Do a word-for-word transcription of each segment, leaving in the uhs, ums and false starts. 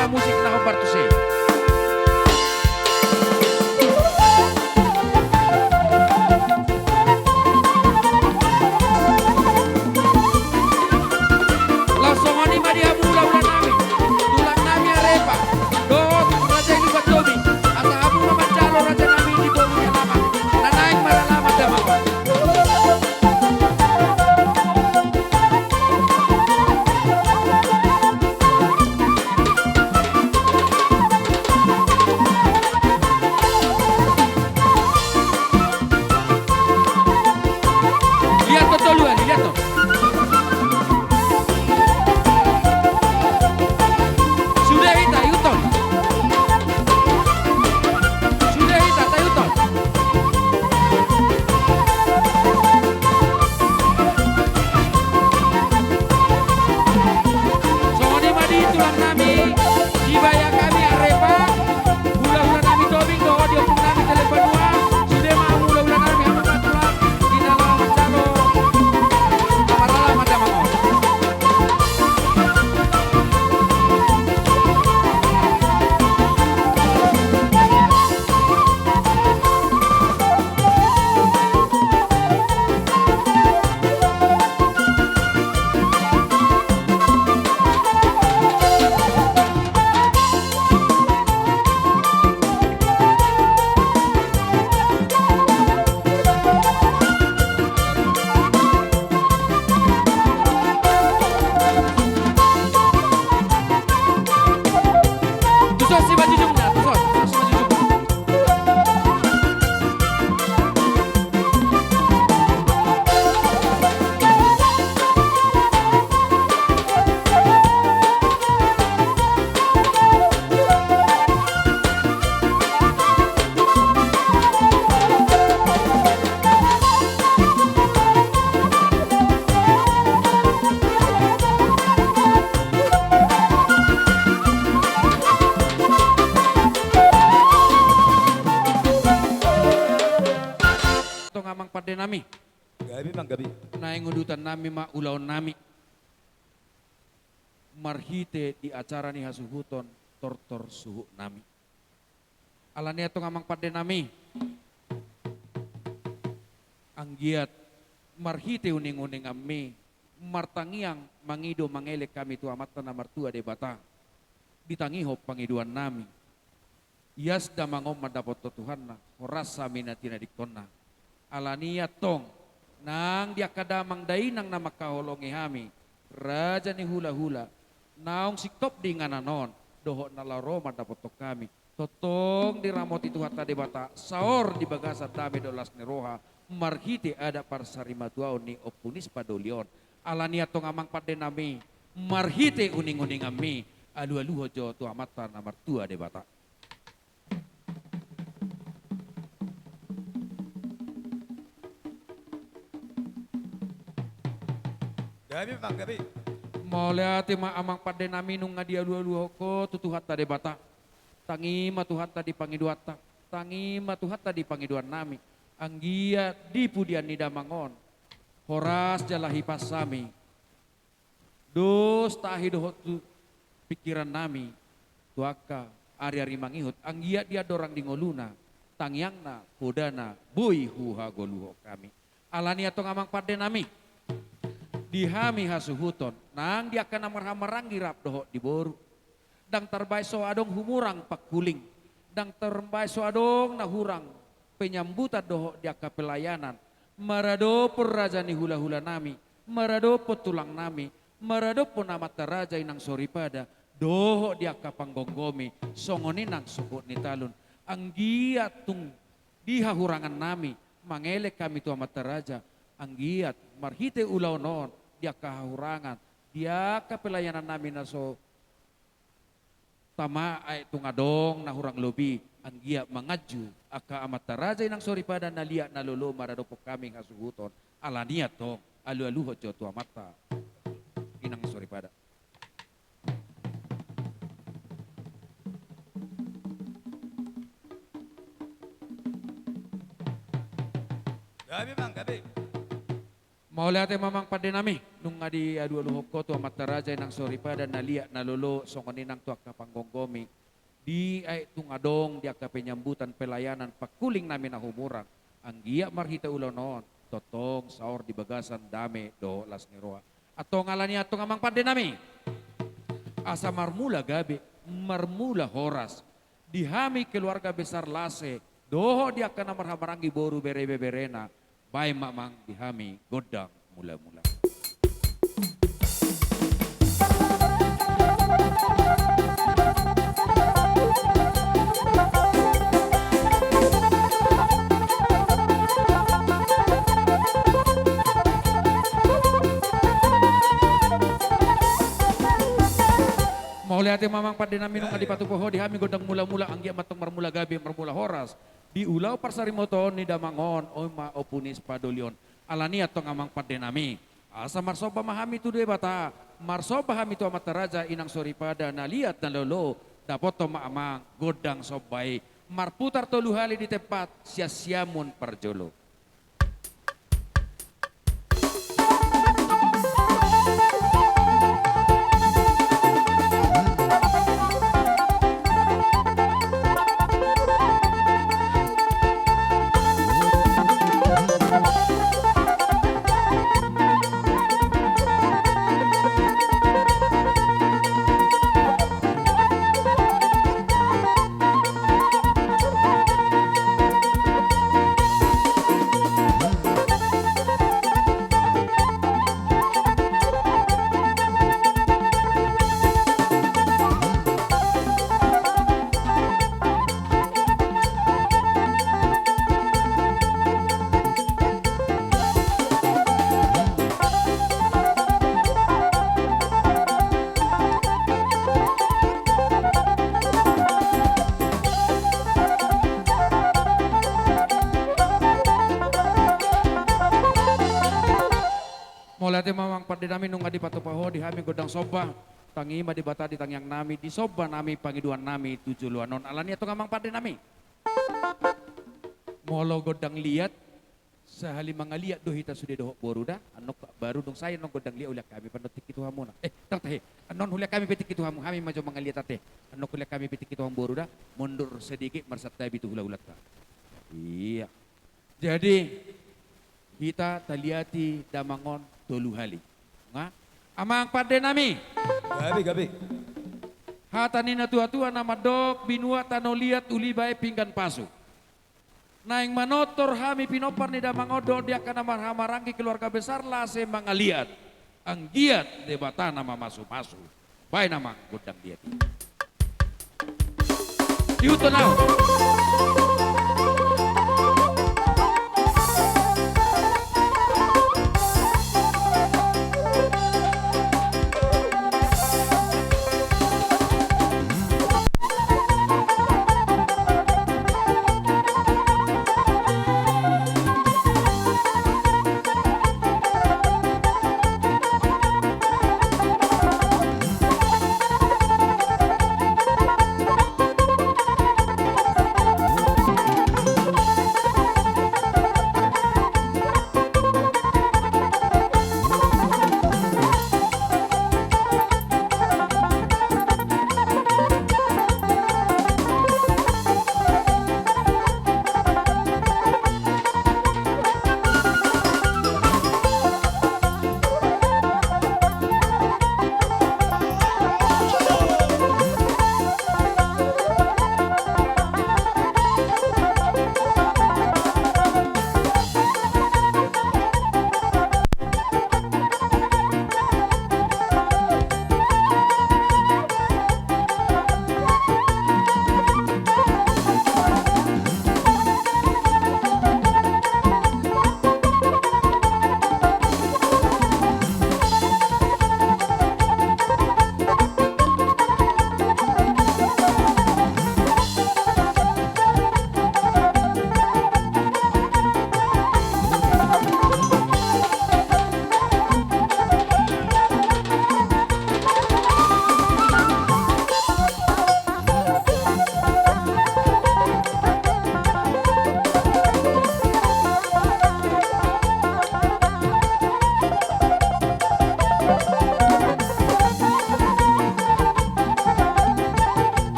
Musik na hombar tu si. Laos songon i ma di hamu hulahula nami, tulang nami Arepa, dohot raja i Lumban Tobing, asa hamu ma manjalo raja nami di boru ni alaman, na naeng maralaman damang on. Lihat to tolu, lihat to. Sude hita, ihuthon. Sude hita, ta ihuthon. Songon i ma di tulang nami, dibahen hami Arepa, hulahula nami Tobing dohot di ompung nami Telembanua, sude ma hamu hulahula nami, hamu ma tulang, di na laho manjalo na maralaman damang on. Tuson simanjujungna, tuson, tuson simanjujungna. Tong amang pande nami. Gabe, manggabe. Naeng udutan nami ma ulaon nami. Marhite di acara ni hasuhuton tortor suhut nami. Alani i antong amang pande nami, anggiat marhite uning-uninganmi, martangiang mangido mangelek hami tu Amanta na martua Debata, ditangihon pangidoan nami. Ias damang on mandapothon Tuhanna, horas hami na tinadingkonna. Alani i antong, nang di angka damang dainang na mangkaholongi hami, raja ni hulahula, naung singkop di inganan on, dohot na laho ro mandapothon hami, tongtong diramoti Tuhanta Debata, saor di bagasan dame dohot las ni roha, marhite adat parsarimatuaon ni Ompu Nis Padoli on. Alani i antong amang pande nami, marhite uning-uninganmi, alualuhon jo tu Amanta na martua Debata. Gabe, manggabe. Mauliate ma amang pande nami nunga dialualuhon ho tu Tuhanta Debata. Tangi ma Tuhanta di pangidoanta, tangi ma Tuhanta di pangidoan nami. Anggiat di pudian ni damang on, horas jala hipas hami. Dos tahi dohot tu pingkiran nami, tu angka ari-ari mangihut, anggiat di andorang di ngoluna, tangiangna, podana, boi huhagoluhon hami. Alani i antong amang pande nami, di hami hasuhuton, nang di angka na marhahamaranggi rap dohot di boru. Ndang tarbaen so adong humurang pangkuling, ndang tarbaen so adong na hurang penyambutan dohot di angka pelayanan, maradophon raja ni hulahula nami, maradophon tulang nami, maradophon amanta raja inang soripada, dohot di angka panggomgomi, songon i nang suhut ni talun. Anggiat tung di hahurangan nami, mangelek hami tu amanta raja, anggiat marhite ulaon on, di angka hahurangan, di angka pelayanan nami na so tama, ai tung adong na hurang lobi, anggiat manganju angka amanta raja inang soripada na liat na lolo maradophon hami hasuhuton. Alani i antong, alualuhon jo tu amanta inang soripada. Gabe, manggabe. Mauliate ma amang pande nami. Nunga dialualuhon ho tu amanta raja, inang soripada na liat na lolo, songon i nang tu angka panggomgomi. Di aek tung adong, di angka penyambutan pelayanan, pangkuling nami na humurang, anggiat marhite ulaon on, tongtong saor di bagasan dame dohot las ni roha. Antong alani antong amang pande nami, asa marmula gabe, marmula horas, di hami keluarga besar Lase, dohot di angka na marhahamaranggi boru bere ibeberena, baen ma amang di hami gondang mulamula. Mauliate ma amang pande nami, nunga dipatupa ho di hami gondang mulamula, anggiat ma antong marmula gabe, marmula horas di ulaon parsarimaon ni damang on, oi ma Ompu Nis Padoli on. Alani antong amang pande nami, asa marsomba ma hami tu Debata, marsomba hami tu amanta raja, inang soripada na liat na lolo, dapothon ma amang gondang somba i, marputar tolu hali di tempat, sian siamun parjolo. Mauliate ma amang pande nami, nunga dipatupa ho di hami gondang somba. Tangi ma Debata di tangiang nami, disomba nami pangidoan nami tu joloan on. Alani antong amang pande nami, molo gondang liat, sahali mangaliat do hita sude dohot boru da. Annon baru dung sae annon gondang liat, hulean hami pe annon tingki tu hamuna. Eh, ndang tahe. Annon hulean hami pe tingki tu hamu, hami ma jo mangaliat ate. Annon hulean hami pe tingki tu hamu boru da. Mundur sedikit marsantabi tu hulahulanta. Iya. Jadi hita taliati damang on tolu hali. Nga? Amang pande nami. Gabe, gabe. Hata ni natuatua na mandok, binuat tano liat, uli baen pinggan pasu. Naeng manortor hami pinompar ni damang on dohot di angka na marhahamaranggi keluarga besar Lase mangaliat. Anggiat Debata na mamasumasu. Baen amang gondang liat i. Ihuthon ahu.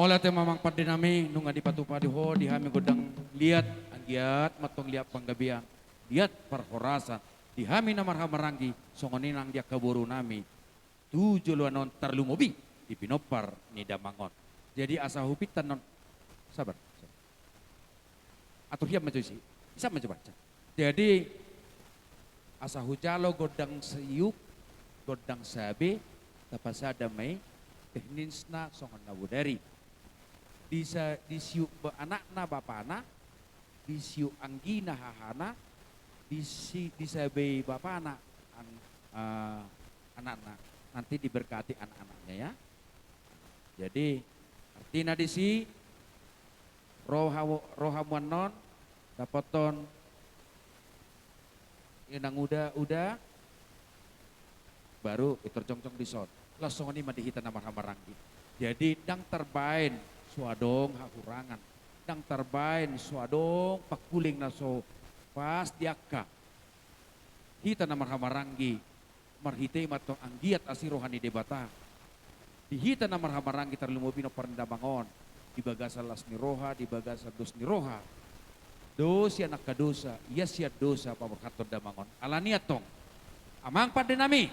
Mauliate ma amang pande nami, nunga dipatupa di ho di hami gondang liat, anggiat ma antong liat panggabean, liat parhorasan di hami na marhahamaranggi, songon i nang di angka boru nami tu joloan on, tarlumobi di pinompar ni damang on. Jadi asa hupinta annon, sabar, sabar. Atur hian ma jo disi, isap ma jo baca. Jadi asa hujalo gondang siuk, gondang sabe, tapasada ma i teknisna songon na bodari. Di sa-, disiuk ba-, anakna bapana, disiuk anggina hahana, disi-, disabei bapana ang-, eh, anakna. Nanti diberkati anak-anaknya, ya. Jadi artina disi, ro hamu, ro hamu annon dapothon inang uda, uda, baru pintor jongjong dison. Laos songon i ma di hita na marhahamaranggi. Jadi ndang tarbaen so adong hahurangan, ndang tarbaen so adong pangkuling na so pas di angka hita na marhahamaranggi. Marhite i ma antong anggiat asi roha ni Debata di hita na marhahamaranggi, tarlumobi pinompar ni damang on, di bagasan las ni roha, di bagasan dos ni roha. Dos i angka dosa, ias sian dosa paborhathon damang on. Alani antong, amang pande nami,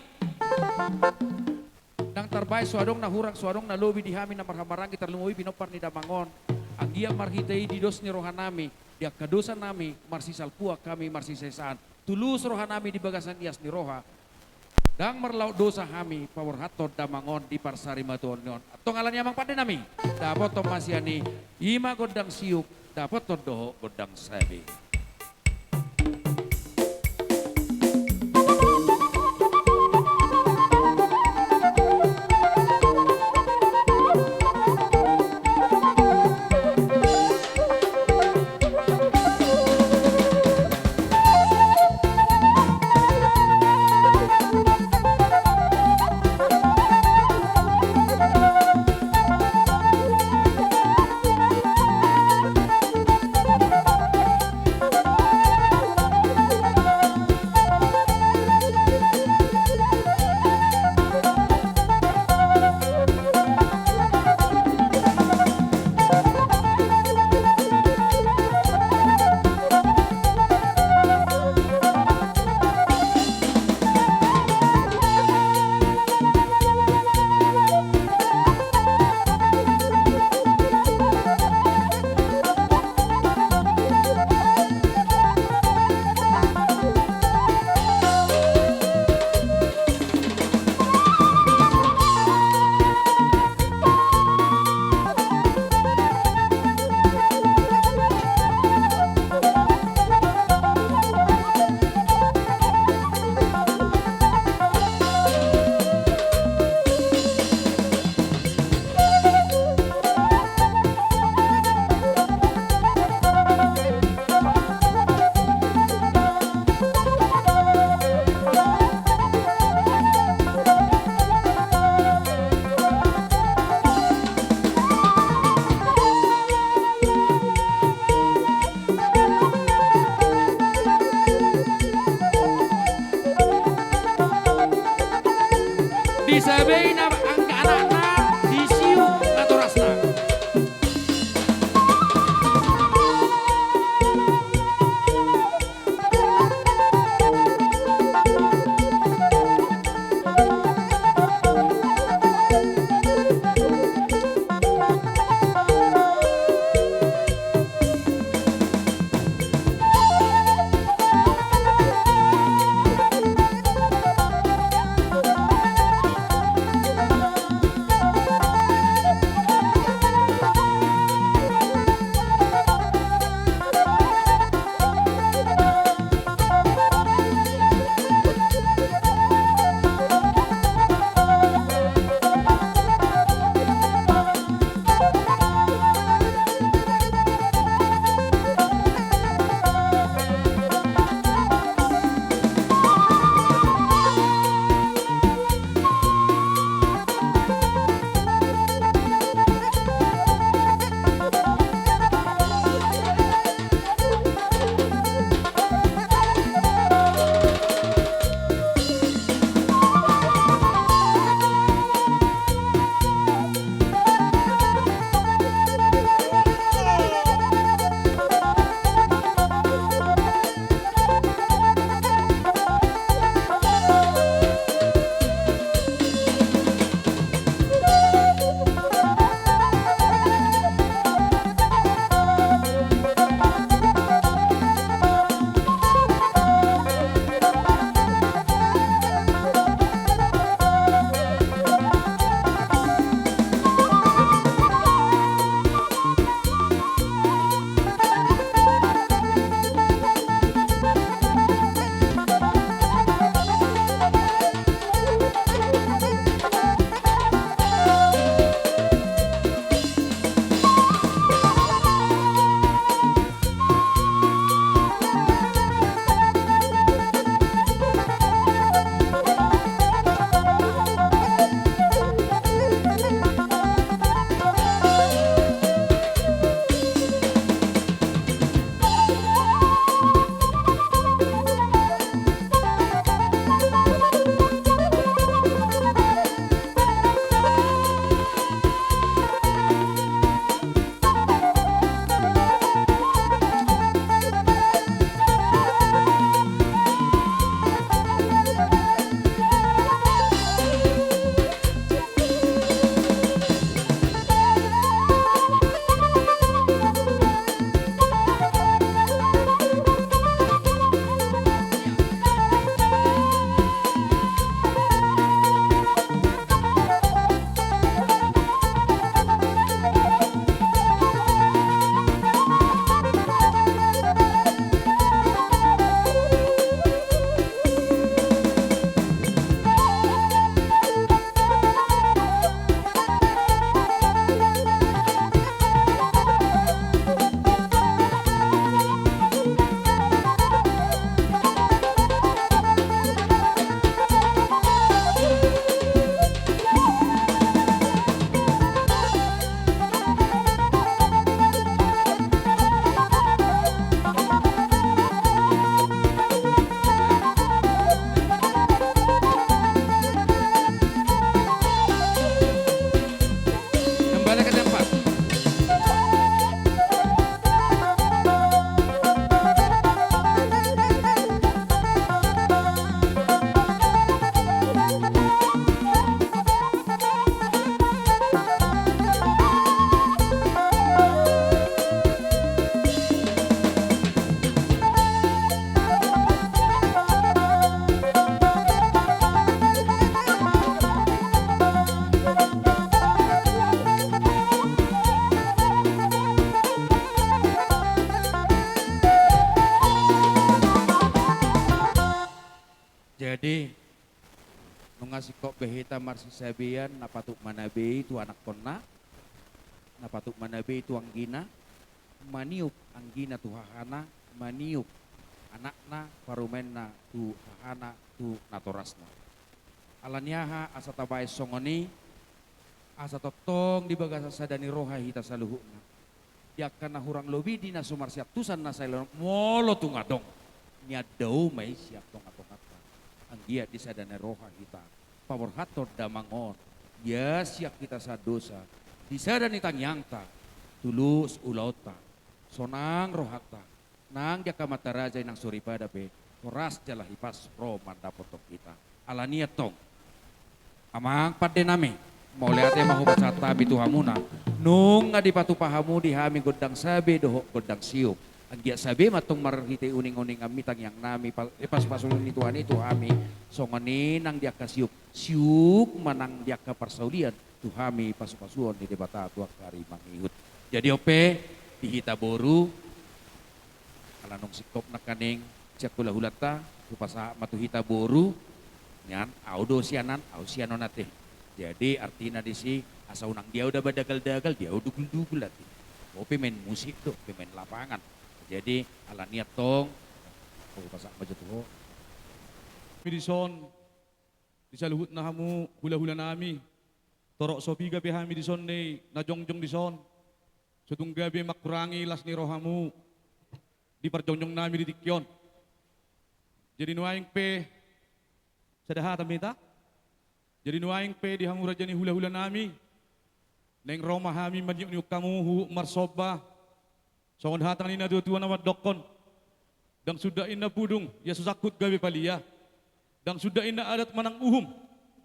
ndang tarbaen so adong na hurang, so adong na lobi di hami na marhahamaranggi, tarlumobi pinompar ni damang on. Anggiat marhite i di dos ni roha nami, di angka dosa nami, marsisalpuan hami, marsisaesaan, tulus roha nami di bagasan ias ni roha. Ndang marlaok dosa hami paborhathon damang on di parsarimatuaon on. Antong alani i amang pande nami, dapothon ma sian i, i ma gondang siuk, dapothon dohot gondang sabe. Disabei na angka anakna, disiuk natorasna. Nunga singkop be hita marsisabean, na patut manabei tu anakkonna, na patut manabei tu anggina, maniup anggina tu hahana, maniup anakna, parumaenna tu hahana, tu natorasna. Ala ni aha asa tabaen songon i? Asa tongtong di bagasan sada ni roha hita saluhutna. Di angka na hurang lobi, di na so marsiantusan na sai lobi, molo tung adong, niandaon ma i sian tongatonganta. Anggiat di sada ni roha hita paborhathon damang on, ia sian hita sadosa, di sada ni tangiangta, tulus ulaonta, sonang rohanta, nang di angka amanta raja i nang soripada pe, horas jala hipas ro mandapothon hita. Ala ni antong, amang pande nami, mauliate ma hupasahat hami tu hamuna, nunga dipatupa hamu di hami gondang sabe dohot gondang siup. Anggiat sabe ma antong marhite uninguninganmi tangiangnami, pa-, eh, pasupasu ni Tuhan i tu hami, songon i nang di angka siup, siup ma nang di angka parsaulian tu hami pasupasuon ni Debata tu angka ari mangihut. Jadi on pe, di hita boru, ala nunga singkop nangkaning sian hulahulanta, hupasahat ma tu hita boru, nian, au do sianan, au sianon ate. Jadi artina disi, asa unang dia uda badagal-dagal, dia uda dugul-dugul ate. Ho pemain musik do, pemain lapangan. Jadi ala ni antong, hupasahat ma jo tu ho. Dison, di saluhutna hamu hulahulanami, torop so piga pe hami dison ni na jongjong dison, so tung gabe mangkurangi las ni rohamu di parjongjongnami di tingki on. Jadi nuaeng pe, sada hata ma hita. Jadi nuaeng pe di hamu raja ni hulahulanami, naeng ro ma hami maniupniup hamu huhut marsomba. Songon hata ni natuatua na mandokkon: Ndang suda inna pudung, ia so sangkut gabe palia. Ndang suda inna adat manang uhum,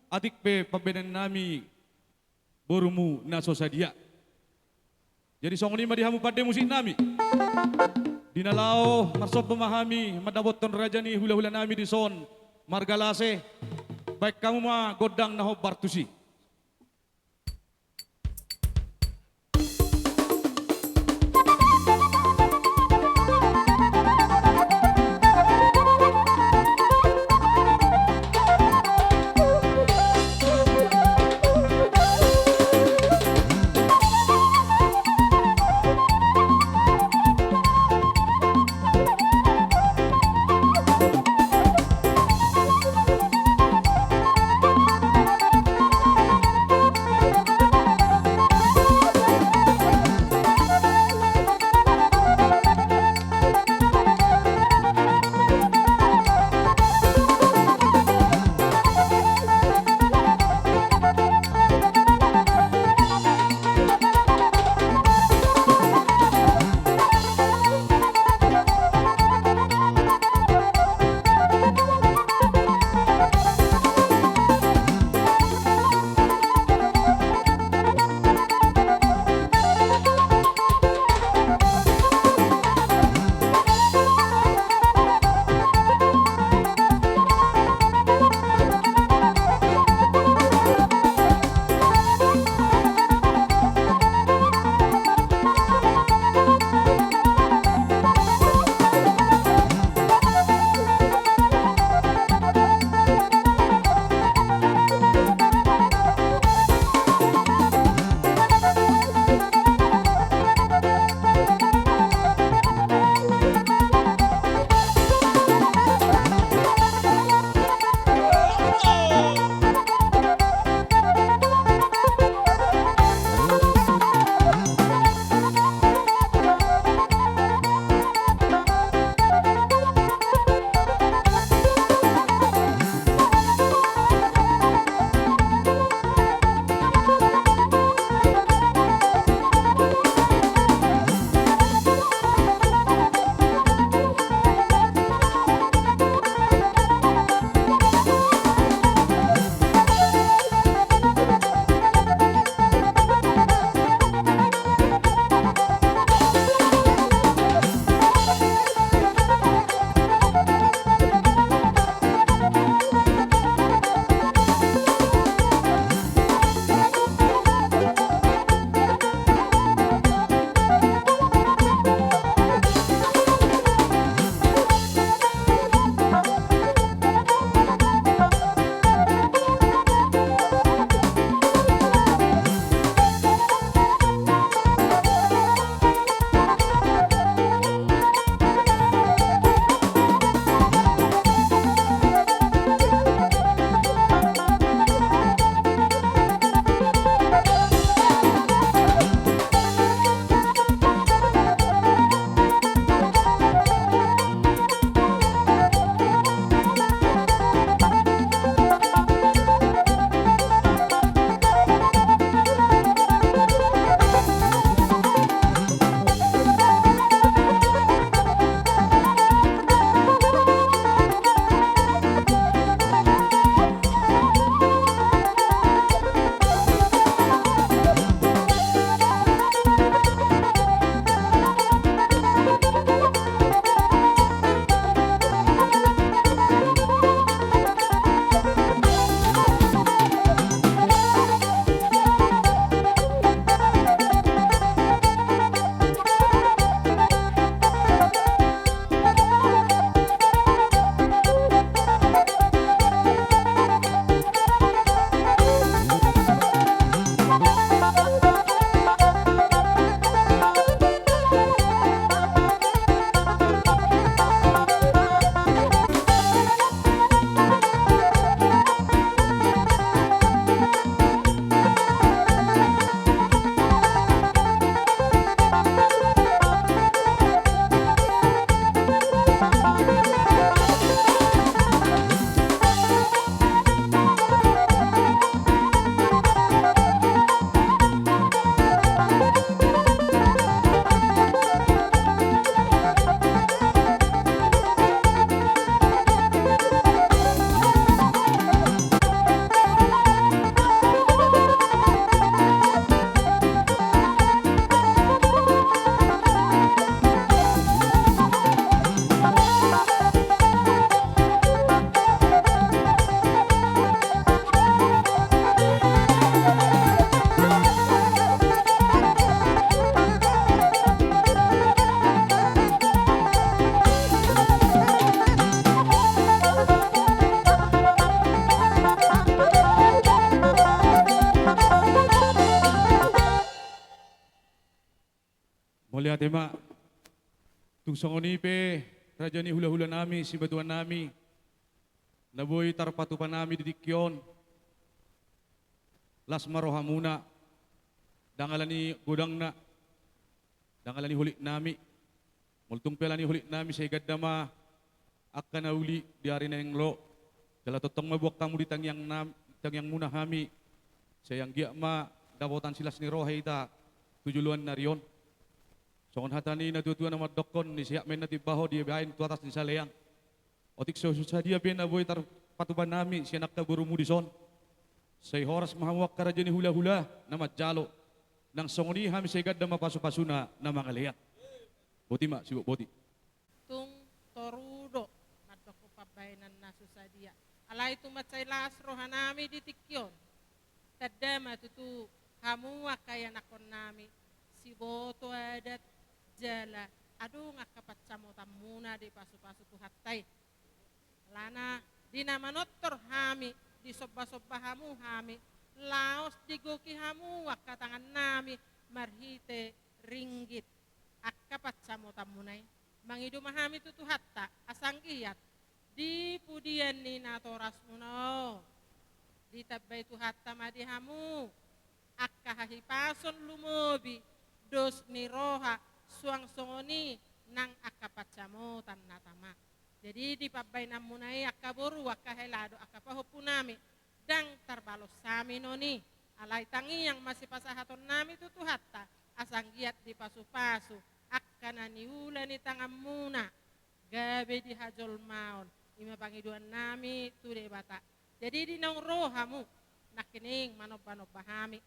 atik pe pambahenannami borumu na so sadia. Jadi songon i ma di hamu pande musiknami. Di na laho marsomba ma hami mandapothon raja ni hulahulanami dison marga Lase, baen hamu ma gondang na hombar tusi. Mauliate ma. Tung songon i pe raja ni hula-hula nami, simatua nami, na boi tarpatupa nami di tingki on, las ma rohamuna, ndang ala ni godangna, ndang ala ni holit nami, molo tung pe ala ni holit nami, sai ganda ma angka na uli di ari na naeng ro, jala tongtong ma boan hamu di tangiang nam-, tangiangmuna hami, sai anggiat ma dapotan silas ni roha hita tu joloan ni ari on. Songon hata ni na tua-tua na mandokkon, ni sehat ma inna timbaho dibaen tu atas ni saleang. Otik so sadia pe na boi tarpatupa nami sian angka borumu dison, sai horas ma hamu angka raja ni hula-hula na manjalo. Nang songon i hami sai ganda ma pasu-pasuna na mangalean. Boti ma, sibuk boti. Tung toru do mandokkon pambahenan na so sadia. Alai tung mansai las roha nami di tingki on. Tanda ma tutu hamu angka ianakkon nami, siboto adat jala adong angka pansamotanmuna dipasu-pasu Tuhanta i. Alana di na manortor hami, disomba-somba hamu hami, laos digohi hamu angka tangan nami marhite ringgit angka pansamotanmuna i. Mangido ma hami tu Tuhanta, asa anggiat di pudian ni natorasmuna on, ditambai Tuhanta ma di hamu angka hahipason lumobi, dos ni roha, suang songon i nang angka pansamotan na tama. Jadi di pambahenanmuna i angka boru, angka hela dohot angka pahompu nami, ndang tarbalos hami non i. Alai tangiang ma sipasahaton nami tu Tuhanta, asa anggiat dipasu-pasu angka na niula ni tanganmuna gabe di hajolmaon. I ma pangidoan nami tu Debata. Jadi di naung ro hamu nangkining manomba-nomba hami,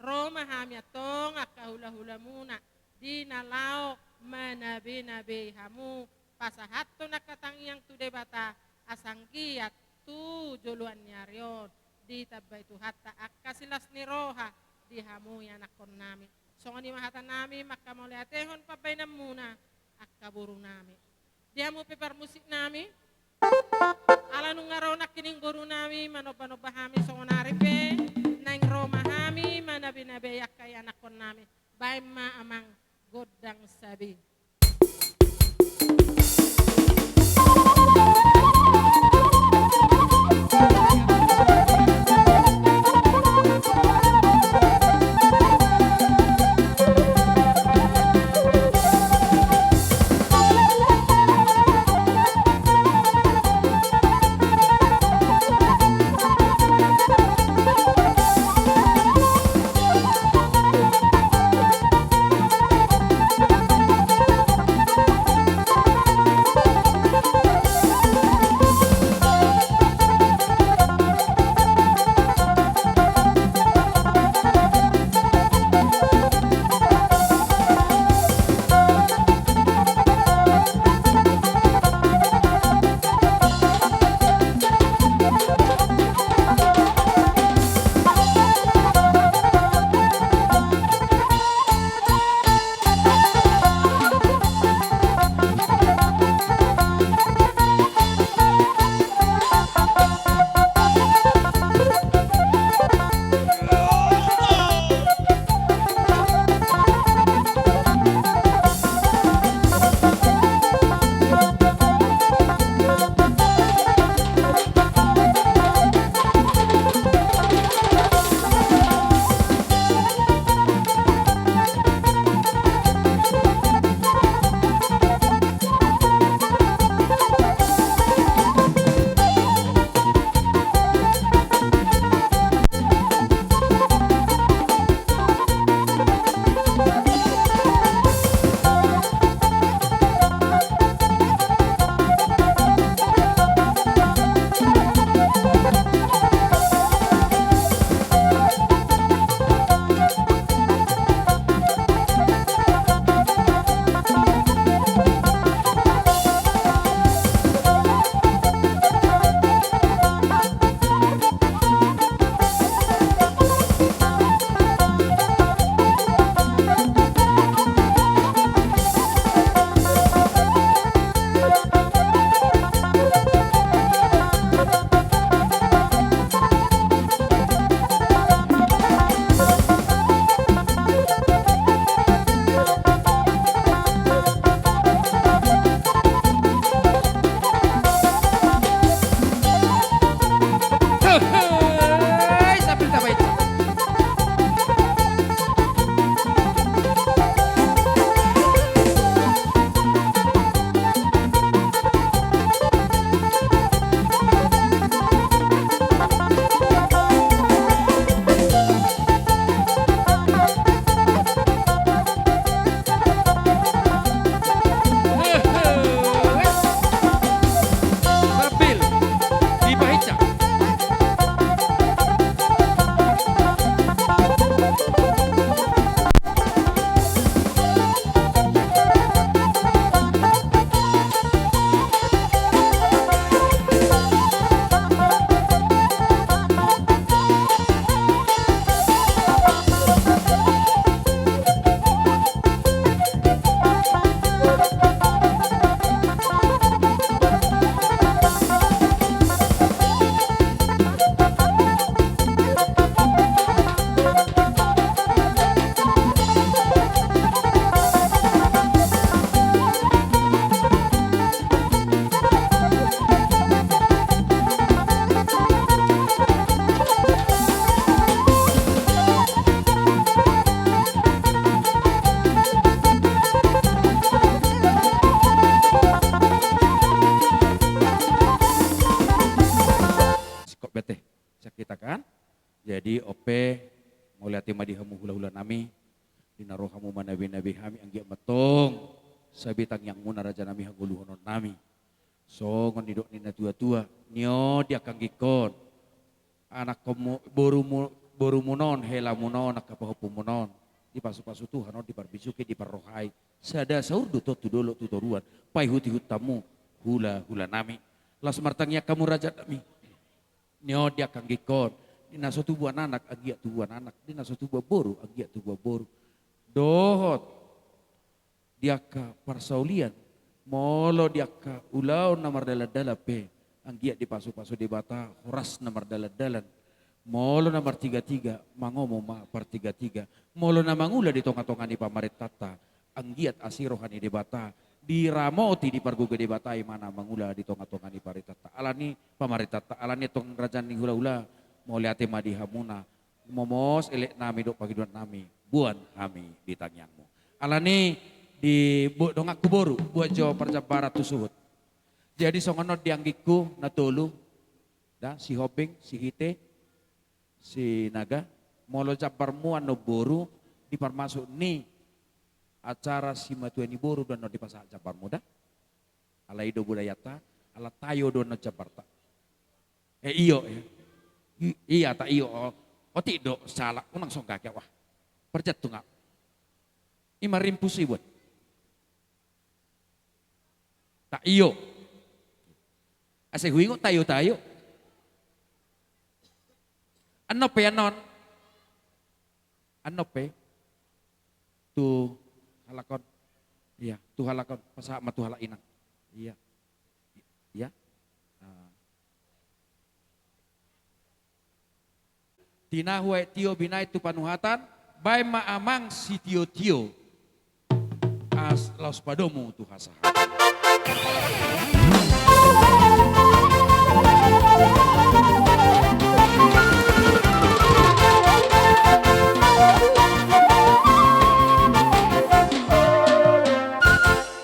ro ma hami antong angka hula-hulamuna di na laho manabe-nabei hamu, pasahathon angka tangiang tu Debata, asa anggiat tu joloan ni ari on ditambai Tuhanta angka silas ni roha di hamu ianakkon nami. Songon i ma hata nami manghamauliatehon pambahenanmuna angka boru nami. Di hamu pe parmusik nami, ala nunga ro nangkining boru nami manomba-nomba hami, songon ari pe naeng ro ma hami manabe-nabei angka ianakkon nami. Baen ma amang gondang sabi. Jadi on pe, mauliate ma di hamu hula-hula nami, di na ro hamu manabe-nabe hami, anggiat ma tong sabe tangiangmuna raja nami hangoluhonon nami. Songon nidok ni na tua-tua, nio di angka anggingkon, anakkon mu, boru mu, borumun on, helamun on, angka pahompumun on, dipasu-pasu Tuhan on, diparbisuhi, diparrohai, sada saur do tontu dolok tu toruan, paihut-ihut hamu hula-hula nami. Laos martangiang hamu raja nami. Nio di angka anggingkon, di na so tubuan anak, anggiat tubuan anak, di na so tubuan boru, anggiat tubuan boru. Dohot di angka parsaulian, molo di angka ulaon na mardalan-dalan pe, anggiat dipasu-pasu Debata, horas na mardalan-dalan. Molo na martiga-tiga, mangomo ma partiga-tiga. Molo na mangula di tonga-tonga ni pamarentanta, anggiat asi roha ni Debata, diramoti, dipargogoi Debata, i ma na mangula di tonga-tonga ni pamarentanta. Alani pamarentanta, alani tong raja ni hula-hula, mauliate ma di hamuna, momos elek nami dohot pangidoan nami, boan hami di tangiangmu. Alani di bo-, donganku boru, boan jo parjambaran tu suhut. Jadi songon on di anggingku na tolu, da, si Hombing, si Hite, si Naga, molo jambarmu annon boru, di parmasuk ni acara simatua ni boru do annon dipasahat jambarmu da. Alai do budayata, ala tayo do annon jambarta. Eh, iyo, eh. I-, iya, ta iyo, oh. Otik do, salah, unang songgak ya, wah. Parjantung au. I ma rimpus i buat. Ta iyo. Asa huingot tayo, tayo. Annon pe, annon. Annon pe. Tu halak on. Iya, tu halak on. Pasahat ma tu halak inang. Iya. Iya. Ah. Tinahu aek tio binahen tu panuhatan, bahen ma amang sitio-tio. As laos padomu tu hasahaton.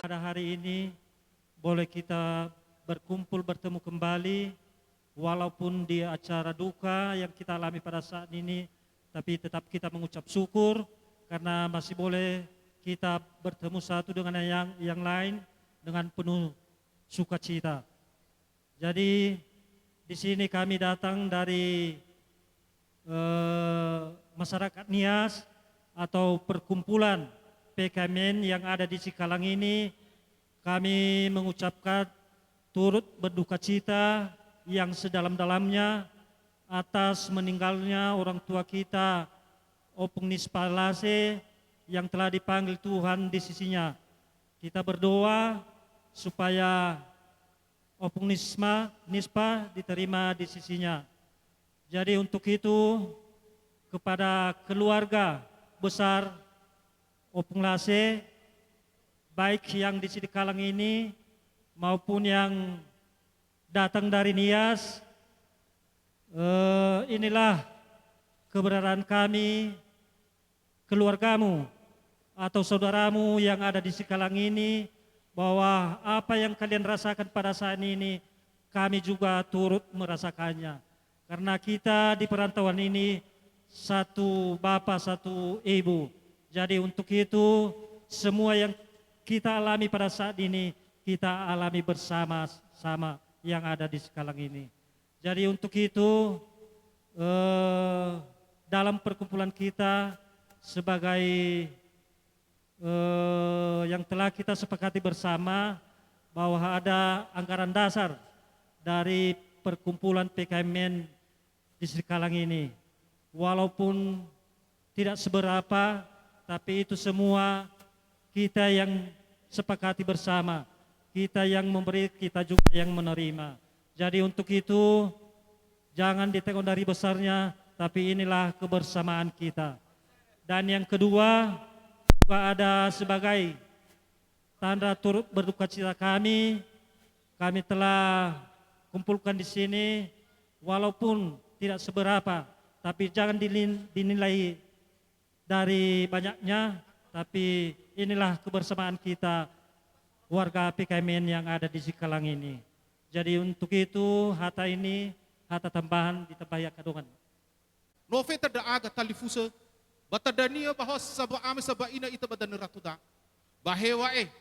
Pada hari ini, boleh kita berkumpul, bertemu kembali, walaupun di acara duka yang kita alami pada saat ini, tapi tetap kita mengucap syukur karena masih boleh kita bertemu satu dengan yang, yang lain dengan penuh sukacita. Jadi, di sini kami datang dari eh, masyarakat Nias atau perkumpulan P K M N yang ada di Sikalang ini, kami mengucapkan turut berduka cita yang sedalam-dalamnya atas meninggalnya orang tua kita, Ompung Nispa Lase, yang telah dipanggil Tuhan di sisinya. Kita berdoa supaya Ompung Nisma, Nispa diterima di sisinya. Jadi untuk itu, kepada keluarga besar Ompung Lase, baik yang di Sidikalang ini maupun yang datang dari Nias, eh, inilah keberadaan kami, keluargamu atau saudaramu yang ada di Sikalang ini, bahwa apa yang kalian rasakan pada saat ini, kami juga turut merasakannya. Karena kita di perantauan ini satu bapa, satu ibu. Jadi untuk itu, semua yang kita alami pada saat ini, kita alami bersama-sama yang ada di Sikalang ini. Jadi untuk itu, eh, dalam perkumpulan kita sebagai, eh, yang telah kita sepakati bersama bahwa ada anggaran dasar dari perkumpulan P K M N di Sikalang ini. Walaupun tidak seberapa, tapi itu semua kita yang sepakati bersama. Kita yang memberi, kita juga yang menerima. Jadi untuk itu, jangan ditengok dari besarnya, tapi inilah kebersamaan kita. Dan yang kedua, juga ada sebagai tanda turut berduka cita kami, kami telah kumpulkan di sini, walaupun tidak seberapa, tapi jangan dilin-, dinilai dari banyaknya, tapi inilah kebersamaan kita warga P K M N yang ada di Sikalang ini. Jadi untuk itu, hata ini, hata tambahan ditambahi angka dongan. Nunga tanda aga talifuse, ba tanda ni i bahwa saba ame saba ina ita ba dani ratuta. Ba hewa e,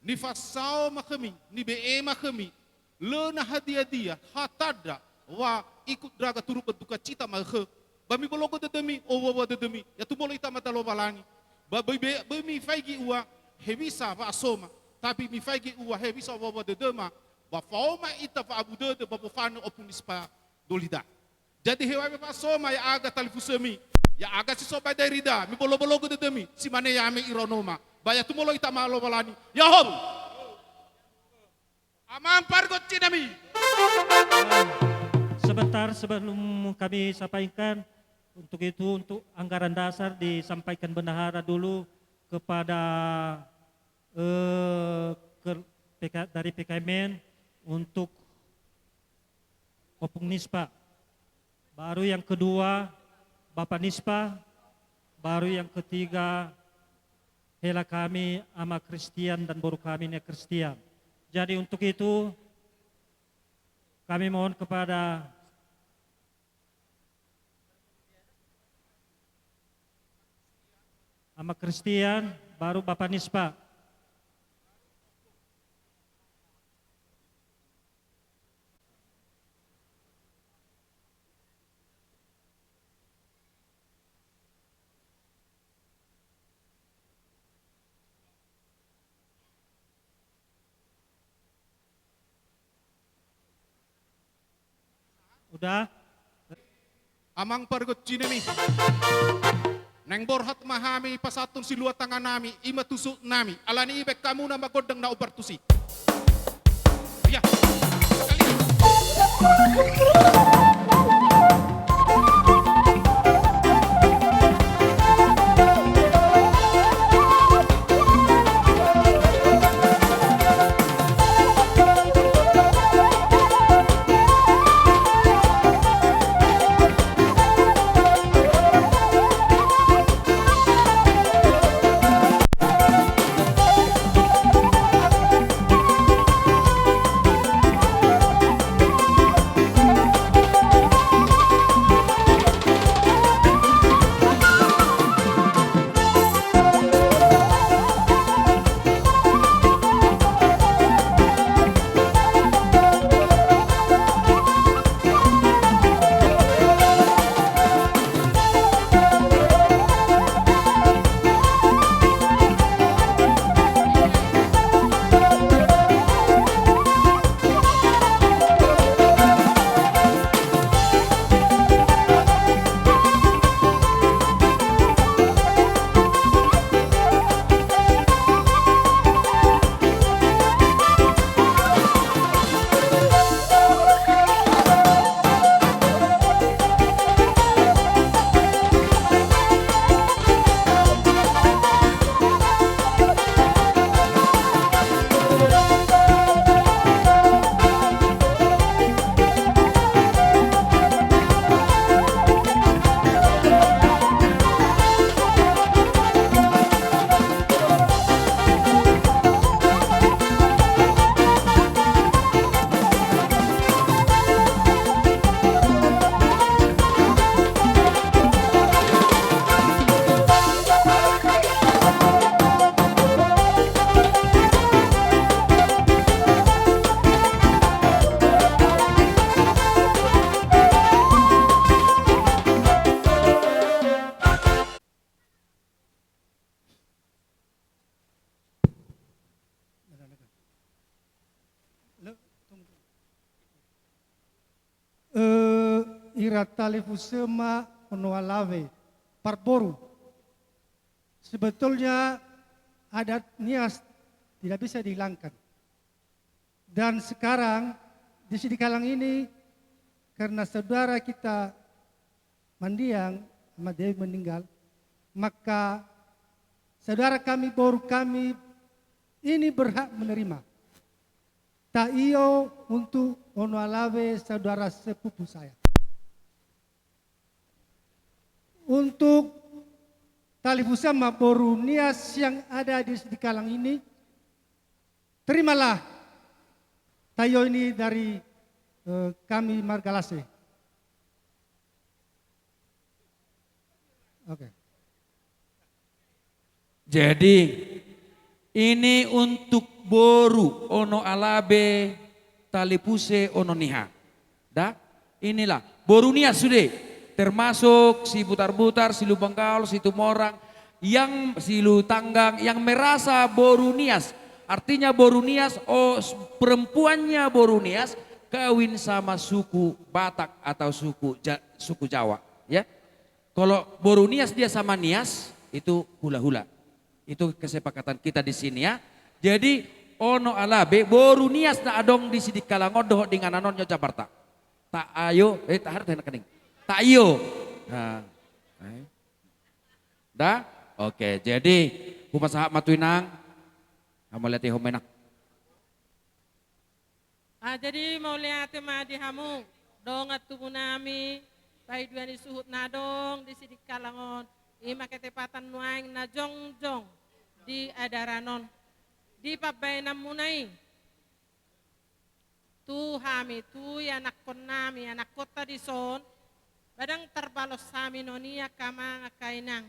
nipasahat ma hami, nibege ma hami, lehon na hadia-dia, hatanda, wa ikut raga turut berdukacita ma he, ba mibologo dedemi, o, wa, wa dedemi, ia tumolo ita ma talo balangi. Ba, ba, ba, ba mipaigi ua, hepisa, ba asoma, tapi mipaigi ua, hepisa, wa, wa dedema, ba paoma ita, ba abu dede, ba bopane, Ompung Nispa Dolida. Jadi hewa be pasoma ia aga talifusemi, ia aga si soba dairida, mibolobologo dedemi, si mane ia ame ironoma, ba ia tumolo ita ma talo balangi, ia hom. Amang pargonsinami. Sebentar sebelum kami sampaikan, untuk itu, untuk anggaran dasar disampaikan bendahara dulu kepada, eh, ke, P K, dari P K M N untuk Ompung Nispa. Baru yang kedua, Bapak Nispa. Baru yang ketiga, hela kami, Ama Kristian dan boru kami Nia Kristian. Jadi untuk itu, kami mohon kepada Ama Kristian, baru Bapak Nispa. Udah? Amang pargonsinami. Naeng borhat ma hami pasahathon silua tanganami, i ma tusuknami. Alani i baen hamu nama gondang na hombar tusi. Ia. Eh, ira talifuse ma ono alawe, parboru. Sebetulnya adat Nias tidak bisa dihilangkan. Dan sekarang di Sidikalang ini, karena saudara kita Mandiang, Ama Dewi meninggal, maka saudara kami, boru kami ini berhak menerima. Taio untuk ono alawe saudara sepupu saya. Untuk talifuse ma boru Nias yang ada di Sidikalang ini, terimalah taio ini dari, eh, kami marga Lase. Oke. Jadi, ini untuk boru Ono Alabe, Talipuse Ono Niha. Da, inilah boru Nias sude, termasuk si Butarbutar, si Lumban Gaol, si Tumorang, yang si Lutanggang, yang merasa boru Nias, artinya boru Nias, oh, s-, perempuannya boru Nias kawin sama suku Batak atau suku Ja-, suku Jawa, ya. Kalau boru Nias dia sama Nias, itu hula-hula. Itu kesepakatan kita di sini, ya. Jadi, Ono Alabe, boru Nias na adong di Sidikalang on dohot di inganan on, nyo Jakarta. Tak ayo, eh, tak harus enak kening. Tak iyo. Nah. Eh. Da? Oke, jadi hupasahat ma tu inang. Hamu lihat, eh, homena. Ah, jadi mauliate ma di hamu, dongan tubu nami, bahen dua ni suhut na adong di Sidikalang on, i ma ketepatan nuaeng na jongjong di adaran on. Di pambahenanmuna i tu hami, tu ianakhon nami, anakkonta dison, ba ndang tarbalos hami non i angka amang angka inang.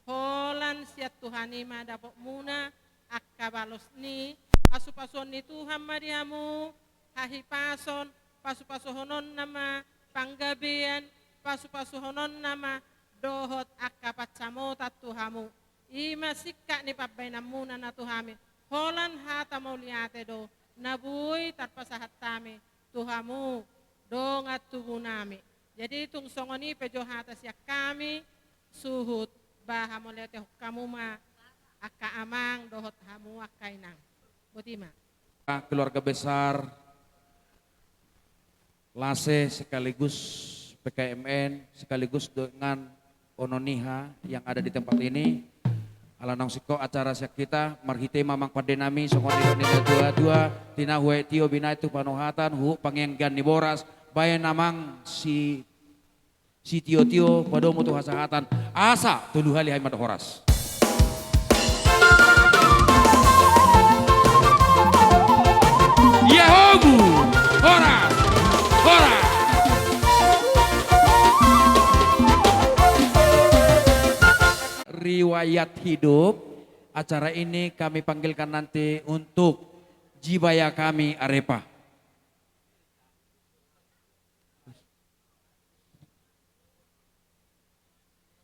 Holan sian Tuhan i ma dapotmuna angka balos ni pasu-pasuon ni Tuhan ma di hamu, hahipason, pasu-pasuhononna ma panggabean, pasu-pasuhononna ma dohot angka pansamotan tu hamu. I ma singkat ni pambahenanmuna na tu hami. Holan hata mauliate do na boi tarpasahat hami tu hamu, dongan tubu nami. Jadi tung songon i pe jo hata sian hami, suhut, ba hamauliatehon hamu ma angka amang dohot hamu angka inang. Boti ma. Keluarga besar Lase sekaligus P K M N sekaligus dengan Ono Niha yang ada di tempat ini. Ala naung singkop acara sian hita, marhite ma amang pande nami, songon nidok ni natua-tua, tinahu aek tio, binahen tu panohatan, huhut pangianggian ni boras, bahen amang si, sitio-tio, padomu tu hasahatan, asa tolu hali hami mandok horas. Ia hobu, horas, horas. Riwayat hidup, acara ini kami panggilkan nanti untuk Jibaya kami Arepa.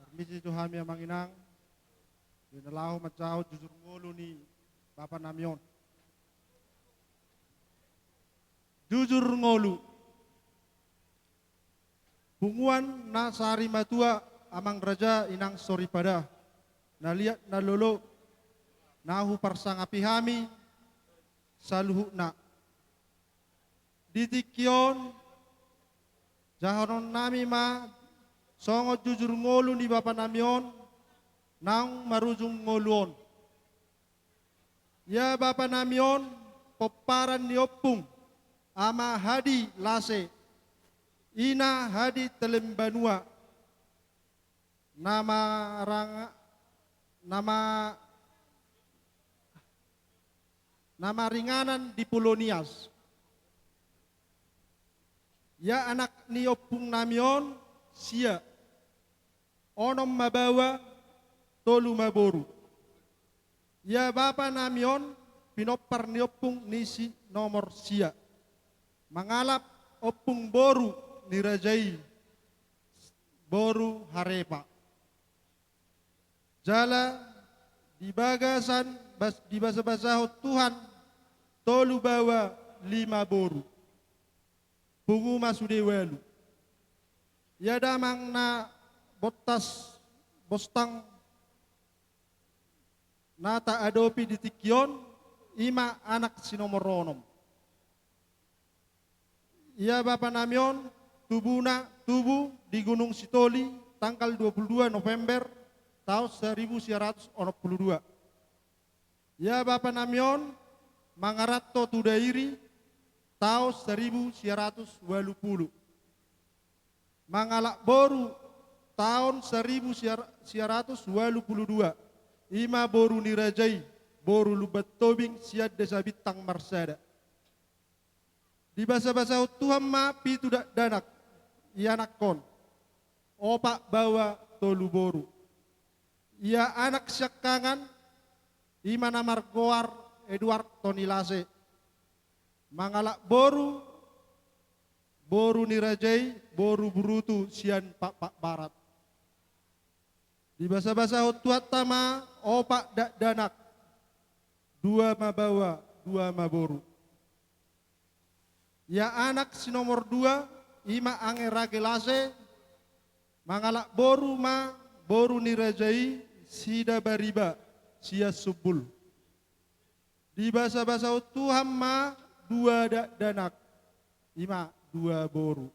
Parmisi tu hami amang inang, di na laho manjahahon jujur ngolu ni bapa nami on. Jujur ngolu. Punguan na sarimatua, amang raja, inang soripada, na liat na lolo, na huparsangapi hami saluhutna. Di tingki on, jahanon nami ma songon jujur ngolu ni bapa nami on, naung marujung ngolu on. Ia bapa nami on pomparan ni ompung, ama Hadi Lase, ina Hadi Telembanua, na maranga-, na ma-, na maringanan di Pulo Nias. Ia anak ni ompung nami on sia, onom ma baoa, tolu ma boru. Ia bapa nami on pinompar ni ompung ni si nomor sia, mangalap ompung boru ni raja i, boru Harepa. Jala di bagasan bas-, dibasabasahon Tuhan tolu baoa lima boru. Pungu ma sude ualu. Ia damang na bontas bostang na taadopi di tingki on, i ma anak si nomor onom. Ia bapa nami on tubuna tubu di Gunung Sitoli tanggal dua puluh dua November taon saribu sia ratus onom pulu dua. Ia bapa nami on mangaranto tu Dairi taon saribu sia ratus ualu pulu. Mangalap boru taon saribu sia-, sia ratus ualu pulu dua, i ma boru ni raja i, boru Lumban Tobing sian Desa Bintang Marsada. Dibasabasahon Tuhan ma pitu dakdanak ianakhon, opat baoa tolu boru. Ia anak siangkangan, i ma na margoar Eduard Toni Lase, mangalap boru, boru ni raja i, boru Burutu sian Pakpak Barat. Dibasabasahon Tuhanta ma opat dakdanak, dua ma baoa, dua ma boru. Ia anak si nomor dua, i ma Angerage Lase, mangalap boru ma, boru ni raja i, Sidabariba sian Sumbul. Dibasabasahon Tuhan ma dua dakdanak, i ma dua boru.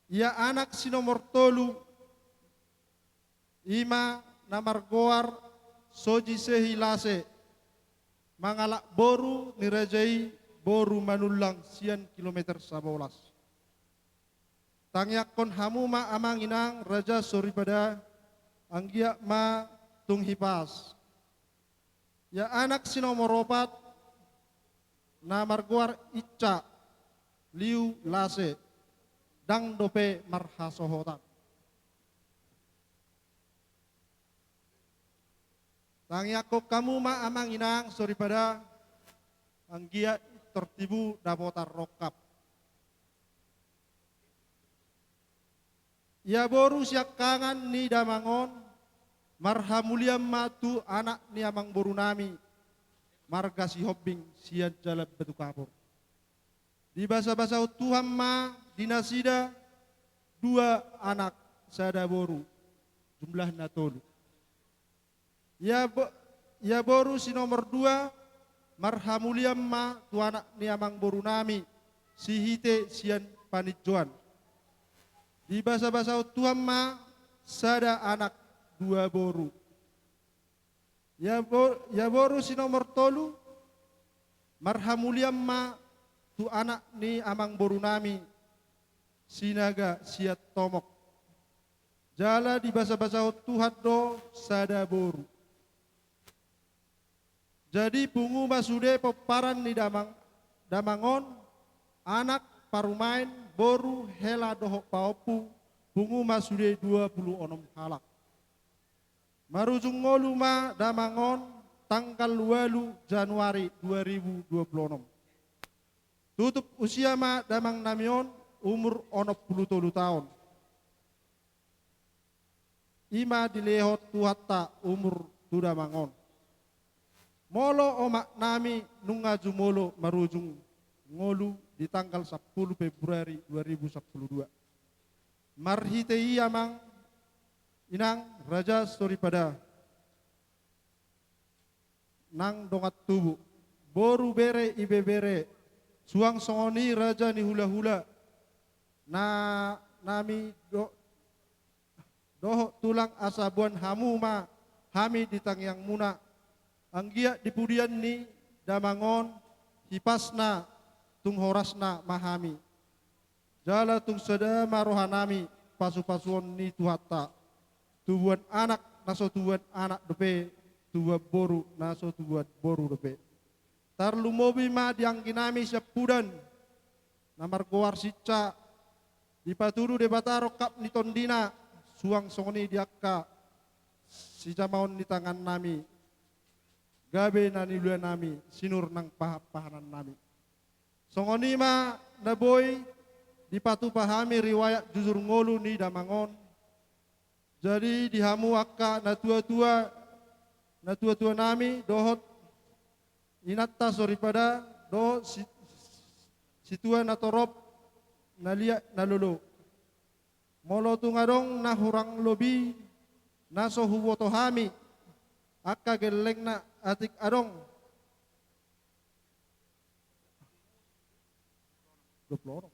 Ia anak si nomor tolu, i ma na margoar Soji Sehi Lase, mangalap boru ni raja i, boru Manullang sian kilometer sabolas. Tangiangkon hamu ma amang inang raja soripada, anggiat ma tung hipas. Ia anak si nomor opat, na margoar Ica Liu Lase, ndang dope marhasohotan. Tangiangkon hamu ma amang inang soripada, anggiat tor tibu dapotan rongkap. Ia boru siangkangan ni damang on, marhamulian ma tu anak ni amangborunami, marga Sihombing sian Jalan Batu Kapur. Dibasabasahon Tuhan ma di nasida dua anak sada boru, jumlahna tolu. Ia bo-, ia boru si nomor dua, marhamulian ma tu anak ni amangborunami, si Hite sian Paninjoan. Dibasabasahon Tuhan ma sada anak dua boru. Ia bo-, ia boru si nomor tolu, marhamulian ma tu anak ni amangborunami, Sinaga sian Tomok. Jala dibasabasahon Tuhan do sada boru. Jadi pungu ma sude pomparan ni damang, damang on, anak, parumaen, boru, hela dohot pahompu, pungu ma sude dua pulu onom halak. Marujung ngolu ma damang on tanggal ualu Januari dua ribu dua pulu onom. Tutup usia ma damangnami on umur onom pulu tolu taon. I ma dilehon Tuhanta umur tu damang on. Molo omaknami nunga jumolo marujung ngolu di tanggal sampulu Februari dua ribu sampulu dua. Marhite i amang inang raja soripada nang dongan tubu, boru, bere, ibebere, suang songon i raja ni hulahula, na, nami do-, dohot tulang, asa boan hamu ma hami di tangiangmuna, anggiat di pudian ni damang on hipasna tung horasna ma hami. Jala tung sada ma rohanami pasupasuon ni Tuhanta. Tubuan anak na so tubuan anak dope, tubuan boru na so tubuan boru dope. Tarlumobi ma di angginami siampudan na margoar Sinca, dipatudu Debata rongkap ni tondina, suang songon i di angka sijamaon ni tangannami, gabe na niulanami, sinur nang pahanpahanannami. Songon i ma na boi dipatupa hami riwayat jujur ngolu ni damang on. Jadi di hamu angka natuatua, natuatuanami dohot inanta soripada dohot si-, situa na torop, na liat na lolo. Molo tung adong na hurang lobi na so huboto hami, angka gellengna, atik adong. Dua pulu onom.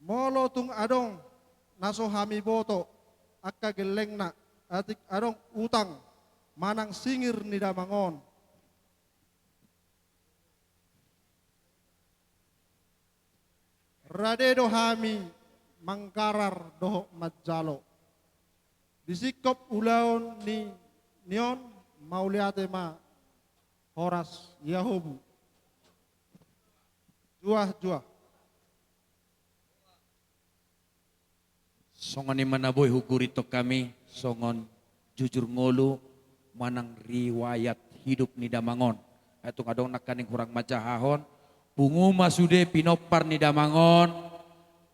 Molo tung adong na so hami boto, angka gellengna, atik adong utang manang singir ni damang on, rade do hami manggarar dohot manjalo. Di singkop ulaon ni, ni on, mauliate ma. Horas, ia hobu. Juah, juah. Songon i ma na boi hugurithon hami songon jujur ngolu manang riwayat hidup ni damang on. Ai tung adong nangkaning hurang manjahahon, pungu ma sude pinompar ni damang on,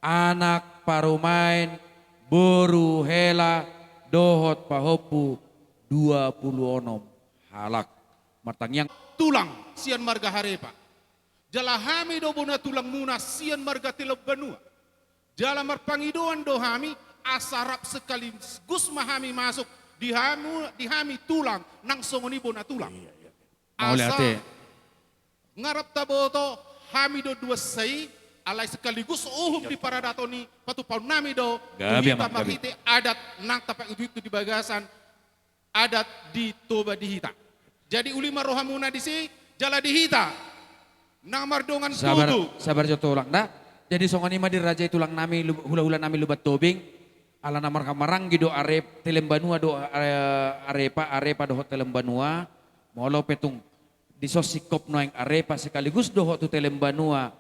anak, parumaen, boru, hela, dohot pahompu, dua pulu onom halak. Martangiang. Tulang sian marga Harepa. Jala hami do bona tulangmuna sian marga Telembanua. Jala marpangidoan do hami, asa rap sekaligus ma hami masuk di hamu, di hami tulang, nang songon i bona tulang. Iya, iya. Asa mauliate. Nga rap taboto hami do duansa i, alai sekaligus uhum di paradaton i patupaonnami do. Gabe, tu hita amang, gabe. Marhite adat nang tapaihutihut di bagasan adat di Toba di hita. Jadi uli ma rohamuna disi, jala di hita na mardongan tubu. Sabar jo tulang da. Jadi songon i ma dirajai tulangnami, lub-, hulahulanami Lumban Tobing. Ala na marhahamaranggi do Arep-, Telembanua do, eh, Arepa, Arepa dohot Telembanua. Molo pe tung dison singkop nuaeng Arepa sekaligus dohot tu Telembanua.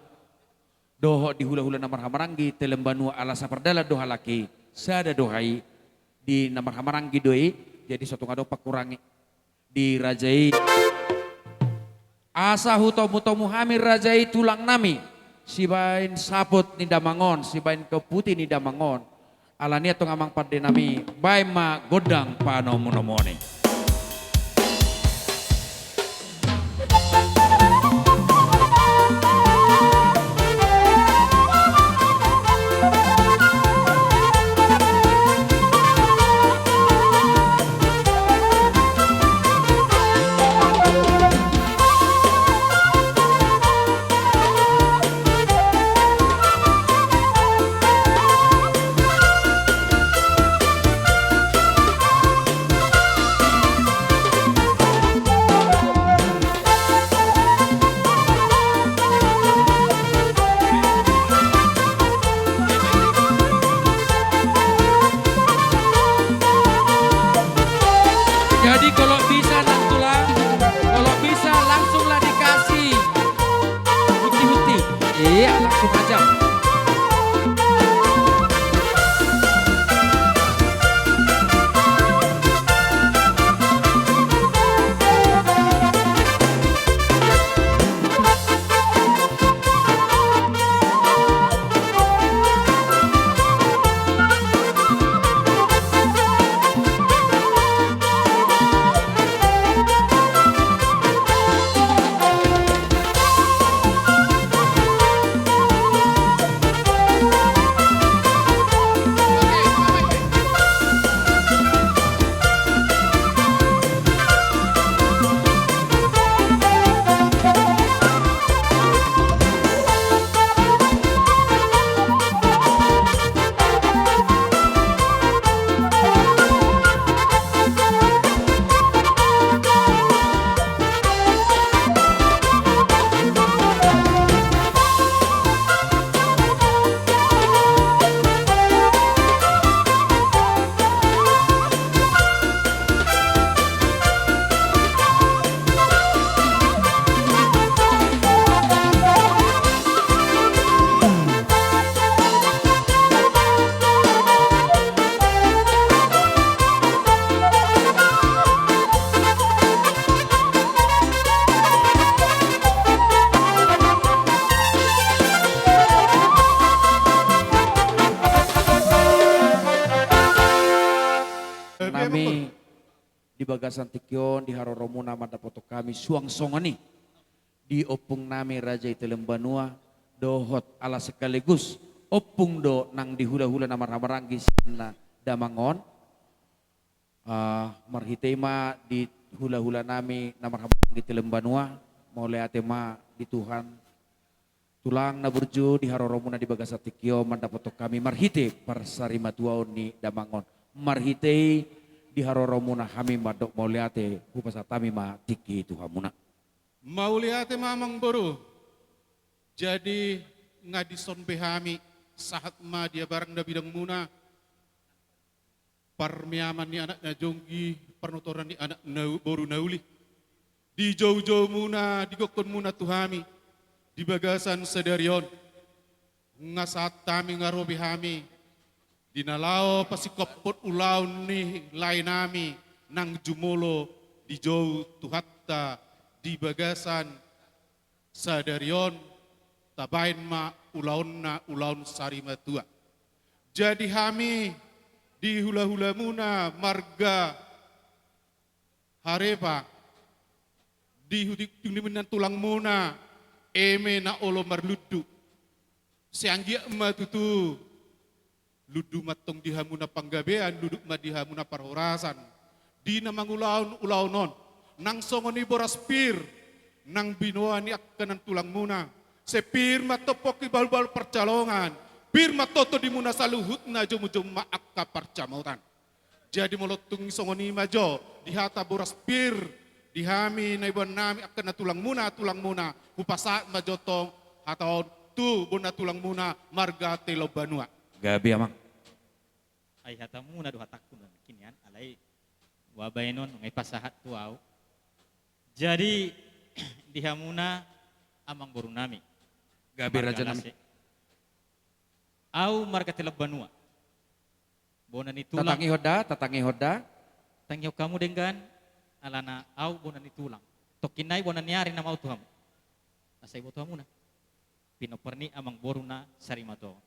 Dohot di hulahula na marhahamaranggi Telembanua, ala sapardalan do halak i, sada do hami i, di na marhahamaranggi do i. Jadi so tung adong pangkurangi di raja i. Asa hutomutomu hami raja i tulangnami, sibaen saput ni damang on, sibaen kaputi ni damang on. Alani i antong amang pandenami, baen ma gondang panomunomuon i. Jadi kalau bisa nang tulang, kalau bisa langsunglah dikasih. Huti, huti. Iya, langsung aja. Nami di bagasan tingki on, di haroromuna mandapothon hami suang songon i di ompungnami Raja i Telembanua, dohot ala sekaligus ompung do nang di hulahula na marhahamaranggi sian na damang on. Ah, marhite i ma di hulahulanami na marhahamaranggi Telembanua, mauliate ma di Tuhan. Tulang na burju, di haroromuna di bagasan tingki on mandapothon hami marhite parsarimatuaon ni damang on. Marhite i di haroromuna hami mandok mauliate, hupasahat hami ma tingki i tu hamuna. Mauliate ma amangboru. Jadi nga dison be hami sahat ma di abarang na bidangmuna. Parmeaman ni anak na jonggi, parnutoran ni anak na u-, boru na uli. Di joujoumuna, di gokhonmuna tu hami di bagasan sadari on. Nga sahat hami, nga ro be hami Di na laho pasingkophon ulaon ni laenami nang jumolo dijou Tuhanta di bagasan sadari on, tabaen ma ulaonna ulaon sarimatua. Jadi hami di hulahulamuna marga Harepa, di hudikding ni minan tulangmuna, eme na olo marlundu. Sai anggiat ma tutu lundu ma tong di hamuna panggabean, lundu ma di hamuna parhorasan. Di na mangulahon ulaon on, nang songon i boras pir, nang binoan ni angka nan tulangmuna. Sai pir ma tong pongki bahulbahul parsihaholongan, pir ma tong tondimuna saluhutna, jomujomu ma angka parsamotan. Jadi molo tung songon i ma jo di hata boras pir di hami na iboan nami angka na tulangmuna, tulangmuna, hupasahat ma jo tong hata on tu bona tulangmuna marga Telonbanua. Gabe amang. Ai hatamuna do hatangku na kinian, alai baenon nunga ipasahat tu au. Jadi di hamuna amangboru nami. Gabe raja nami. Au marga Telonbanua. Bona ni tulang. Tatangihon da, tatangihon da. Tangihon hamu denggan, alana au bona ni tulang. Tongkin nai bona ni ari nama au tu hamu. Asa iboto hamuna pinompar ni amangboru na sarimatua on.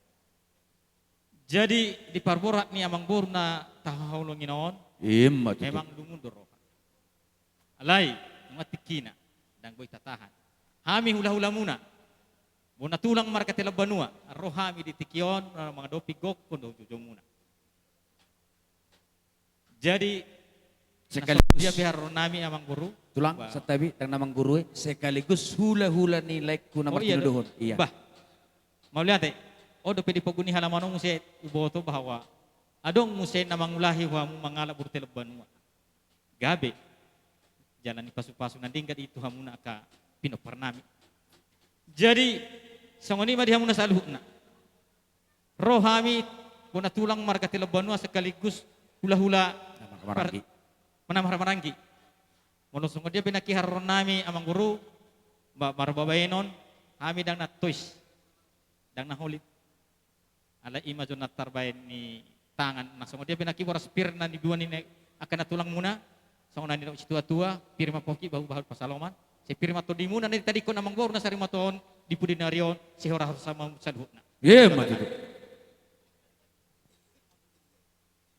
Jadi di parborat ni amangboru na tahaholongi on, ima tutu, memang lungun do roha. Alai nunga tingkina, ndang boi tatahan. Hami hulahulamuna, bona tulang marga Telonbanua, ro hami di tingki on mangadopi gokhon dohot jojomuna. Jadi sekaligus dia pe haroro nami amangboru. Tulang, santabi, ndang na manggurui, sekaligus hulahula ni laengku na martinodohon. Iya. Bah. Mauliate. O dope di pogu ni halaman on muse huboto bahwa adong muse na mangulahi hamu mangalap boru Telonbanua. Gabe. Jala ni pasupasu na denggan i tu hamuna angka pinompar nami. Jadi songon i ma di hamuna saluhutna. Ro hami bona tulang marga Telonbanua sekaligus hulahula na marhahamaranggi. Molo songon dia pe nangkin haroro nami amangboru, marbabaenon, hami ndang na tois, ndang na holit. Alai ima jo na tarbaen ni tangan, na songon dia pe nangkin boras pir na niboan ni angka na tulangmuna, songon na nidok situatua, pir ma pongki bahulbahul pansalongan, sai pir ma tondimuna na ditadingkon amangboru na sarimatua on di pudi ni ari on, sai horas-horas ma saluhutna. Ima tutu.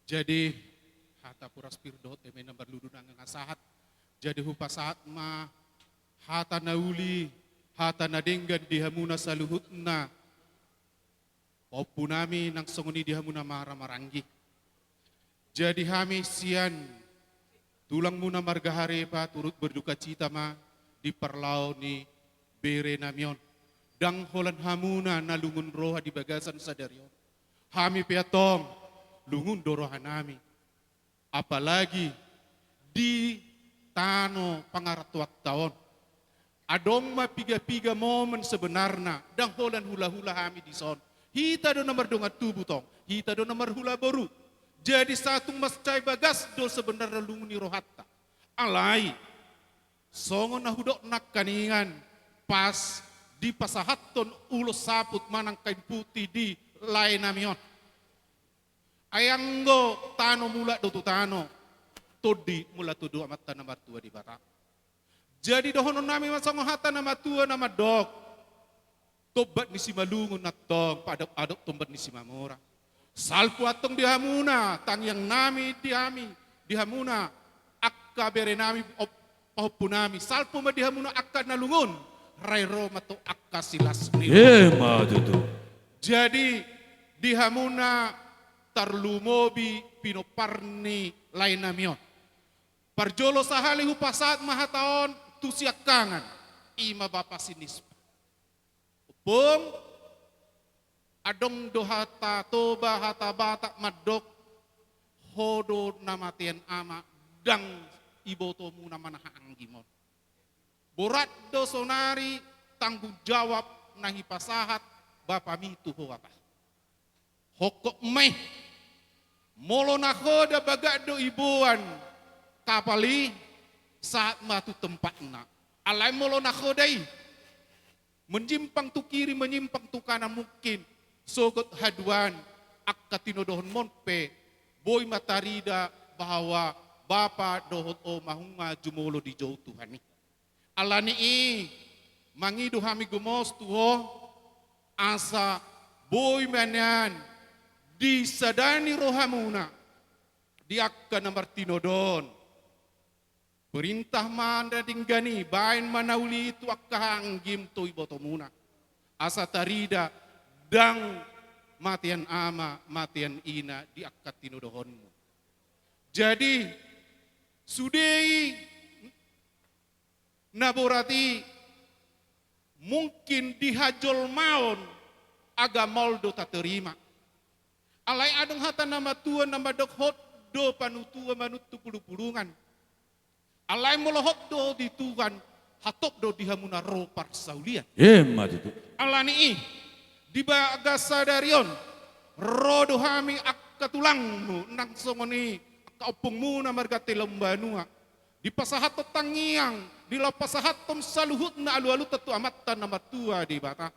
Jadi hata boras pir dohot eme na marlundu nunga sahat. Jadi hupasahat ma hata na uli, hata na denggan di hamuna saluhutna. Pahompu nami nang songon i di hamuna marhahamaranggi. Jadi hami sian tulangmuna marga Harepa turut berdukacita ma di parlao ni bere nami on. Ndang holan hamuna na lungun roha di bagasan sadari on. Hami pe antong lungun do roha nami. Apalagi di tano pangarantoanta on. Adong ma piga-piga momen sebenarna, ndang holan hulahula hami dison. Hita do na mardongan tubu tong, hita do na marhula boru. Jadi sahat tung mansai bagas do sebenarna lungun ni rohanta. Alai songon na hudok nangkaningan pas dipasahathon ulos saput manang kain putih di lae nami on. Ai anggo tano mulak do tu tano, tondi mulak tu Amanta na martua Debata. Jadi dohonon nami ma songon hata na matua na mandok: Tombat ni Simalungun antong paadop-adop tombat ni Simamora. Salpu antong di hamuna tangiang nami, di hami, di hamuna angka bere nami, pahompu nami, salpu ma di hamuna angka na lungun, rai ro ma tu angka silas ni roha. Ima tutu. Jadi di hamuna tarlumobi pinompar ni lae nami on. Parjolo sahali hupasahat ma hata on tu siangkangan, ima bapa si Nispa. Ompung, adong do hata Toba, hata Batak mandok: Ho do na matean ama, ndang ibotomu na manaha anggim on. Borat do sonari tanggung jawab na hipasahat bapami tu ho, apa? Hongkop ma i. Molo nahoda bagak do iboan kapal i, sahat ma tu tempatna. Alai molo nahoda i menyimpang tu kiri, menyimpang tu kanan, mungkin sogot haduan angka tinodohonmon pe boi ma tarida bahwa Bapa dohot Oma nunga jumolo dijou Tuhan i. Alani i, mangido hami gomos tu ho, asa boi ma nian disadani rohamuna di angka na martinodohon. Perintah ma na denggan i, baen ma na uli i tu angka anggim tu ibotomuna. Asa tarida ndang matean ama, matean ina di angka tinodohonmu. Jadi, sude i na borat i mungkin di hajolmaon agama on do taterima. Alai adong hata na matua na mandok hot do panutua manuttu pulungpulungan. Alai molo hot do di Tuhan, hatop do di hamuna ro parsaulian. Emma tutu. Alani i, di bagas sadari on, ro do hami angka tulangmu, nang songon i angka ompungmuna marga Tellombanua. Dipasahathon tangiang, dipasahathon saluhutna alualunta tu Amanta na martua Debata.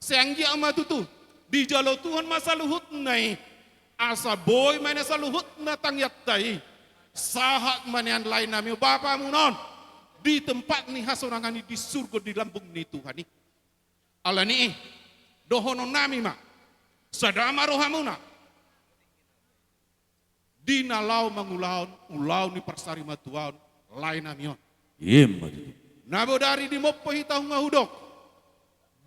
Sai anggiat ma tutu, dijalo Tuhan ma saluhutna i, asa boi ma nian saluhutna tangiangta i, sahat ma nian laenami on Bapamuna on, di tempat ni hasonangan i di surgo di lambung ni Tuhan i. Alani i, dohononnami ma, sada ma rohamuna di na laho mangulahon ulaon ni parsarimatuaon laenami on. Emma tutu. Na bodari dimompo hita nunga hudok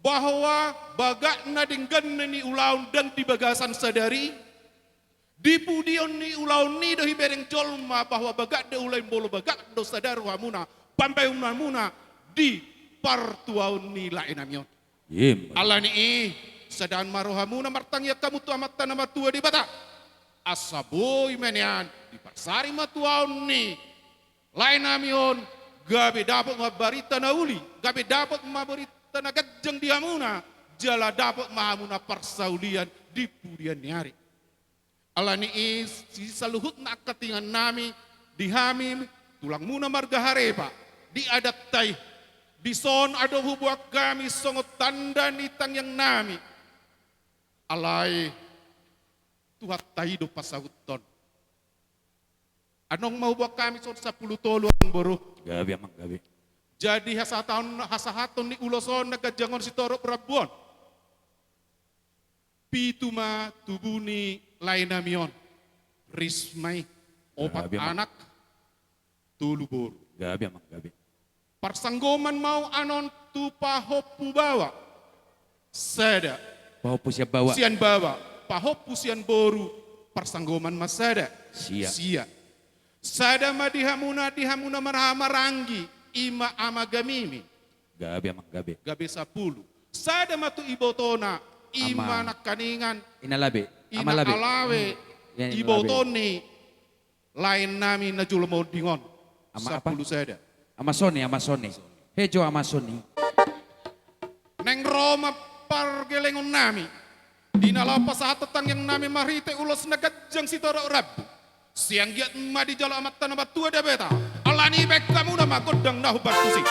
bahwa bagak na denggan ni ulaon ndang di bagasan sadari, di pudion ni ulaon i do dibereng jolma bahwa bagak do ulaon i molo bagak do sada rohamuna, pambahenanmuna di partuaon ni laenami on. Emma. Alani i, sadaan ma rohamuna martangiang hamu tu Amanta na martua Debata. Asa boi ma nian di parsarimatuaon ni laenami on, gabe dapot ma barita na uli, gabe dapot ma barita na ganjang di hamuna, jala dapot ma hamuna parsaulian di pudian ni ari. Alani i, sisaluhutna angka tangiangnami di hami tulangmuna marga Harepa, di adatta i, dison adong huboan hami songon tanda ni tangiangnami. Alai Tuhanta i do pasahuthon. Adong ma huboan hami songon sampulu tolu, amangboru. Gabe, amang, gabe. Jadi hasahaton, hasahaton ni ulos on na ganjang on sitorop rambu on. Pitu ma tubu ni laenami on. Risma i, opat anak, tolu boru. Gabe, amang, gabe. Parsanggoman ma on annon tu pahompu baoa, sada. Pahompu sian baoa. Sian baoa. Pahompu sian boru, parsanggoman ma sada. Sia. Sia. Sada ma di hamuna, di hamuna marhaha maranggi, i ma Ama Gamimi. Gabe, amang, gabe. Gabe sampulu. Sada ma tu ibotona, i ma nangkiningan, Ina Labe. Ina Labe. Ina Alawe. Hmm. Ina Labe. Iboto ni laenami na jolo monding on. Ama apa? Sampulu sada. Ama Soni, Ama Soni. Hejo, Ama Soni. Naeng ro ma pargelengonnami. Di na laho pasahathon tangiangnami marhite ulos na ganjang sitorop rambu. Sai anggiat ma dijalo Amanta na martua Debata. Alani i, baen hamuna ma gondang na hombar tusi.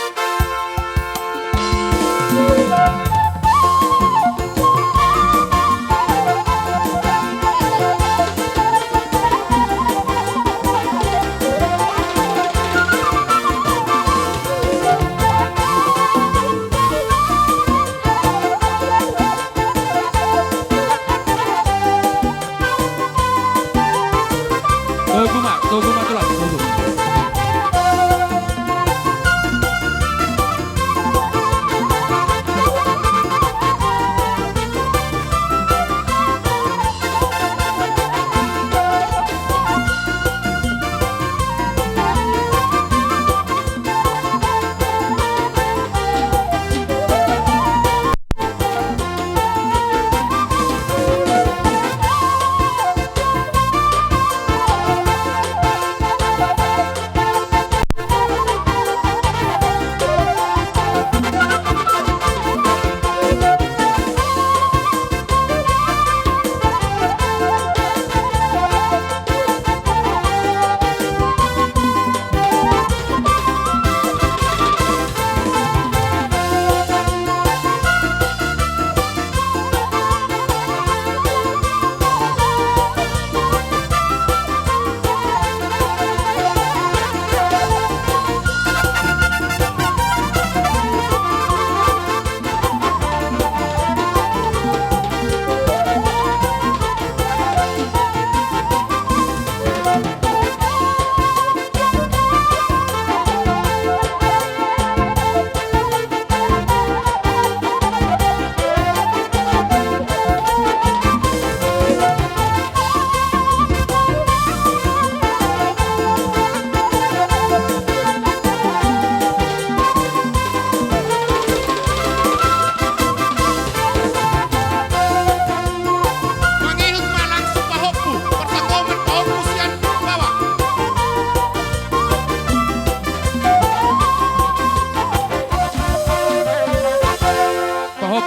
Togu ma, togu ma, tulang, togu.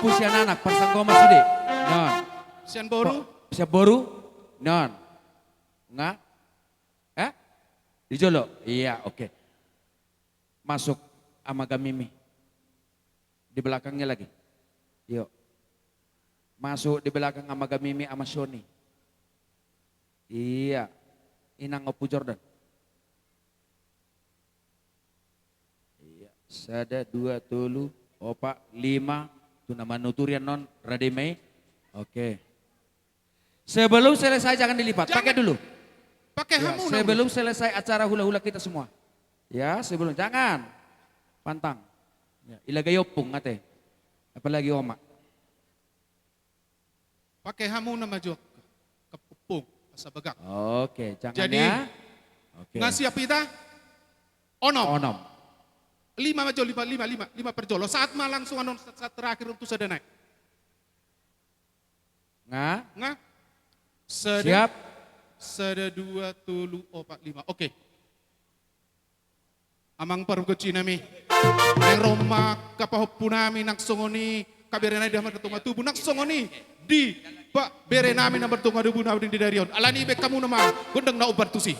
Sian anak, parsanggoman sude. Non. Sian boru? Po-, sian boru? Non. Nga? Eh? Di jolo? Iya, oke. Masuk Ama Gamimi. Di belakangnya lagi. Yuk. Masuk di belakang Ama Gamimi, Ama Sony. Iya. Inang Ompu Jordan. Iya. Sada, dua, tolu, opat, lima. Tu na manuturi annon, rade ma i. Oke. Sebelum selesai, jangan dilipat. Jangan. Pakai dulu. Pakai hamu, sebelum selesai acara hula-hula kita semua. Ya, sebelum, jangan. Pantang. Ya, ilaga i ompung, ate. Apalagi omak. Pakai hamu nama jok. Kepumpung, asa bagak. Oke, jangan. Jadi, ya. Oke. Nga siap hita? Onom. Onom. Lima ma jo, lima, lima, lima, lima per jolo. Sahat ma langsung annon, sahat, sahat terakhir untuk sada nai. Nga? Nga? Sada. Siap. Sada, dua, tolu, opat, lima. Oke. Amang pargonsi nami. Naeng ro ma angka pahompu nami nang songon i, angka bere nai di hamu na martonga tubu nang songon i. Di pa-, bere nami na martonga tubu na di darion. Alani i baen hamu nama gondang na umbar tusi.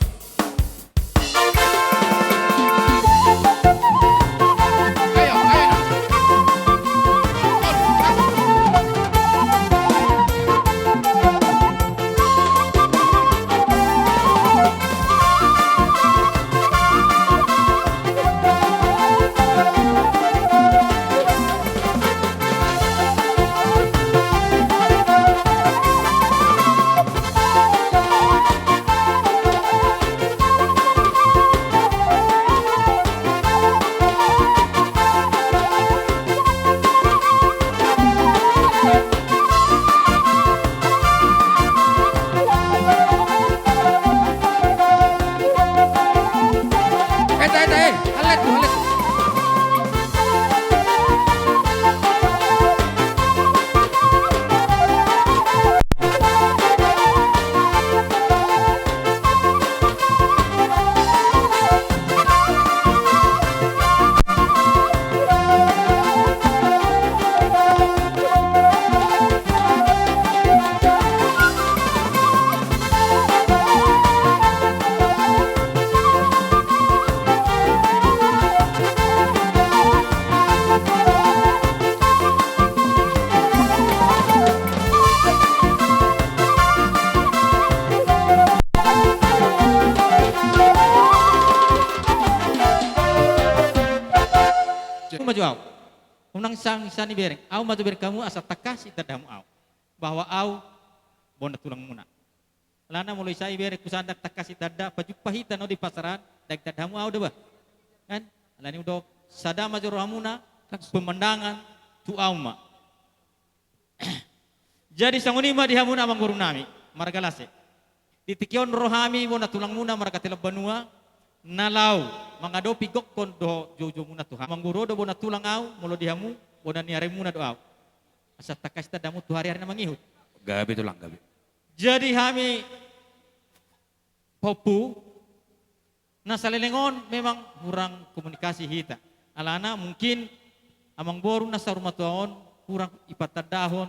Eta, eta, eh, hallet tu, hallet tu. Maju au. Unang sangsa ni bereng. Au maju bereng hamu asa tangkas ditanda hamu au. Bahwa au bona tulangmuna. Alana molo i sai bereng husandang tangkas ditanda, pajumpang hita na di pasaran, dang ditanda hamu au da bah. Kan? Alani i do, sada ma jo rohamuna, pemandangan tu au ma. Jadi songon i ma di hamuna amangboru nami, marga Lase. Di tingki on ro hami bona tulangmuna marga Telang Banua, na laho mangadopi gokhon dohot joujoumuna tu hami. Amangboru, do bona tulang au, molo di hamu, bona ni arimuna do au. Asa tangkas ditanda hamu tu ari-ari na mangihut. Gabe tulang, gabe. Jadi hami pahompu, na saleleng on memang hurang komunikasi hita. Alana mungkin amangboru na saur matua on hurang ipatandahon,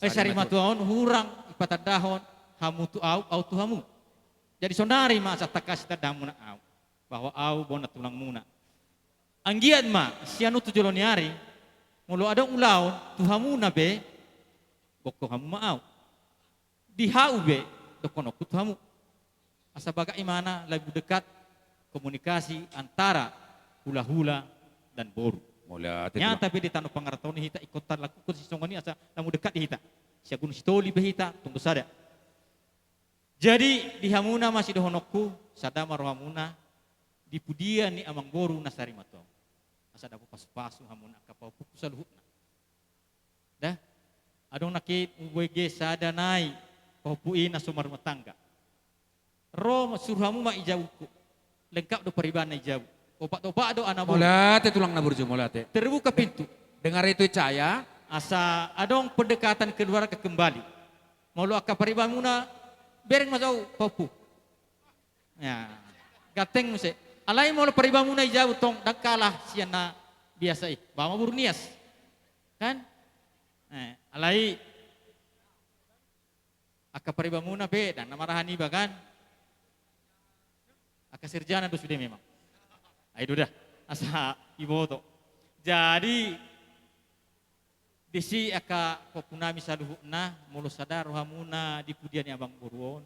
eh, sari matua on hurang ipatandahon hamu tu au, au tu hamu. Jadi saonari ma asa tangkas ditanda hamuna au, bahwa au bona tulangmuna. Anggiat ma sian on tu jolo ni ari, molo adong ulaon tu hamuna be, gokhon hamu ma au. Di hau be, dohononku tu hamu. Asa bagak imana lebih dekat komunikasi antara hula-hula dan boru. Mauliate, nyata tulang. Be di tano pangaratoon hita ingkon tarlakuhon sisongon i asa lam dekat di hita. Siagun sitoli be hita, tunggu sada. Jadi di hamuna ma sidohononku, sada ma rohamuna, di pudian ni amangboru na sari matua on. Asa dapot pasu-pasu hamuna angka pahompu saluhutna. Da, adong nangkin hubege sada nai pahompu i na so marumah tangga. Ro ma, suru hamu ma i jabu, lengkap do paribanna i jabu. Opat-opat do anak boru. Mauliate tulang na burju, mauliate. Terbuka pintu. Dengar itu, Caya. Asa adong pendekatan keluarga kembali. Molo angka paribanmuna, bereng ma jo au pahompu. Ya, ganteng muse. Alai molo paribanmuna i jabu tong, dang kalah sian na biasa i. Bahen ma boru ni as. Kan? Eh, alai angka paribamuna pe ndang na marahan iba kan? Angka sirjana do sude memang. Ai do da. Asa iboto. Jadi disi angka pahompunami saluhutna, molo sada rohamuna di pudian ni amangboru on,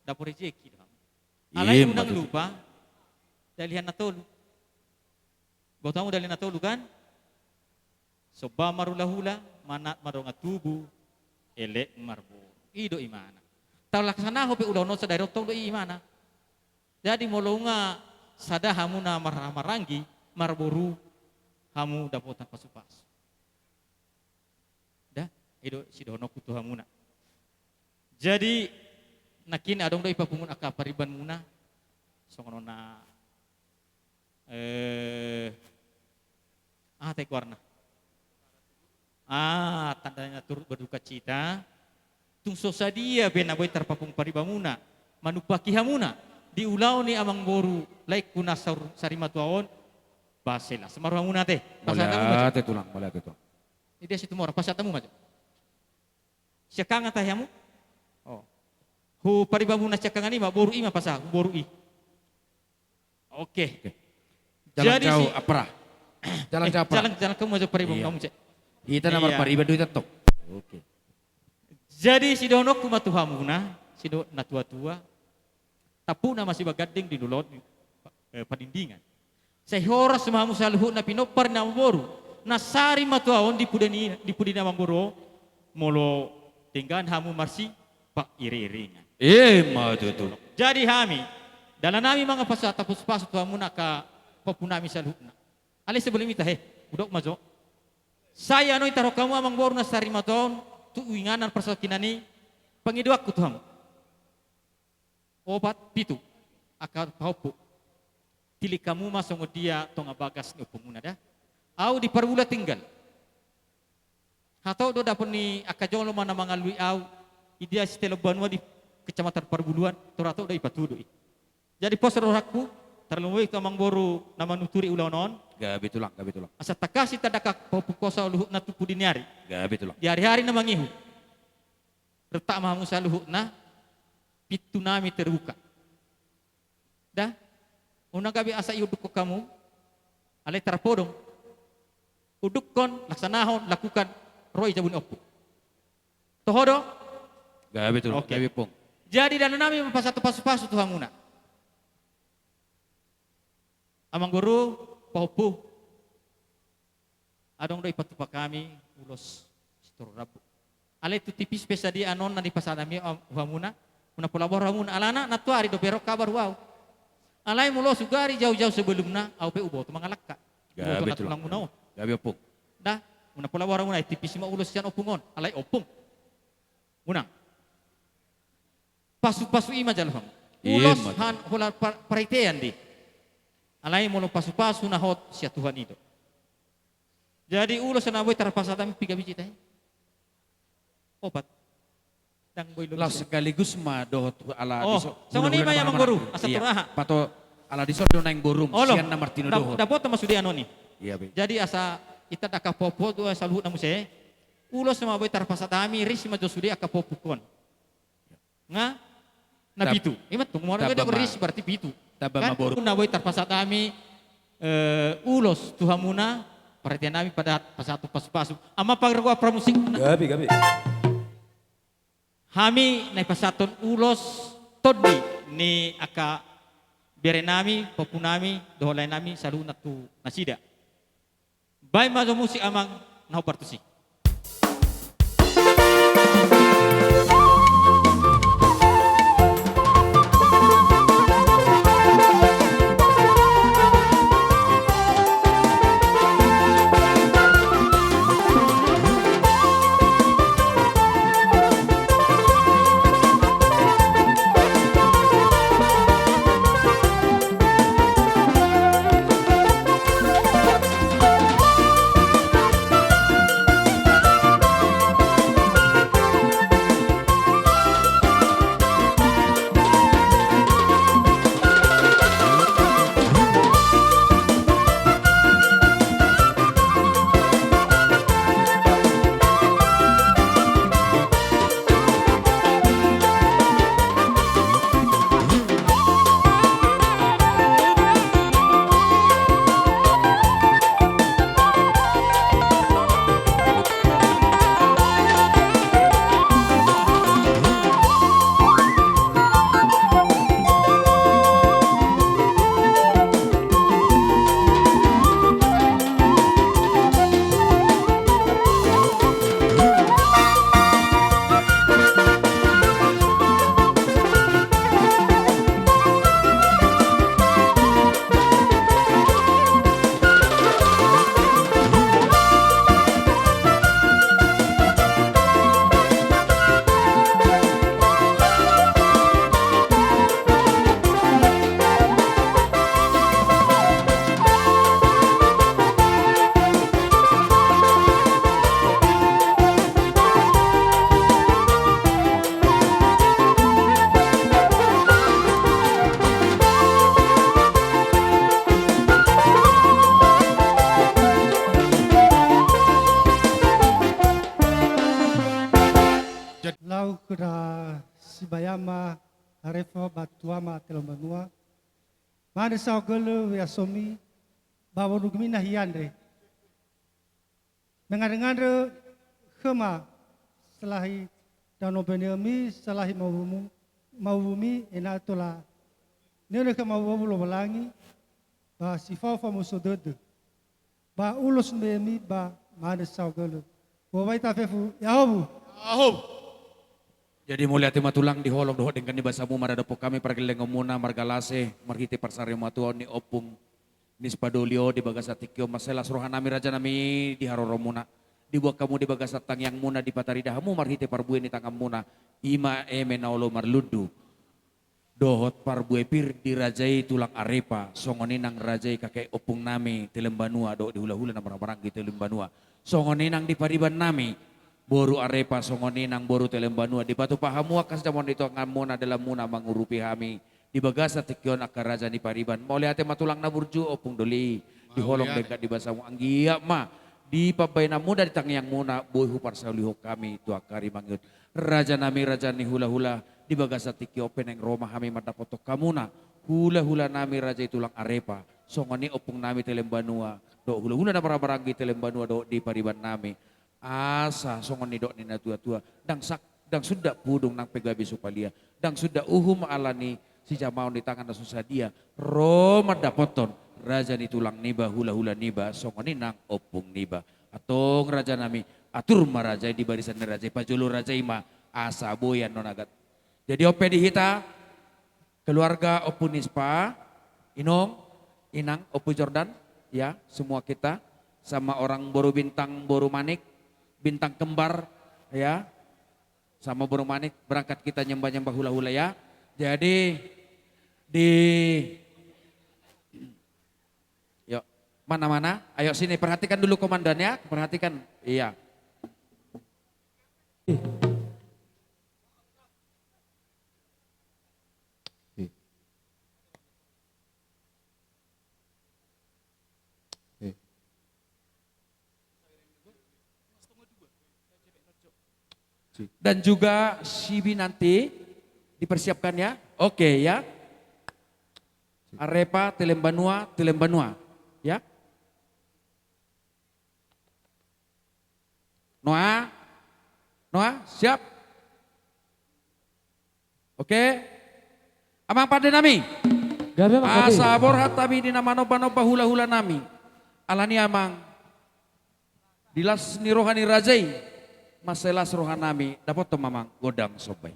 dapot rejeki do hamu. Alai unang lupa dalihan na tolu. Boto hamu dalihan na tolu kan? Somba marhulahula, manat ma dongan tubu, elek marboru. I do imana. Talaksanahon pe ulaon on sadari on tong do i imana. Jadi molo nunga sada hamu na marhahamaranggi, marboru, hamu dapotan pasupasu. Da, i do sidohononku tu hamuna. Jadi nangkin adong do i papungu angka paribanmuna, songon on na, eh, aha ate goarna? Ah, tandana turut berduka cita. Tung so sadia pe na boi tarpapungu paribamuna manumpaki hamuna di ulaon ni amangboru laengku na sar-, sarimatua on. Ba las ma rohamuna ate. Pasahat hamu ma jo. Mauliate tulang, mauliate tulang. Idia Situmorang, pasahat hamu ma jo. Siangkangan tahe hamu? Oh. Hu paribamuna siangkangan i ma, boru i ma pasahat, hu boru i. Oke. Oke. Jalan jauh, si-, Apra. Jalan jauh, Apra. Jalan, jalan hamu ma jo pariban hamu, cek. Hita na marpariban do hita tong. Oke. Jadi sidohononku ma tu hamuna, sidohon na tua-tua. Tampukna ma sibaganding di dolok ni, eh, Padindingan. Sai horas ma hamu saluhutna pinompar ni amangboru na sarimatua on di pudi ni, di pudi ni amangboru on, molo denggan hamu marsipangiring-iringan. Ima tutu. Jadi hami, dalan nami manang pasahat pasu-pasu tu hamuna angka pahompunami saluhutna. Alai sebelum i tahe, hudok ma jo. Sai annon i taruhon hamu amangboru na sarimatua on tu inganan parsaulian i, pangidoanku tu hamu. Opat, pitu, angka pahompu. Tilik hamu ma songon dia tonga bagas ni ompungmuna da. Au di Parbuluan tinggal. Hatop do dapot ni angka jolma na mangalului au, idia Sitelo Banua di Kecamatan Parbuluan, tor hatop do i patudu i. Jadi pos rohangku, tarlumobi tu amangboru na manuturi ulaon on. Gabe tulang, gabe tulang. Asa tangkas hita angka pahompu hosa luhutna tu pudi ni ari. Gabe tulang. Di ari-ari na mangihut. Rap ma hamu saluhutna, pintu nami terbuka. Da, unang gabe asa iundukkon hamu, alai tarpodom. Undukkon, laksanahon, lakukan, ro i jabu ni ompung. Toho do? Gabe tulang, oke. Gabe ompung. Jadi dalan nami ma pasahat pasu-pasu tu hamuna. Amangboru, pahompu. Adong do i patupa hami ulos sitorop rambu. Alai tu tipis pe sadia annon na nipasahat hami, am-, hu hamuna, unang pola boha ro hamuna, alana nantoari dope ro kabar hu au. Alai molo sugari jau-jau sebelumna, au pe huboto mangalangka. Huboto na tulangmuna on. Gabe ompung. Da, unang pola boha ro hamuna, ai tipis ma ulos sian ompung on, alai ompung. Unang. Pasu-pasu i ma jalo hamu. Ulos han holan par-, paritean do i. Alai molo pasu-pasu na hot sian Tuhan i do. Jadi ulos na boi tarpasahat hami piga biji tahe? Opat. Ndang boi lobi. Laos sekaligus ma dohot ala di so-, songon i ma ia amangboru, asa tor aha. Pato ala dison do naeng borum, sian na martinodohon. Olo, dapot ma sude annon i. Jadi asa hita angka pahompu saluhutna muse. Ulos ma boi tarpasahat hami, ris ma jo sude angka pahompu on. Nga? Na pitu. Ima tung mora tamba ma. Ris berarti pitu. Tamba ma boru. Na boi tarpasahat hami, eh, ulos tu hamuna, parhatian nami pasahat pasu-pasu. Amang pargoar pramusik. Gabe, gabe. Hami na pasahathon ulos tondi ni angka bere nami, pahompu nami, dohot lae nami, saluhutna tu nasida. Baen ma jo musik amang na hombar tusi. Sibahen ma arepa ba tu Ama Telan Banua. Mane saogalu wiasomi ba bonumi na hian re. Mangandengandeng hema salahi dano beneumi salahi maubumu, maubumi ena tola. Nene hema uabu lo balangi ba sifau famuso dede. Ba ulos memi ba mane saogalu. Bobaita fefu ya hobu. Ahob. Jadi mauliate ma tulang di holong dohot denggan ni basamu maradophon hami pargellengonmuna marga Lase marhite parsarimatua ni ompung ni sipadoli on di bagasan tingki on. Mansai las rohanami rajanami di haroromuna. Dibuat hamu di bagasan tangiangmuna dipataridah hamu marhite parbue ni tanganmuna. Ima eme na olo marlundu. Dohot parbue pir di raja i tulang Arepa, songon i nang raja i kakek ompung nami Telan Banua dohot di hulahula na marhahamaranggi Telan Banua. Songon i nang di pariban nami boru Arepa, songon i nang boru Telan Banua. Dipatupa hamu angka sijamoan ni tanganmuna dalanmuna mangurupi hami di bagasan tingki on angka raja ni pariban. Mauliate ma tulang na burju ompung doli di holong denggan ni basamu anggiat ma di pambahenanmuna di tangiangmuna boi huparsaulihon hami tu angka ari mangihut. Rajanami raja ni hulahula di bagasan tingki on pe naeng ro ma hami mandapothon hamuna hulahula nami raja i tulang Arepa songon i ompung nami Telan Banua dohot hulahula na marhahamaranggi Telan Banua dohot di pariban nami. Asa songon nidok ni natuatua, ndang sak, ndang sundat pudung nang pe gabe so palia, ndang sundat uhum ala ni sijamoan ni tangan na so sadia ro mandapothon raja ni tulang niba hulahula niba songon i nang ompung niba. Antong rajanami, atur ma raja i di barisan ni raja i, pajolo raja i ma asa boi annon agat. Jadi on pe di hita keluarga ompung ni sipa, inong, inang, ompung Jordan, ya semua kita sama orang boru Bintang, boru Manik, Bintang Kembar, ya sama boru Manik, berangkat kita nyembah-nyembah hulahula ya. Jadi di, yuk, mana-mana, ayo sini perhatikan dulu komandannya, perhatikan, iya. Dan juga sibi nanti dipersiapkan ya. Oke ya. Arepa, Telan Banua, Telan Banua. Ya. Noa, Noa, siap. Oke. Amang pande nami. Gabe, Amang pande. Asa borhat hami di na manomba-nomba hulahula nami. Alani amang, di las ni roha ni raja i, mansai las roha nami, dapothon ma amang gondang somba i.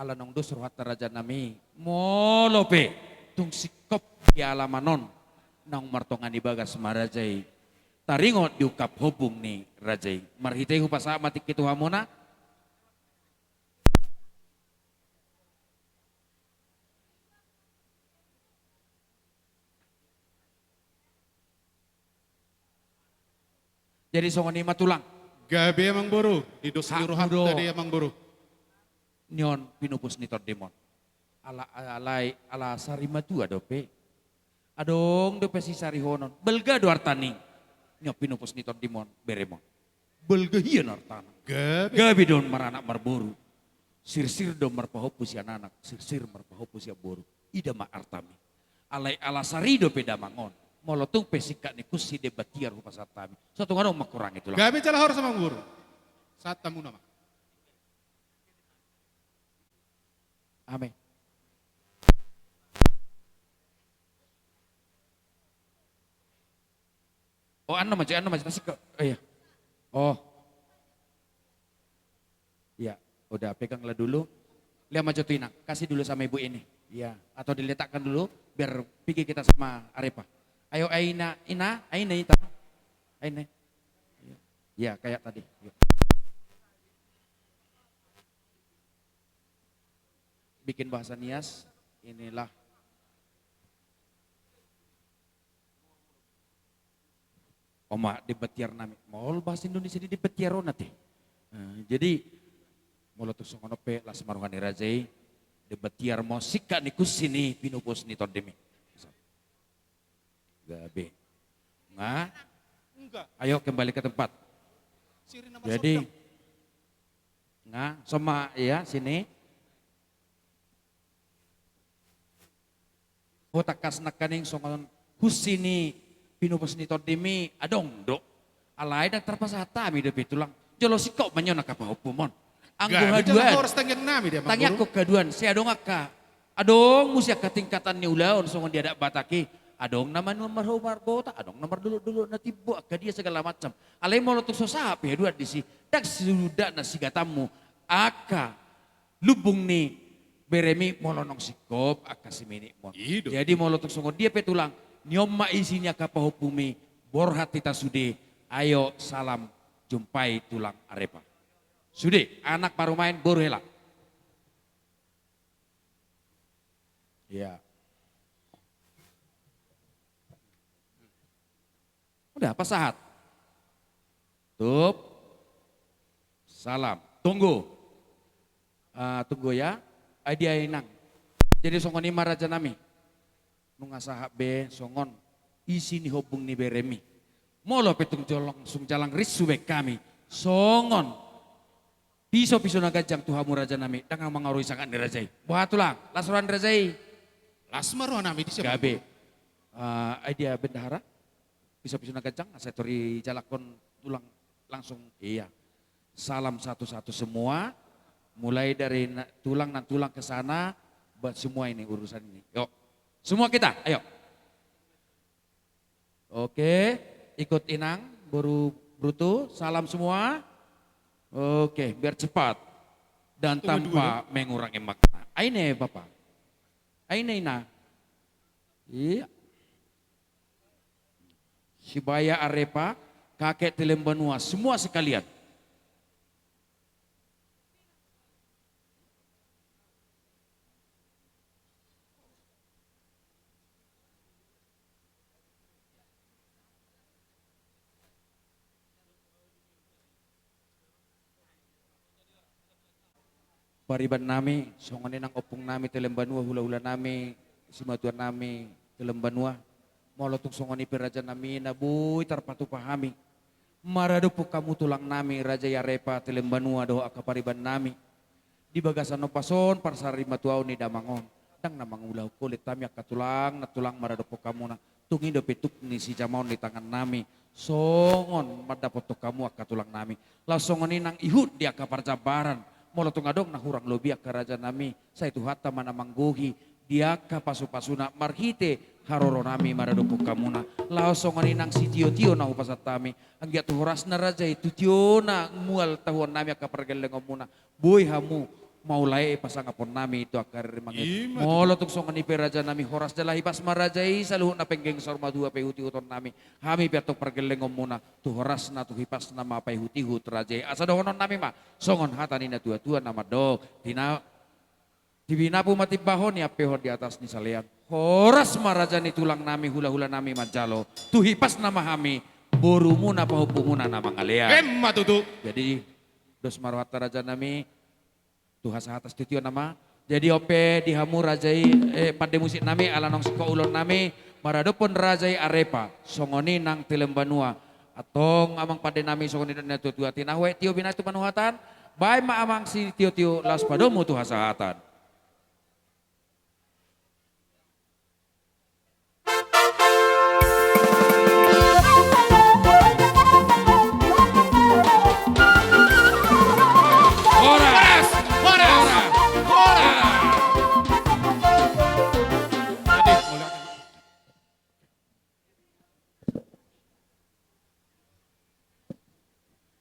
Ala naung dos rohanta raja nami, molo pe tung singkop di alaman on naung martonga ni bagas ma raja i, taringot diungkap hombung ni raja i. Marhite i hupasahat ma tingki tu hamuna. Jadi songon i ma tulang. Gabe amang boru, di dos ni roham do tadi amang boru. Nion pinupus ni tondim on. Ala, alai, ala sari matua dope. Adong dope sisarihonon. Balga do arta ni nion pinupus ni tondim on, berem on. Balga hian artana. Gabe. Gabe do on maranak marboru. Sirsir do on marpahompu sian anak, sirsir marpahompu sian boru. Ida ma artami. Alai ala sari dope damang on. Molo tung pe singkat ni kunsi demban tiar hupasahat hami. So tung adong mangkurangi tulang. Gabe jala horas amang boru. Sahat hamuna ma. Amen. Oh, annon ma jo, annon ma jo, tasik ko. Oh, iya. Oh. Iya, udah peganglah dulu. Lihat ma jo tu inang, kasih dulu sama ibu ini. Iya, atau diletakkan dulu, biar pergi kita sama Arepa. Ayo, Aina, Ina, Aina, Ita. Aina. Iya, kayak tadi. Iya. Bikin bahasa Nias, inilah. Oma, demban tiar nami. Molo bahasa Indonesia ni demban tiar on ate. Eh, jadi, molo tung songon on pe las ma roha ni raja i, demban tiar ma on singkat ni kunsi ni pinupus ni tondim i. Gabe. Nga? Enggak. Ayo kembali ke tempat. Jadi, nga, soma, iya, sini. Hutangkas nangkaning songon kunsi ni pinupus ni tondim i adong do. Alai ndang tarpasahat hami dope tulang. Jolo singkop ma nion angka pahompum on. Anggo haduan. Tangiangkon haduan, sai adong angka, adong muse angka tingkatan ni ulaon songon di adat Batak i. Adong na manuan marhau margota, adong na mardolok-dolok na timbo, angka dia segala macam. Alai molo tung so sahat pe haduan disi, ndang siundakna sigatanmu angka lumbung ni berem i molo naung singkop angka siminit mon. Jadi molo tung songon dia pe tulang, nion ma isi ni angka pahompum i, borhat hita sude, ayo salam jumpai tulang Arepa. Sude, anak parumaen boru hela. Iya. Udah, pasahat. Tup. Salam. Tunggu. Ah, tunggu ya. Ai dia inang. Jadi songon i ma raja nami. Nunga sahat be songon isi ni hombung ni berem i. Molo pe tung jolo langsung jalang ris hubaen hami. Songon piso-piso na ganjang tu hamu raja nami, ndang mangaroi sangkap ni raja i. Boha tulang, las roha ni raja i. Las ma roha nami di siapa? Gabe. Ah, ai dia bendahara. Piso-piso na ganjang, asa tor dijalakhon tulang langsung. Iya. Salam satu-satu semua. Mulai dari na-, tulang, nantulang ke sana, buat semua ini urusan ini. Yuk. Semua kita, ayo. Oke, ikut inang, boru Brutu, salam semua. Oke, biar cepat dan tanpa mengurangi makna. Aine, Bapak. Aine, Ina. Iya. Sibaya, Arepa, kakek Teleng Banua, semua sekalian. Pariban nami, songon i nang ompung nami Teleng Banua, hula-hula nami, simatua nami Teleng Banua. Molo tung songon i pe raja nami na boi tarpatupa hami maradophon hamu tulang nami, raja i Arepa, Teleng Banua dohot angka pariban nami. Di bagasan ombas on, parsarimatua on ni damang on, ndang na mangulahon holit hami angka tulang, nantulang maradophon hamuna. Tung i dope tuk ni sijamaon ni tangan nami songon mandapothon hamu angka tulang nami. Laos songon i nang ihut di angka parjambaran, molo tung adong na hurang lobi angka raja nami, sai Tuhanta ma na manggohi di angka pasu-pasuna marhite haroro nami maradophon hamuna. Laos songon i nang sitio-tio na hupasahat hami, anggiat tu horasna raja i, tu tiona mual tahuon nami angka pargellengonmuna, boi hamu Mauliate pasangaphon nami tu angka ari mangido. Ima tutu. Molo tung songon i pe raja nami, horas jala hipas ma raja i saluhut na penggeng saur matua paihutihutonnami. Hami pe antong pargellengonmuna tu horasna tu hipasna ma paihutihut raja i. Asa dohononnami ma songon hata ni natuatua na mandok: Tina, tibinapu ma timbahon, iampehon di atas ni salean. Horas ma raja ni tulang nami, hulahula nami manjalo, tu hipasna ma hami borumuna pahompumuna na mangalean. Ima tutu. Jadi dos ma rohanta raja nami tu hasahatan sitio nama. Jadi on pe di hamu raja i, eh, pande musik nami, ala naung singkop ulaon nami maradophon raja i Arepa, songon i nang Teleng Banua. Antong amang pande nami, songon i do natuatua: Tina, hue, tio, binahen tu panuhatan. Baen ma amang sitiotio laos padomu tu hasahatan. Horas! Horas! Horas! Horas!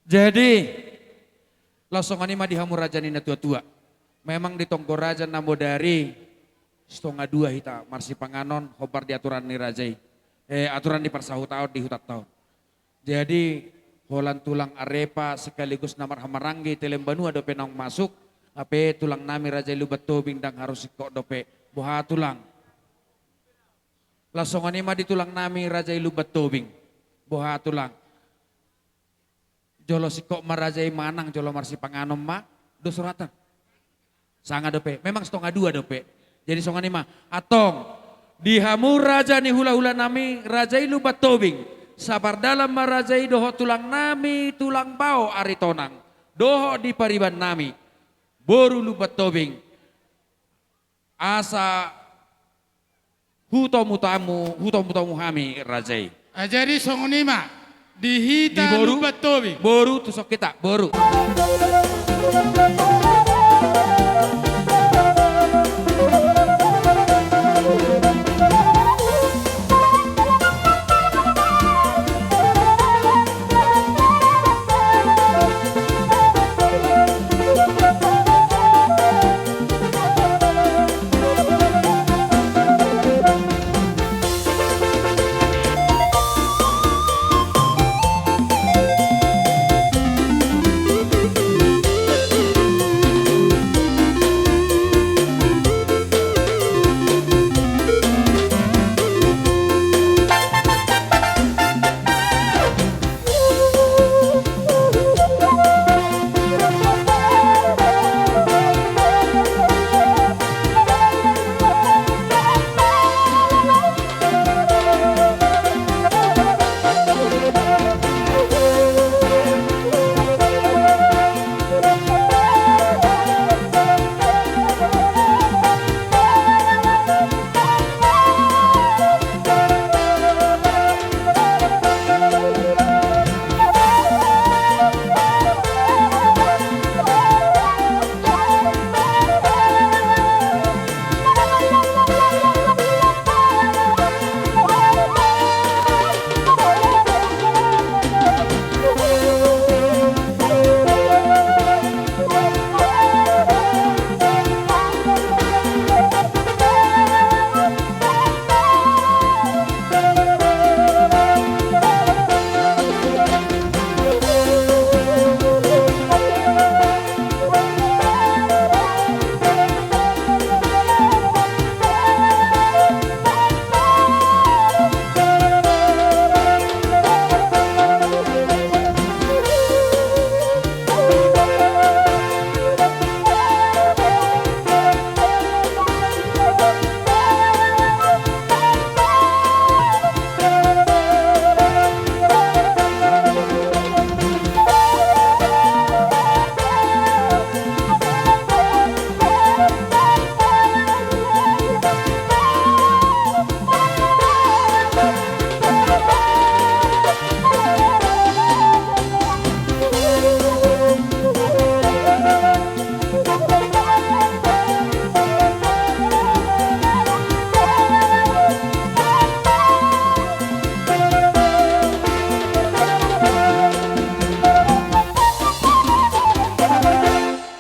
Jadi, laos songon i ma di hamu raja ni natuatua. Memang di tonggo raja na modari, stonga dua hita marsipanganon, hombar di aturan ni raja i. Eh, aturan ni parsahutaon di hutanta on. Jadi, holan tulang Arepa sekaligus na marhahamaranggi Teleng Banua dope naung masuk, hape tulang nami raja i Lumban Tobing ndang harus singkop dope. Boha tulang? Laos songon i ma di tulang nami raja i Lumban Tobing. Boha tulang? Jolo singkop ma raja i manang jolo marsipanganon ma? Dos rohanta? Sanga dope. Memang stonga dua dope. Jadi songon i ma. Antong, di hamu raja ni hulahula nami, raja i Lumban Tobing, sapardalan ma raja i dohot tulang nami, tulang bao Aritonang, dohot di pariban nami, boru Lumban Tobing. Asa hutomutomu, hutomutomu hami raja i. Ah, jadi songon i ma di hita, di boru, Lumban Tobing. Boru, tu son hita, boru.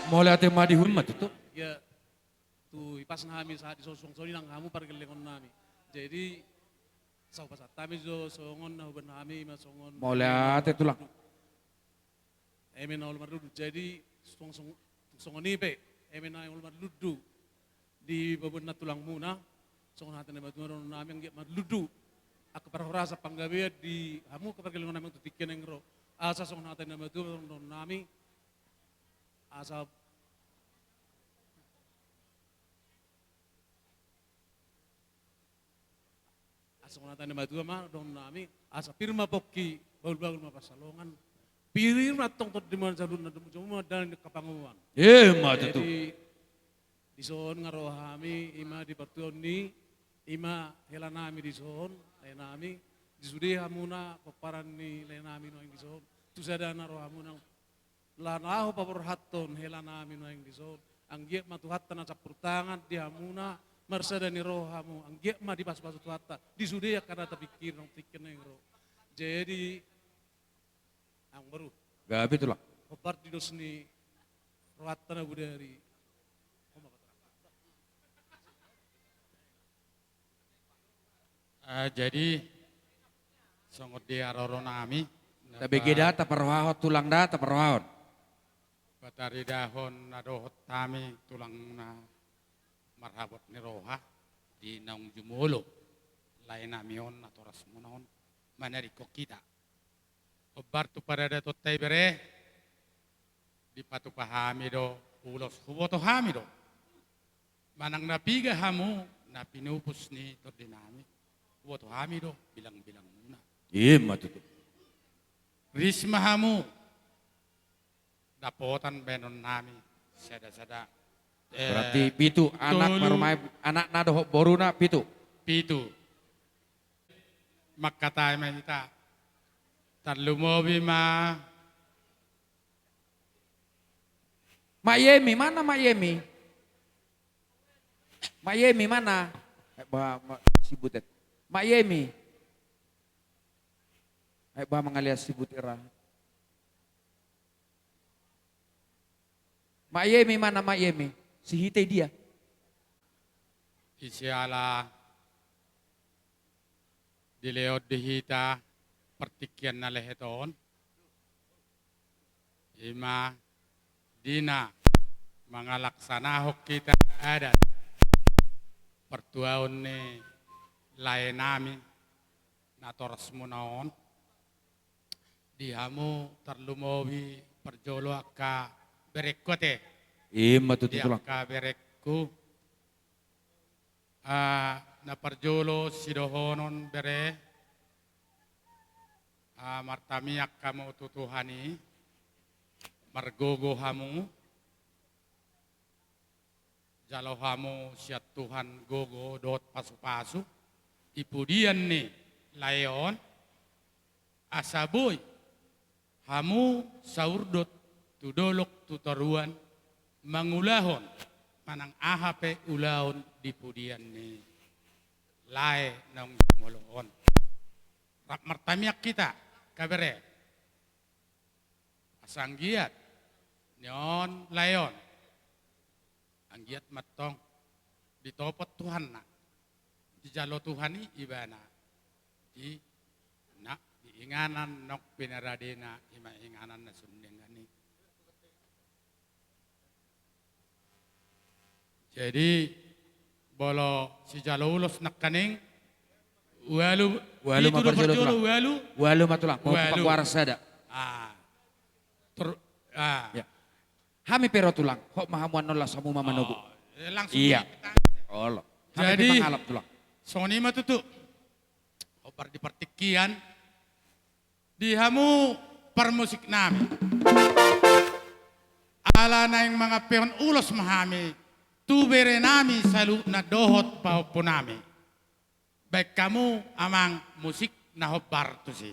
Mauliate ma di hamu ma tutu. Ia, tu hipasna hami sahat di son songon i nang hamu pargellengon nami. Jadi, sai hupasahat hami jo songon na hubaen hami ma songon. Mauliate tulang. Eme na olo marlundu. Jadi, song-, song-, songon i pe, eme na olo marlundu di baboan na tulangmuna, songon hata ni na matua dohonon nami anggiat marlundu angka parhorasan panggabean di hamu angka pargellengon nami tu tingki na naeng ro. Asa songon hata ni na matua dohonon nami, asa Asa songon hata ni na matua ma dohonon nami, asa pir ma pongki, bahul-bahul ma pansalongan. Pir ma tongtong di mana saluhutna, domu-domu ma dalan ni angka pangomoan. Ima tutu. Jadi, di son nga ro hami, ima di partuaon ni, ima hela nami di son, lae nami, di sude hamuna pomparan ni lae nami nuaeng di son, tu sada na ro hamuna, laho paborhathon hela nami nuaeng di son. Anggiat ma Tuhanta na campur tangan di hamuna, marsada ni roha hamu, anggiat ma dipasu-pasu Tuhanta di sude angka na tapingkiri nang tingki na naeng ro. Jadi, amang boru. Gabe tulang. Hombar di dos ni rohanta na bodari. Ah, jadi, songon dia roro nami, na tabege da, taparrohahon tulang da, taparrohahon. Pataridahon na dohot hami tulang na marhabot ni roha di naung jumolo lae nami on natorasmuna on manadingkon hita. Hombar tu paradatonta i bere, dipatupa hami do ulos, huboto hami do manang na piga hamu na pinupus ni tondi nami, huboto hami do bilang-bilangmuna. Ima tutu. Ris ma hamu dapotan baenon nami sada-sada. Eh, berarti pitu anak tolu. Parumaen anakna dohot boruna pitu. Pitu. Mangkatai ma hita. Tarlumobi ma. Mak Yemi, mana Mak Yemi? Mak Yemi, mana? Eh, ba, ma, sibut, eh. Mak Yemi. Eh, ba, mangalias sibut era. Mak Yemi, mana Mak Yemi? Sihite dia. Isi ala dilehon di hita partingkian na lehet on. Ima di na mangalaksanahon hita adat partuaon ni lae nami natorasmuna on. Di hamu tarlumobi parjolo angka berengku ate. Ima tutu tulang. Di angka berengku. Ah, na parjolo sidohonon bere. Ah, martamiang hamu tu Tuhan i. Margogo hamu. Jalo hamu sian Tuhan gogo dohot pasu-pasu di pudian ni lae on, asa boi hamu saurdot tu dolok tu toruan mangulahon manang aha pe ulaon di pudian ni lae naung jumolo on. Rap martamiang hita, angka bere. Asa anggiat nion lae on, anggiat ma antong ditopot Tuhanna, dijalo Tuhan i ibana di na di inganan nang pinaradena, ima inganan na sundeng ani. Jadi, molo sijalo ulos nangkaning, ualu, ualu ma parjolo, ualu. Ualu ma tulang, mau pakuaran sada. Ah. Ter-, ah. Ya. Hami pe ro tulang, hot ma hamu annon las hamu ma manogu. Oh, eh, langsung. Iya. Olo. Hami pe mangalap tulang. Jadi, songon i ma tutu. Hombar di partingkian. Di hamu parmusik nami. Ala naeng mangampehon ulos ma hami tu bere nami saluhutna dohot pahompu nami. Baen hamu amang musik na hombar tusi.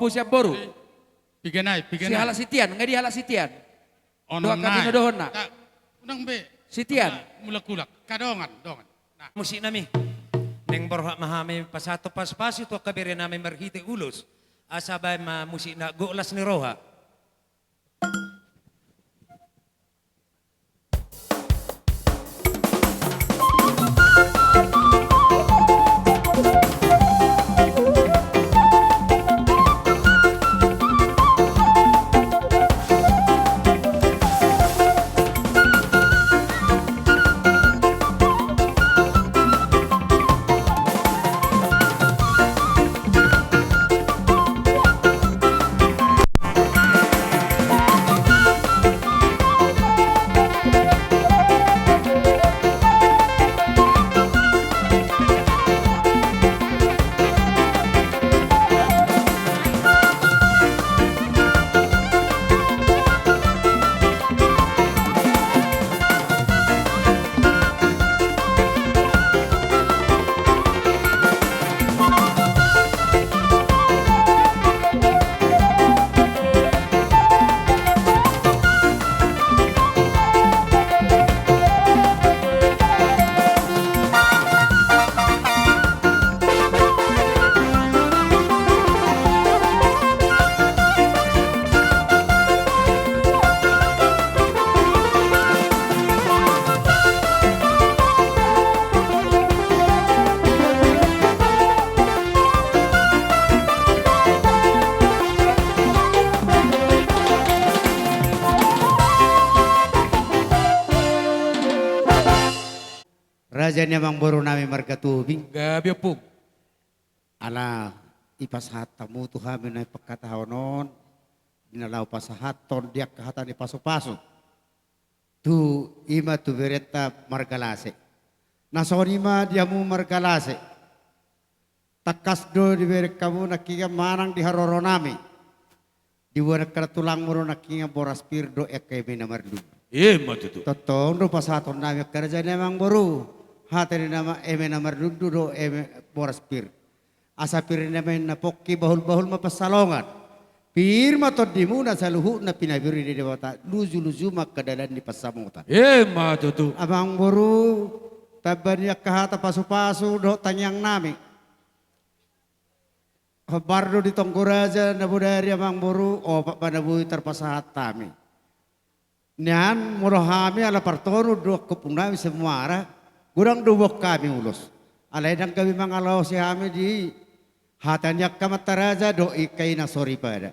Sian boru. Piga nai, piga nai. Si halak sitian, nga di halak sitian. Onon nai. Dohot hami na dohonna. Unang be. Sitian. Mulak-ulak. Kadongan, dongan. Nah. Musik nami. Naeng borhat ma hami pasahat pasu-pasu tu angka bere nami marhite ulos. Asa baen ma musik na gok las ni roha. Raja ni amangboru nami marga Tobing. Gabe ompung. Ala dipasahat hamu tu hami na pangkatahon on, di na laho pasahathon di angka hata ni pasu-pasu. Tu i ma tu berenta marga Lase. Na songon i ma di hamu marga Lase. Tangkas do dibereng hamu nangkingan manang di haroro nami. Diboan angka tulangmu do nangkingan boras pir dohot angka eme na marlundu. Ima tutu. Tongtong do pasahaton nami angka raja ni amangboru. Hata ni na ma eme na marlundu dohot eme boras pir. Asa pir ni na ma inna pongki, bahul-bahul ma pansalongan. Pir ma tondimuna saluhutna pinapir ni Debata, luju-luju ma angka dalan ni pansamotan. Ima tutu. Amangboru, tamba ni angka hata pasu-pasu dohot tangiang nami. Hombar do di tonggo raja na bodari amangboru, opat ma na boi tarpasahat hami. Nian molo hami ala partonun do angka ompung nami semuara, godang do boan hami ulos. Alai ndang gabe mangalaosi hami di hata ni angka amanta raja dohot angka ina soripada.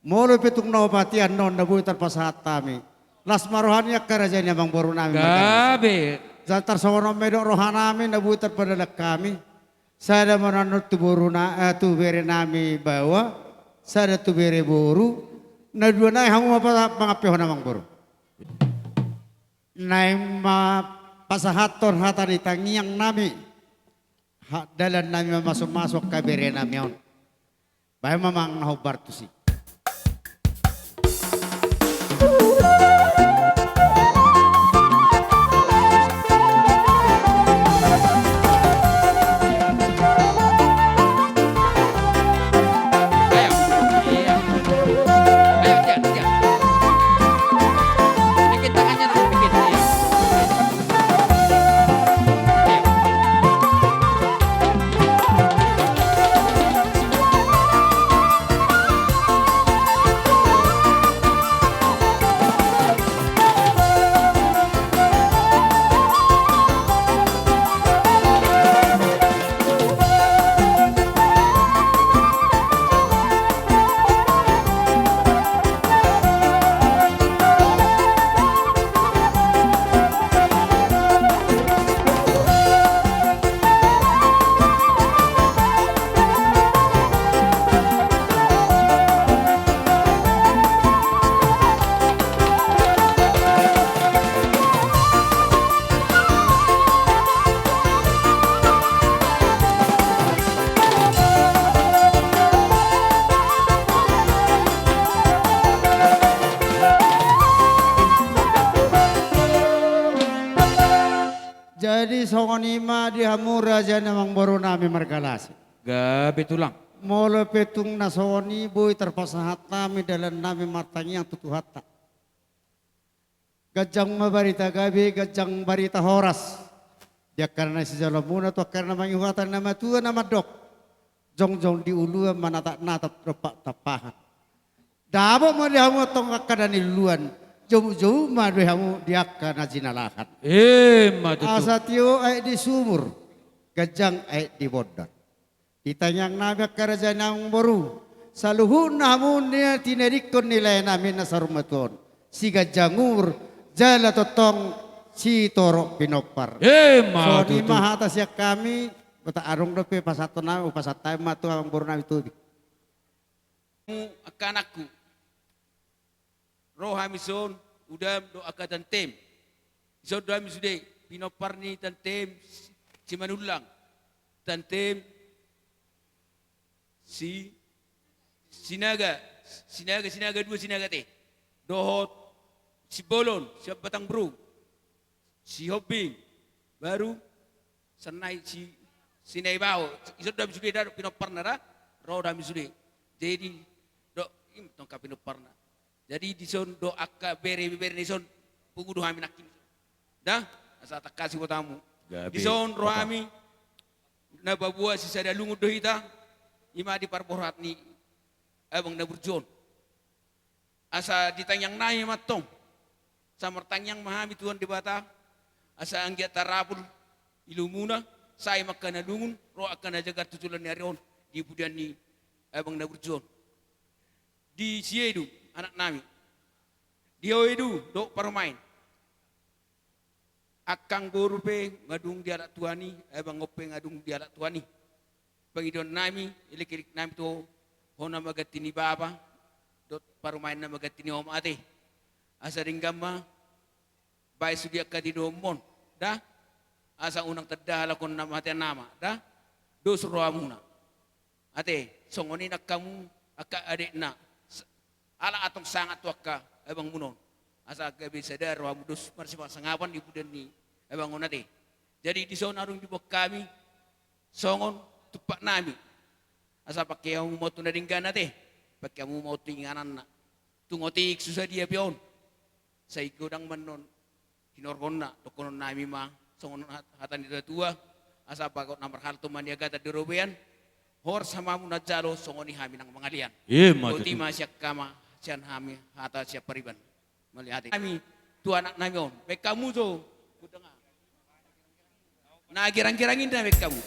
Molo pe tung na opat i annon na boi tarpasahat hami, las ma roha ni angka raja ni amangboru nami. Gabe. Jala tarsongon on ma i dohot roha nami na boi tarpadalan hami. Sada ma annon tu boru na, eh, tu bere nami baoa, sada tu bere boru, na dua nai hamu ma pa-, pangampehon amangboru. Naeng ma pasahathon hata ni tangiang nami, ha, dalan nami ma masu-masu angka bere nami on. Baen ma amang na hombar tusi. Jadi songon i ma di hamu raja ni amangboru nami marga Lase. Gabe tulang. Molo pe tung na songon i boi tarpasahat nami dalan nami martangiang tu Tuhanta. Ganjang ma barita gabe, ganjang barita horas. Di angka na sijaloonmuna tu angka na mangihuthon na matua na mandok. Jongjong di uluan ma natap-natap dompak tampahan. Dapot ma di hamu antong angka na niluluan. Jomu-jomu ma di hamu di angka na jinalahan. Emma tutu. Asa tio aek di sumur. Ganjang aek di bondan. Di tangiang nami angka raja ni amangboru, saluhutna hamu na tinadingkon ni lae nami na saur matua on, siganjang umur jala tongtong sitorop pinompar. Emma tutu. Songon i ma hata sian hami. Boto adong dope pasahaton nami, hupasahat hami ma tu amangboru nami Tobing. Angka anakku. Ro hami dison, udam dohot angka tantem. Dison do hami sude, pinompar ni tantem Simanullang. Tantem si, Sinaga, Sinaga, Sinaga dua, Sinaga te. Dohot Simbolon, sian Batang Brung. Sihombing, baru, Sanai si, Sinaibaho. Dison do hami sude da, pinompar na da. Ro do hami sude. Jadi, do, im, tongka pinompar na. Jadi dison do angka bere-bere ni son, pungu do hami nangkin. Da, asa tangkas huboto hamu. Gabe. Dison ro hami, na paboa sisada lungun do hita, i ma di parborhat ni abang na burju on. Asa di tangiang nami ma antong. Asa martangiang ma hami Tuhan Debata, asa anggiat tarapul ilumuna, sai ma angka na lungun, ro angka na jagar tu joloan ni ari on, di pudian ni abang na burju on. Di si Edu, anak nami. Di ho Edu, dohot parumaen. Angkang boru pe nga dung dialap Tuhan i, abang on pe nga dung dialap Tuhan i. Pangidoan nami, elek-elek nami tu ho, ho na maganti ni bapa, dohot parumaen na maganti ni oma ate. Asa denggan ma, baen sude angka tinodomon, da? Asa unang tanda halak on na mate nama, da? Dos rohamuna. Ate, songon i nang hamu, angka adekna. S-, ala antong sangap tu angka abangmuna on. Asa gabe sada rohamu dos marsipasangapan di pudian ni abang on ate. Jadi dison adong diboan hami, songon tumpak nami. Asa pangke hamu ma on tu na denggan ate. Pangke hamu ma on tu ingananna. Tung otik so sadia pe on. Sai godang ma annon hinorhonna, dohonon nami ma, songon hat-, hata ni natua-tua, asa bagot na marhalto ma niagatan di robean, horas ma hamu na jalo, songon i hami nang mangalean. Emma tutu. Boti ma sian hami, sian hami, hata sian pariban. Mauliate. Hami, tu anak nami on, baen hamu jo. Na girang-girang inda baen hamu.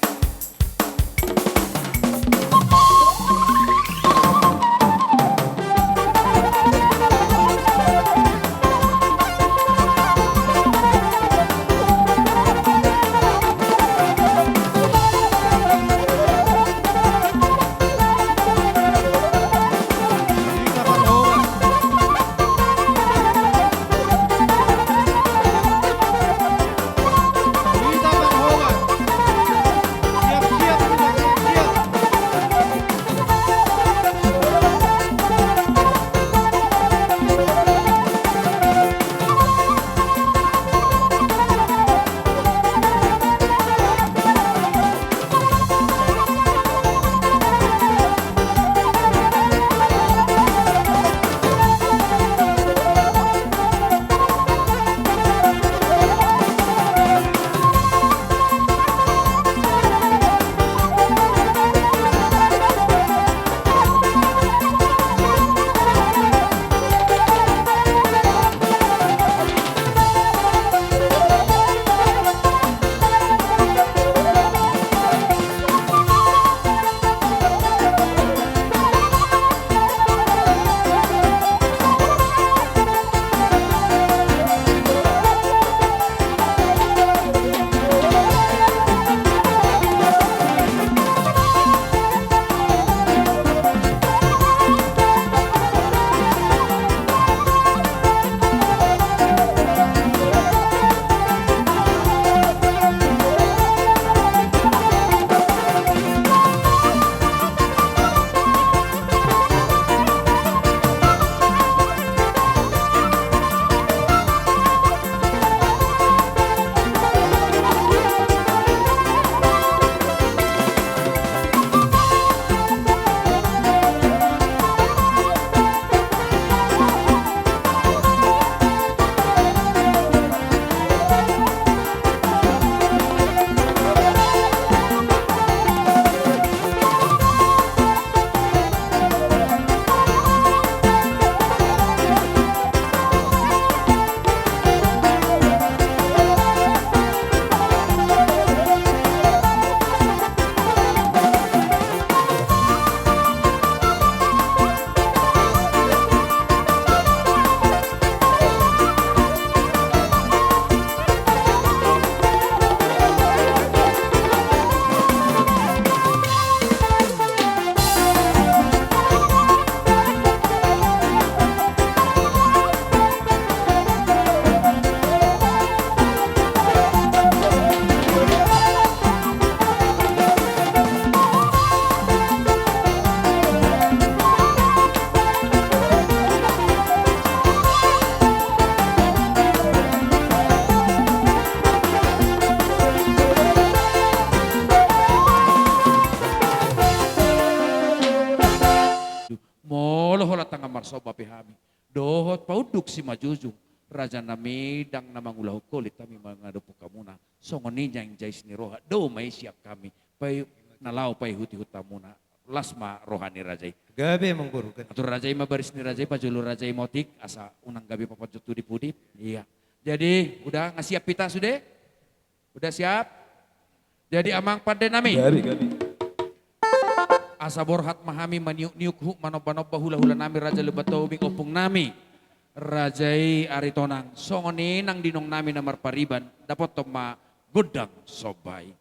Simanjujung, raja nami, ndang na mangulahon holit hami mangadophon hamuna. Songon i naeng jais ni roha, dao ma i sian hami. Paihut na laho paihutihut hamuna. Las ma roha ni raja i. Gabe, Amang Boru, gabe. Atur raja i ma baris ni raja i, pajolo raja i ma otik, asa unang gabe papanjot hudipudip. Iya. Jadi, udah, nga siap hita sude? Udah siap? Jadi, Amang pande nami. Gabe, gabe. Asa borhat ma hami maniukniuk huk, manombanomba hulahula nami, Raja Lumban Tobing, ompung nami, raja i Aritonang. Songon i nang di inong nami na marpariban, dapothon ma gondang somba i.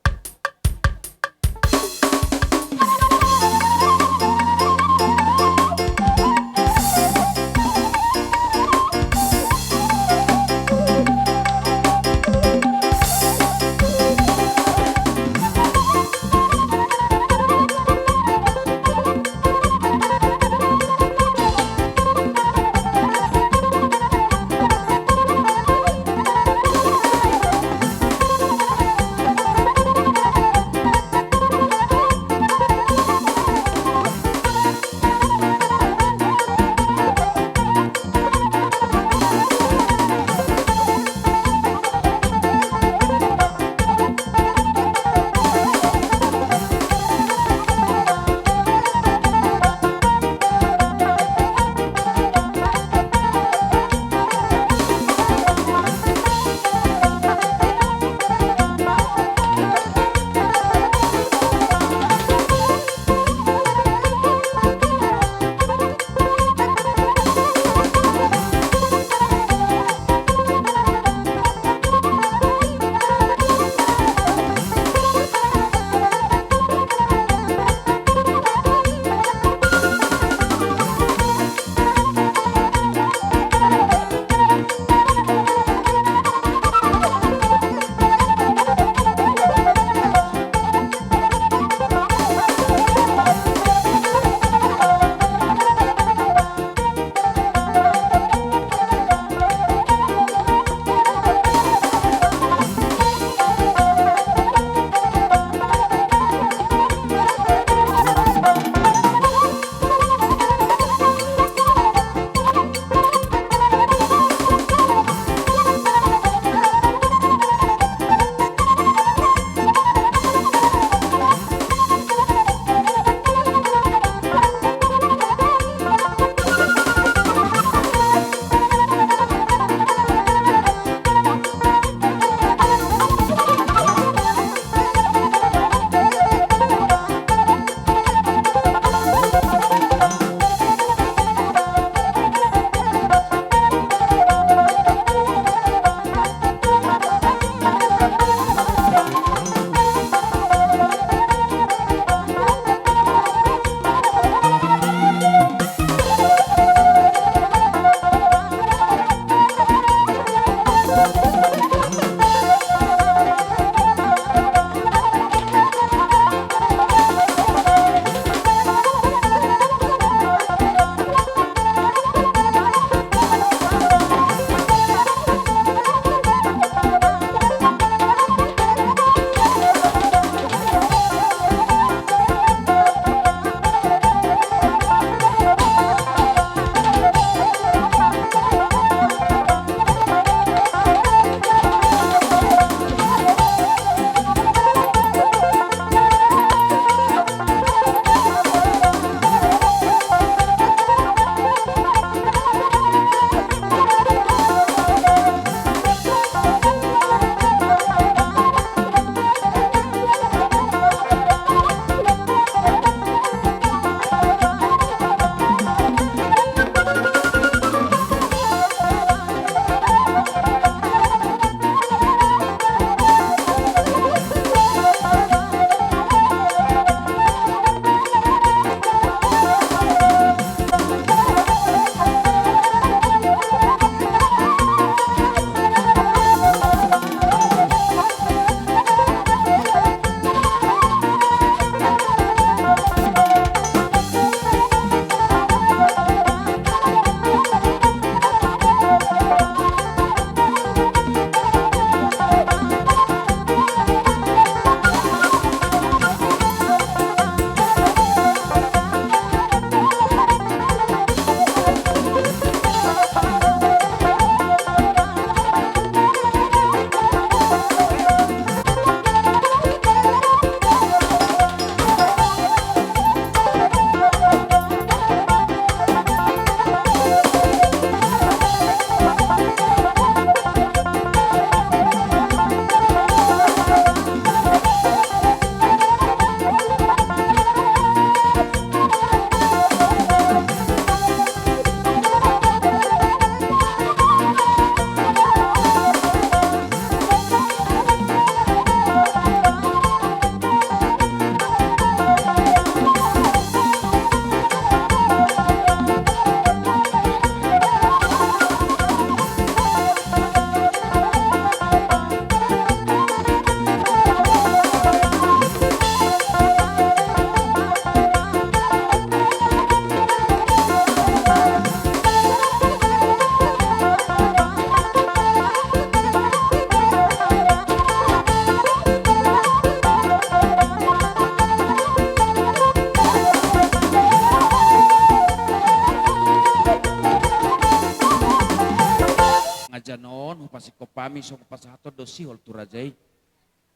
Raja on, hupasingkop hami songon pasahaton do sihol tu raja i.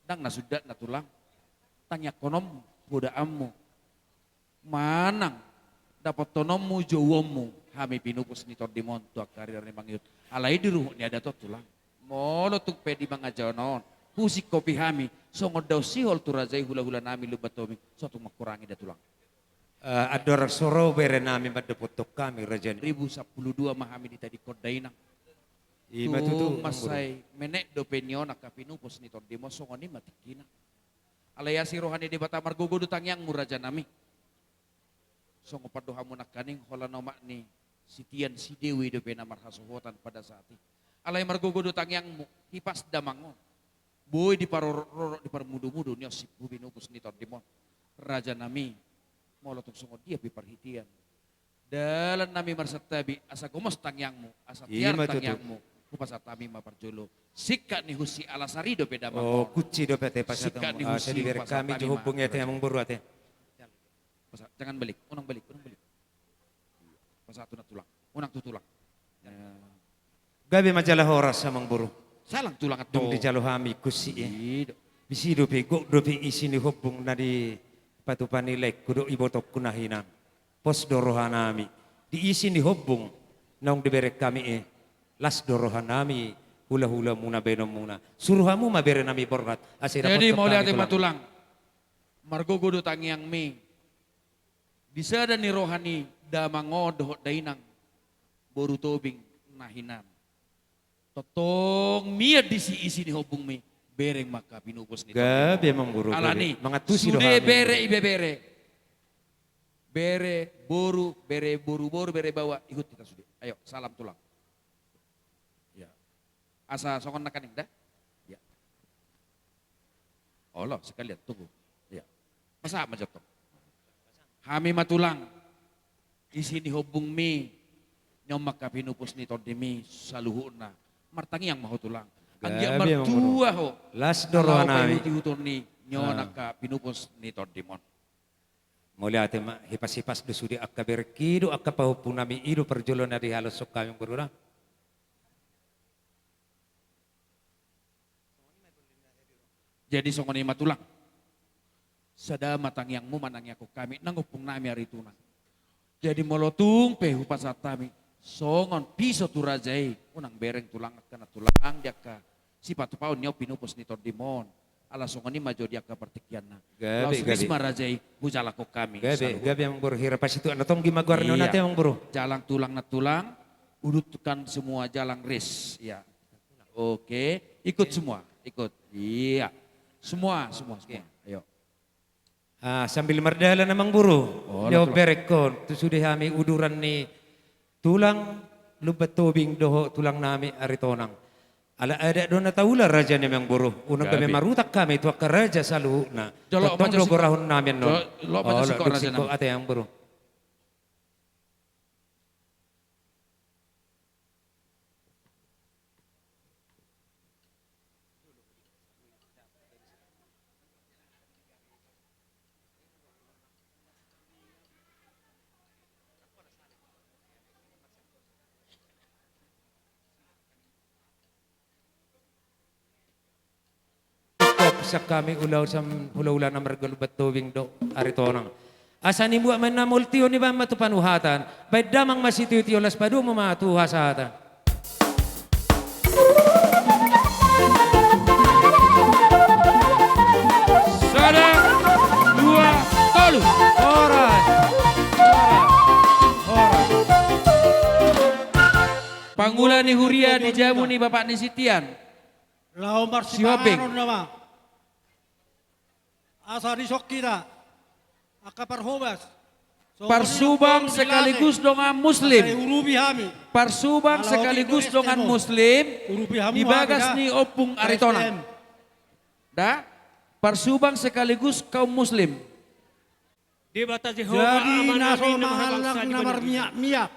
Ndang na sundat na tulang. Tangiangkononmu, podaanmu. Manang dapothononmu, jouonmu, hami pinupus ni tondimon tu angka ari na mangihut. Alai di ruhut ni adat on tulang. Molo tung pe di mangajaon on, husingkopi hami, songon dao sihol tu raja i hulahulanami Lumban Tobing, so tung mangkurangi da tulang. Eh, andorang so ro berenami mandapothon hami raja i. Ribu sampulu dua ma hami ditadingkon dainang. Ima tutu, tung mansai menek dope ni on angka pinupus ni tondimon, songon i ma tingkina. Alai asi roha ni Debata, margogo do tangiangmu rajanami. Songon pandohanmu nangkaning, holan omak ni sitian si Dewi dope na marhasohotan pada saat i. Alai margogo do tangiangmu, hipas damang on. Boi diparorot-rorot, diparmudu-mudu ni on sipu pinupus ni tondimon. Rajanami, molo tung songon dia pe parhitean, dalannami marsantabi, asa gomos tangiangmu, asa tiar tangiangmu. Hupasahat hami ma parjolo. Singkat ni hunsi, alas ari dope damang on. Oh, kunci dope ate pasahaton. Singkat ni hunsi, hupasahat hami ma parjolo. Ate amang boru ate. Pasahat, jangan balik, unang balik, unang balik. Pasahat tu na tulang, unang tu tulang. Gabe ma jala horas amang boru. Salang tulang antong. Dung dijalo hami kunsi i. Disi dope, gok dope isi ni hombung na dipatupa ni laengku dohot ibotongku na hinan. Pos do rohanami di isi ni hombung naung dibereng hami i. Las do rohanami hulahulamuna, baenonmuna. Suru hamu ma berenami borhat asa dapothon hami tulang. Jadi mauliate ma tulang. Margogo do tangiangmi. Di sada ni roha ni damang on dohot dainang, boru Tobing na hinan. Tongtong mian disi isi ni hombungmi, bereng ma angka pinupus ni tondimon. Gabe amang boru. Alani, mangantusi do hami. Sude bere, ibebere. Bere boru, bere boruboru, bere baoa, ihut hita sude. Ayo, salam tulang. Ya. Asa songon nangkaning da? Ya. Olo, sekalian, tunggu. Ya. Pasahat ma jo antong. Hami ma tulang, isi ni hombungmi, ni on ma angka pinupus ni tondimi saluhutna. Martangiang ma ho tulang. Anggiat martua ho. Las do rohanami. Laho paihutihutonni ni on angka pinupus ni tondimon. Mauliate ma, hipashipas do sude angka berengki dohot angka pahompunami, i do parjolo na dihaloshon hami amang boru da. Jadi songon i ma tulang. Sada ma tangiangmu manangiangkon hami nang ompungnami Aritonang. Jadi molo tung pe hupasahat hami songon piso tu raja i, unang bereng tulang angka na tulang di angka sipatupaon ni on pinupus ni tondimon. Ala songon i ma jo di angka partingkianna. Gabe, gabe. Laos ris ma raja i, hujalanghon hami. Gabe, gabe amang boru, hira pasituak na tonggi ma goar ni on ate amang boru. Jalang tulang na tulang, udutkan semua jalang ris. Ya. Oke, ikut semua, ikut. Iya. Semua, semua, semua. Ayo. Ah, sambil mardalan amang boru. Olo, tulang. Berengkon tu sude hami uduran ni tulang Lumban Tobing dohot tulangnami Aritonang. Ala adat do na taula raja ni amang boru. Unang gabe marutang hami tu angka raja saluhutna. Tongtong do gorahonnami annon. Olo, dung singkop ate amang boru. Singkop sian hami ulaon sian hulahula na marga Lumban Tobing dohot Aritonang. Asa nimbuat ma inna, multio niba ma tu panuhatan, baen damang ma sitiotio, laos padomu ma tu hasahatan. Sada, dua, tolu. Horas. Horas. Horas. Pangula ni huria di jabu ni bapak ni sitian. Laho marsipaharon nama. Asa dison hita angka parhobas. Parsubang sekaligus dongan muslim. Parsubang sekaligus dongan muslim di bagas ni Ompung Aritonang. Da, parsubang sekaligus kaum muslim. Debata Jahowa, Ama nami na marhalak na marmiakmiak,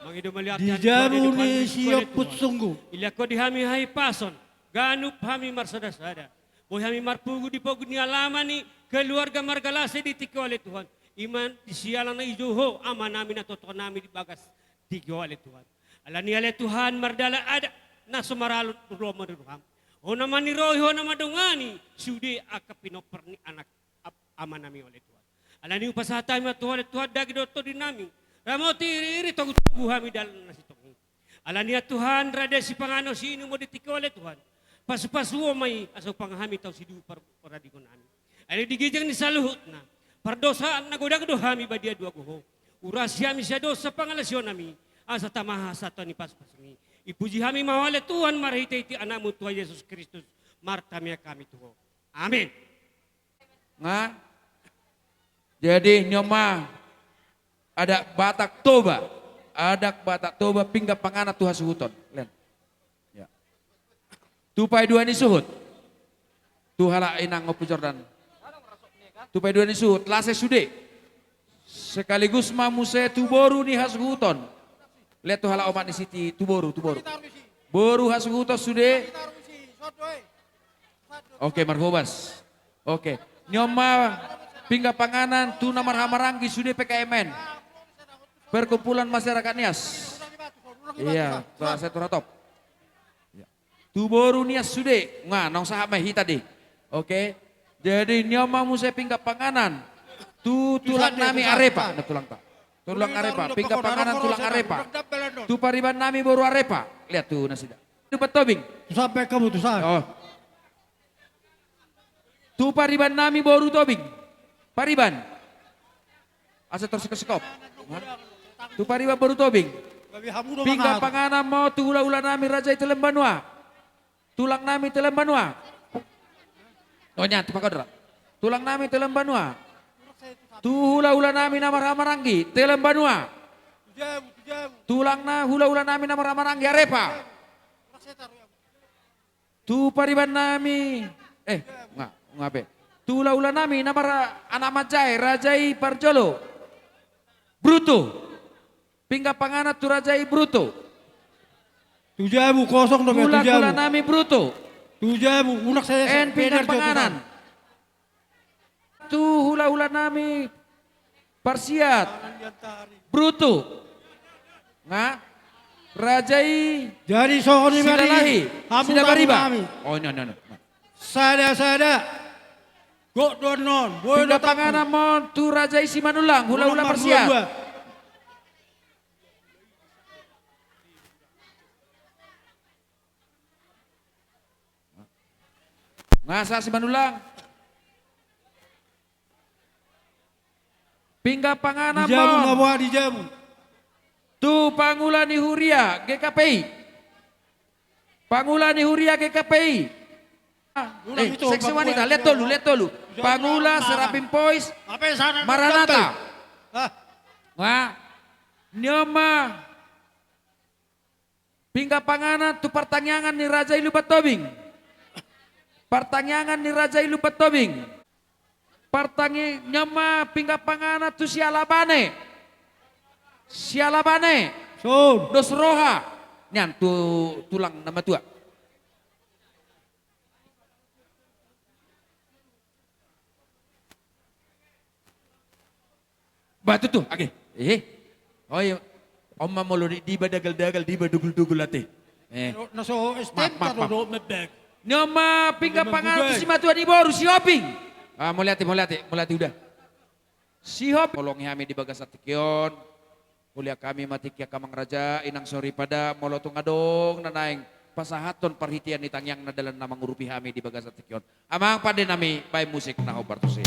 mangido mauliate di jabu ni si Ompung Sunggu. Ilehon Ho di hami hahipason, ganup hami marsadasada. Boi hami marpungu di pogu ni alaman ni keluarga marga Lase di tingki on ale Tuhan. I ma siala na dijou Ho, Ama nami na tongtong nami di bagas tingki on ale Tuhan. Alani i ale Tuhan, mardalan adat na so maralo tu lomo ni roham. Ho na manirohi, ho na mandongani sude angka pinompar ni anak ap-, amanami, ale Tuhan. Alani i hupasahat hami ma tu Ho, ale Tuhan, daging dohot tondinami. Ramoti, iriiri, togutogu hami dalan na sintong i. Alani i, ale Tuhan, rade sipanganon siinum ma di tingki on, ale Tuhan. Pasupasuhon ma i asa hupangan hami tu hasiduhan paradigonami. Alai di ginjang ni saluhutna, pardosa na godang do hami badia duago Ho. Urasi hami sian dosa, pangalaosion hami, asa tama hasahaton ni pasupasum i. Ipuji hami ma Ho, ale Tuhan, marhitehite Anakmu Tuhan Jesus Kristus, martamiang hami tu Ho. Amin. Nga. Jadi, ni on ma adat Batak Toba. Adat Batak Toba, pinggan panganan tu hasuhuton. Lean. Ya. Tu paidua ni suhut. Tu halak inang Ompu Jordan. Tu paidua ni suhut, las sude. Sekaligus ma muse tu boru ni hasuhuton. Lean tu halak omak ni siti, tu boru, tu boru. Boru hasuhuton sude. Oke, marhobas. Oke. Ni on ma pinggan panganan tu na marhahamaranggi sude P K M N. Perkumpulan Masyarakat Nias. Iya, tu Asep Turatop. Iya. Tu boru Nias sude. Nga, naung sahat ma hita dei. Oke. Jadi, ni on ma muse pinggan panganan. Tu tulang nami Arepa. Na tulang ta. Tulang Arepa. Pinggan panganan tulang Arepa. Tu pariban nami boru Arepa. Lean tu nasida. Tu Tobing. Tu sampe kamu tu sa. Oh. Tu pariban nami boru Tobing. Pariban. Asa torsikop-sikop. Tu pariban boru Tobing. Pinggan panganan ma on tu hulahula nami raja i Telen Banua. Tulang nami Telen Banua. Oh, nian, tu pakodra. Tulang nami Telen Banua. Tu hulahula nami na marhahamaranggi, Telen Banua. Tulang na hulahula nami na marhahamaranggi, Arepa. Tu pariban nami, eh, nga, nga pe. Tu hulahula nami na mara-, anak manjae, raja i parjolo. Brutu. Pinggan panganan tu raja i Brutu. Tu jabu, kosong do be, tu jabu. Hulahula nami Brutu. Tu jabu, unang saya. En pinggan panganan. Tu hulahula nami parsiat. Brutu. Nga. Raja i. Jadi songon i ma di Silalahi. Hamu Sidabariba. Nami. Oh, no, no, no. Sada, sada. Gok do annon. Pinggan panganan ma on tu raja i Simanullang, hulahula parsiat. Nga sa Simanullang. Pinggan panganan ma on. Di jabu, nga boha di jabu. Tu pangula ni huria G K P I. Pangula ni huria G K P I. Eh, seksi wanita, lean tolu, lean tolu. Pangula Serapim Voice Maranatha. Nga. Ni on ma. Pinggan panganan tu partangiangan ni raja i Lumban Tobing. Partangiangan ni raja i Lumban Tobing. Partangi-, ni on ma pinggan panganan tu Sialabane. Sialabane. Dos Roha. Nian tu tulang na matua. Ba tutu, age. Eh. Oi, on ma molo di, diba dagal-dagal, diba dugul-dugul ate. Eh. Na so S T M. Maaf, maaf, maaf. Ni on ma pinggan panganan tu simatua ni boru, Sihoping. Ah, mauliate, mauliate, mauliate, uda. Sihoping. Holongi hami di bagasan tingki on. Huliat hami ma tingki angka amang raja, inang soripada, molo tung adong na naeng pasahathon parhitean ni tangiangna dalan na mangurupi hami di bagasan tingki on. Amang pande nami, baen musik na hombar tusi.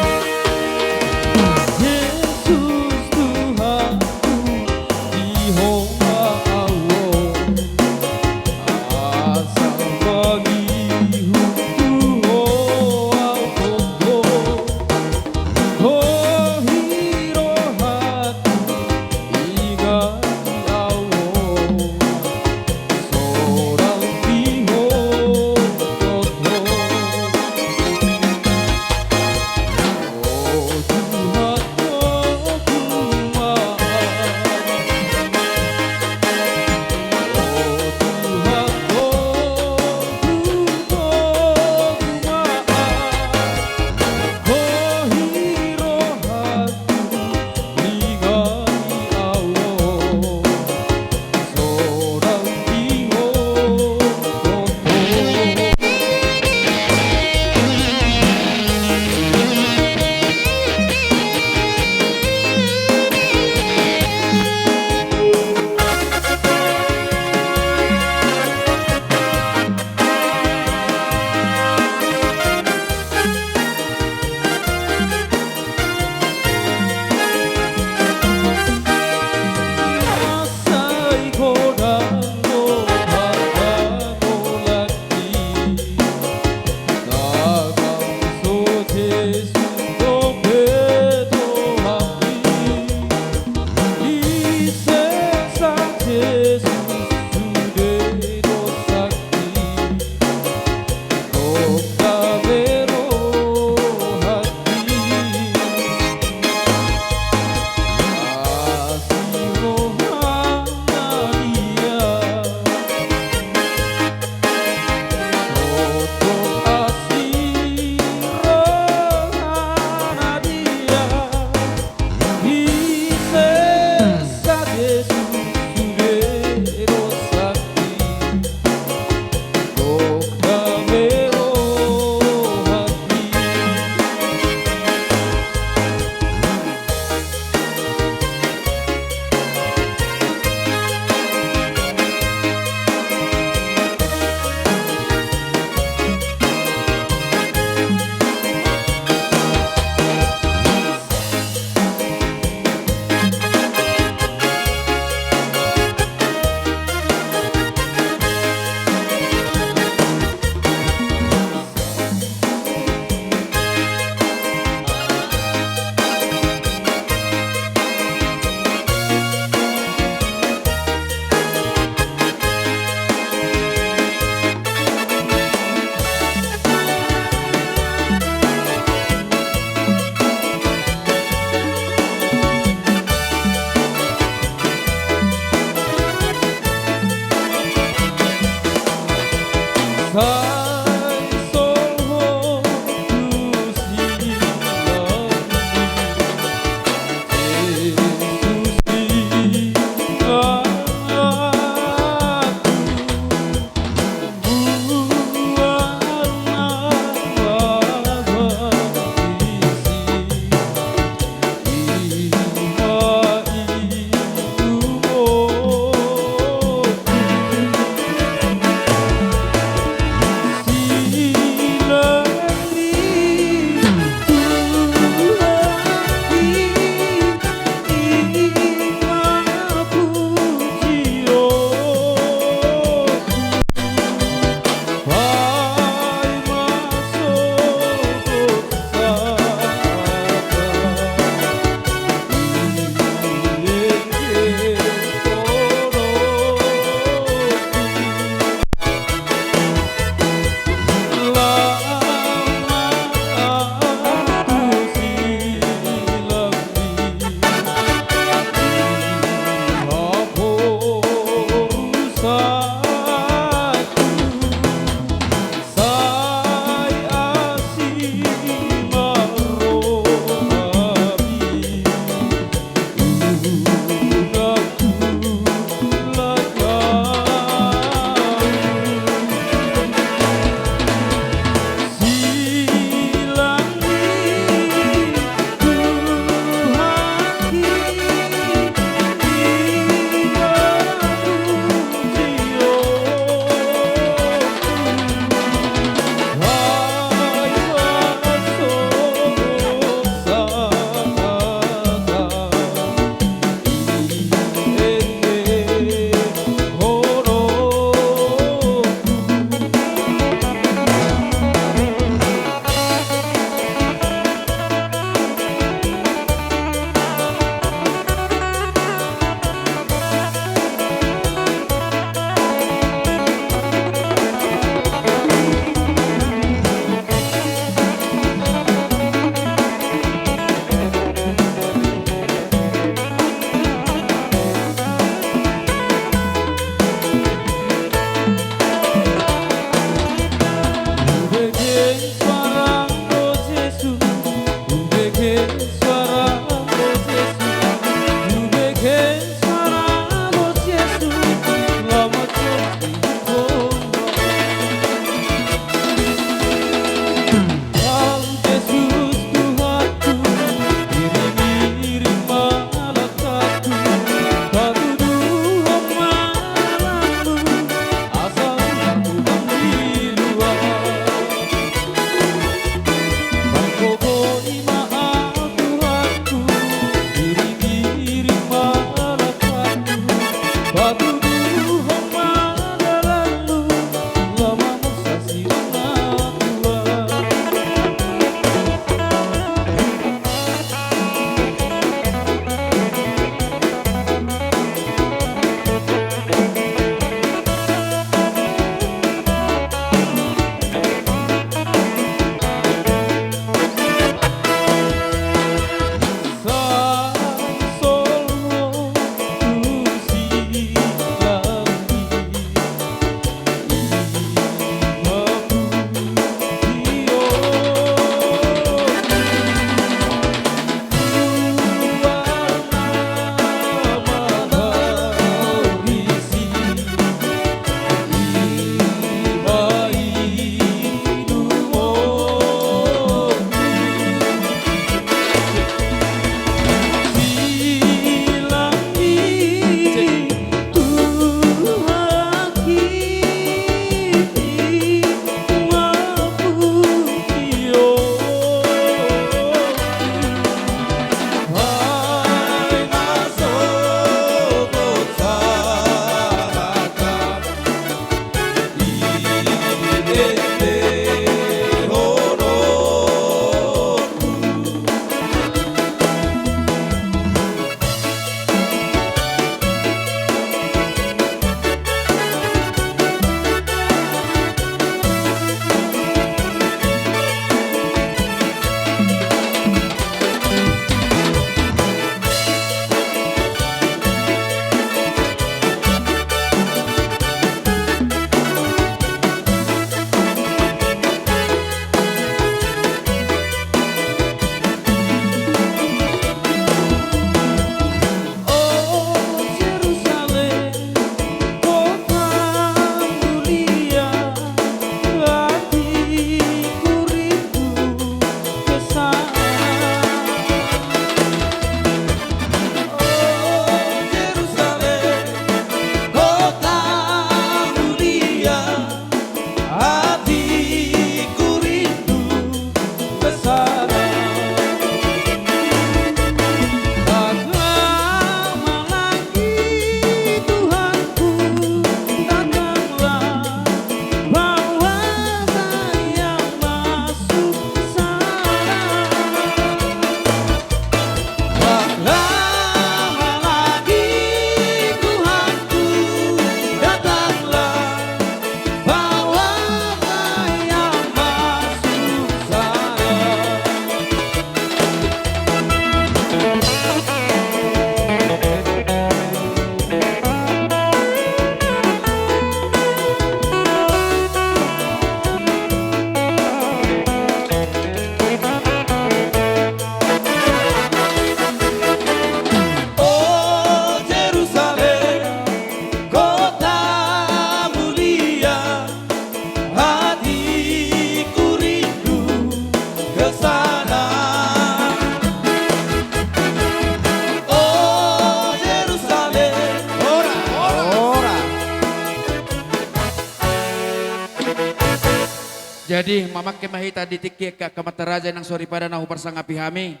Jadi, mamangke ma hita di tingki angka amanta raja nang soripada na huparsangapi hami.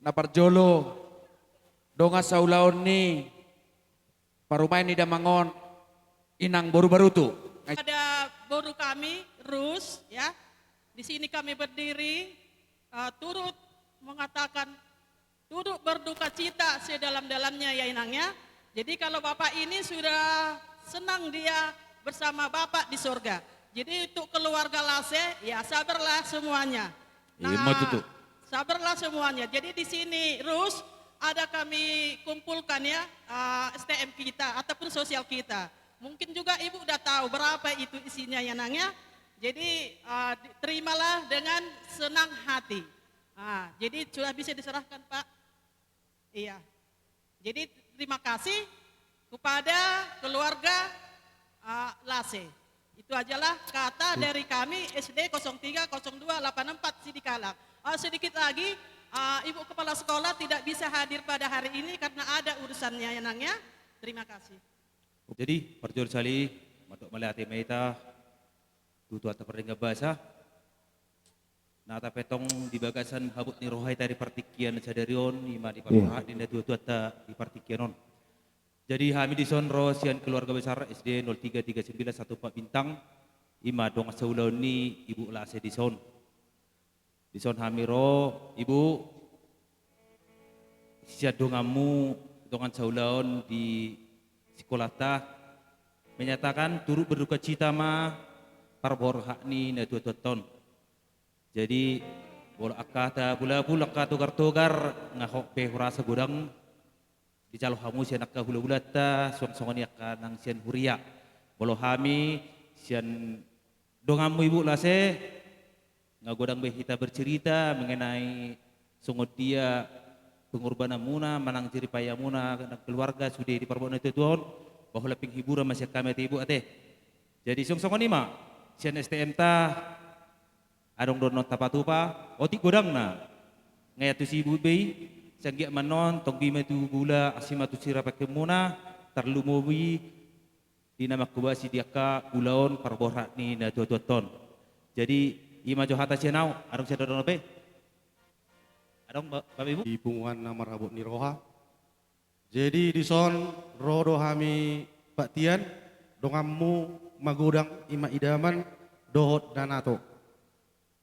Na parjolo, dongan saulaon ni parumaen ni damang on, Inang boru Barutu. Ada boru kami, Rus, ya. Di sini kami berdiri, eh, turut mengatakan, turut berduka cita sedalam-dalamnya, ya, Inang, ya. Jadi, kalau Bapak ini sudah senang dia bersama Bapak di surga. Jadi, untuk keluarga Lase, ya, sabarlah semuanya. Ima tutu. Sabarlah semuanya. Jadi, di sini, Rus, ada kami kumpulkan, ya, eh, S T M kita ataupun sosial kita. Mungkin juga Ibu udah tahu berapa itu isinya, ya, Nang, ya. Jadi, eh, di-, terimalah dengan senang hati. Ah, jadi sudah bisa diserahkan, Pak? Iya. Jadi, terima kasih kepada keluarga, eh, Lase. Itu ajalah kata dari kami, S D kosong tiga kosong dua delapan empat Sidikalang. Eh, sedikit lagi, eh, Ibu Kepala Sekolah tidak bisa hadir pada hari ini karena ada urusannya, ya, Nang, ya. Terima kasih. Jadi, parjolo sahali, mandok mauliate ma hita tu Tuhanta pardenggan basa, na tape tong di bagasan habot ni roha hita di partingkian sadari on, ima di parroha ni natuatuanta di partingkian on. Jadi, hami dison ro sian keluarga besar S D nol tiga tiga sembilan satu empat Bintang, ima dongan saulaon ni Ibu Lase dison. Dison hami ro, Ibu, sian donganmu, dongan saulaon di sikolata, menyatakan turut berduka cita ma parborhat ni natuatuanta on. Jadi, molo angka tabulabul, angka togartogar, nga hot pe hurasa godang dijalo hamu sian angka hulahulanta, suang songon i angka nang sian huria. Molo hami sian donganmu, Ibu Lase, nga godang be hita bercerita mengenai songon dia pengorbananmuna manang jeripayamuna nang keluarga sude di parborhat ni natuatua on, bahwa lamping hiburan ma sian hami ate, Ibu, ate. Jadi, suang songon i ma sian S T M ta, adong do annon tapatupa, otik godangna. Nga i antusi Ibu be i, sai anggiat ma annon tonggi ma tu gula, asi ma tu sira pangkeonmuna, tarlumobi di na manghobasi di angka ulaon parborhat ni natuatuanta on. Jadi, ima jo hata sian au, adong sian dongan on pe? Adong, Ba-, Bapak Ibu? Di punguan na marhabot ni roha. Jadi, dison ro do hami, Pak Tian, donganmu magodang, ima idaman, dohot Danato.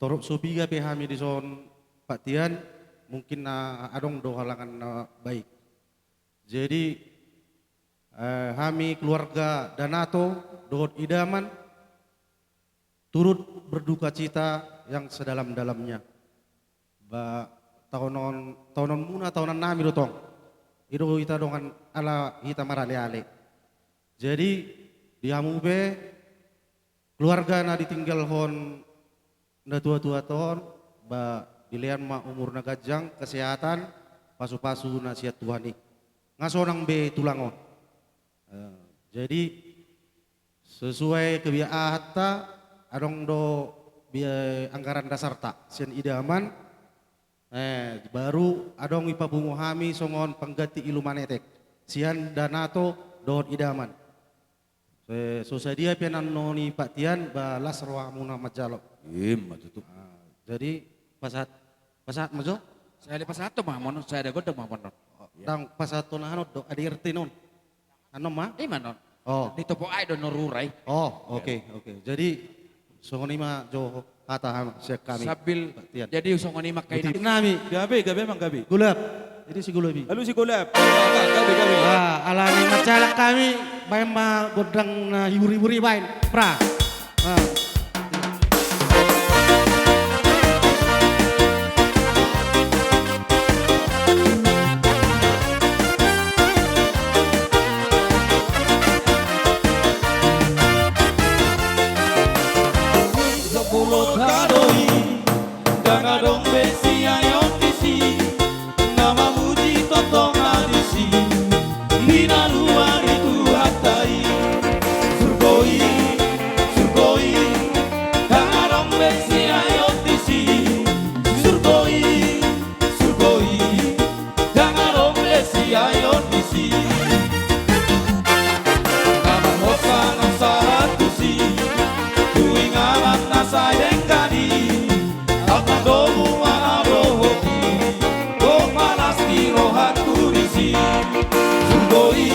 Torop so piga pe hami dison, Pak Tian, mungkin na adong do halangan na baik. Jadi, eh, hami keluarga Danato dohot Idaman turut berduka cita yang sedalam-dalamnya. Ba, taonon, taononmuna taonannami do tong. I do hita dongan ala hita maraleale. Jadi, di hamu pe keluarga na ditinggalhon na tuatua on, ba, dilehon ma umur na ganjang, kesehatan, pasupasu na sian Tuhan i. Nga sonang be tulang on. Eh, jadi, sesuai kebiasaanta, adong do bia-, anggaran dasarta sian Idaman, eh, baru adong ipapungu hami songon pangganti ilu manetek sian Danato dohot Idaman. Eh, so sadia pe annon ni Pak Tian, ba las rohamuna manjalo. Ima tutu. Ah, jadi pasahat, pasahat ma jo? Sada pasahat ma annon, sada gondang ma annon. Ndang pasahat tu na annon do, A D R T on. Annon ma? Ima annon. Oh. Di topo ai do norurai. Oh, oke, oke. Jadi, songon i ma jo hata hami, sian hami. Sambil, Pak Tian. Jadi songon i ma angka inang. Nami. Gabe, gabe, amang, gabe. Golap. Jadi si Golap i. Lalu si Golap. Ah, gabe, gabe. Ah, alani manjalang hami, baen ma gondang na hibur-hibur i baen. Pra. Ah. Sampulu tano i, ndang adong be siaon disi, na mamuji tongtong na disi, di na luar i Tuhanta i. Surgo i, surgo i, ndang adong be siaon disi. Surgo i, surgo i, ndang adong be siaon disi. Amang hosa na sahat tusi, tu inganan na sai denggan i. Amang domu ma na dohot i, tong ma las ni rohangku disi. Surgo i,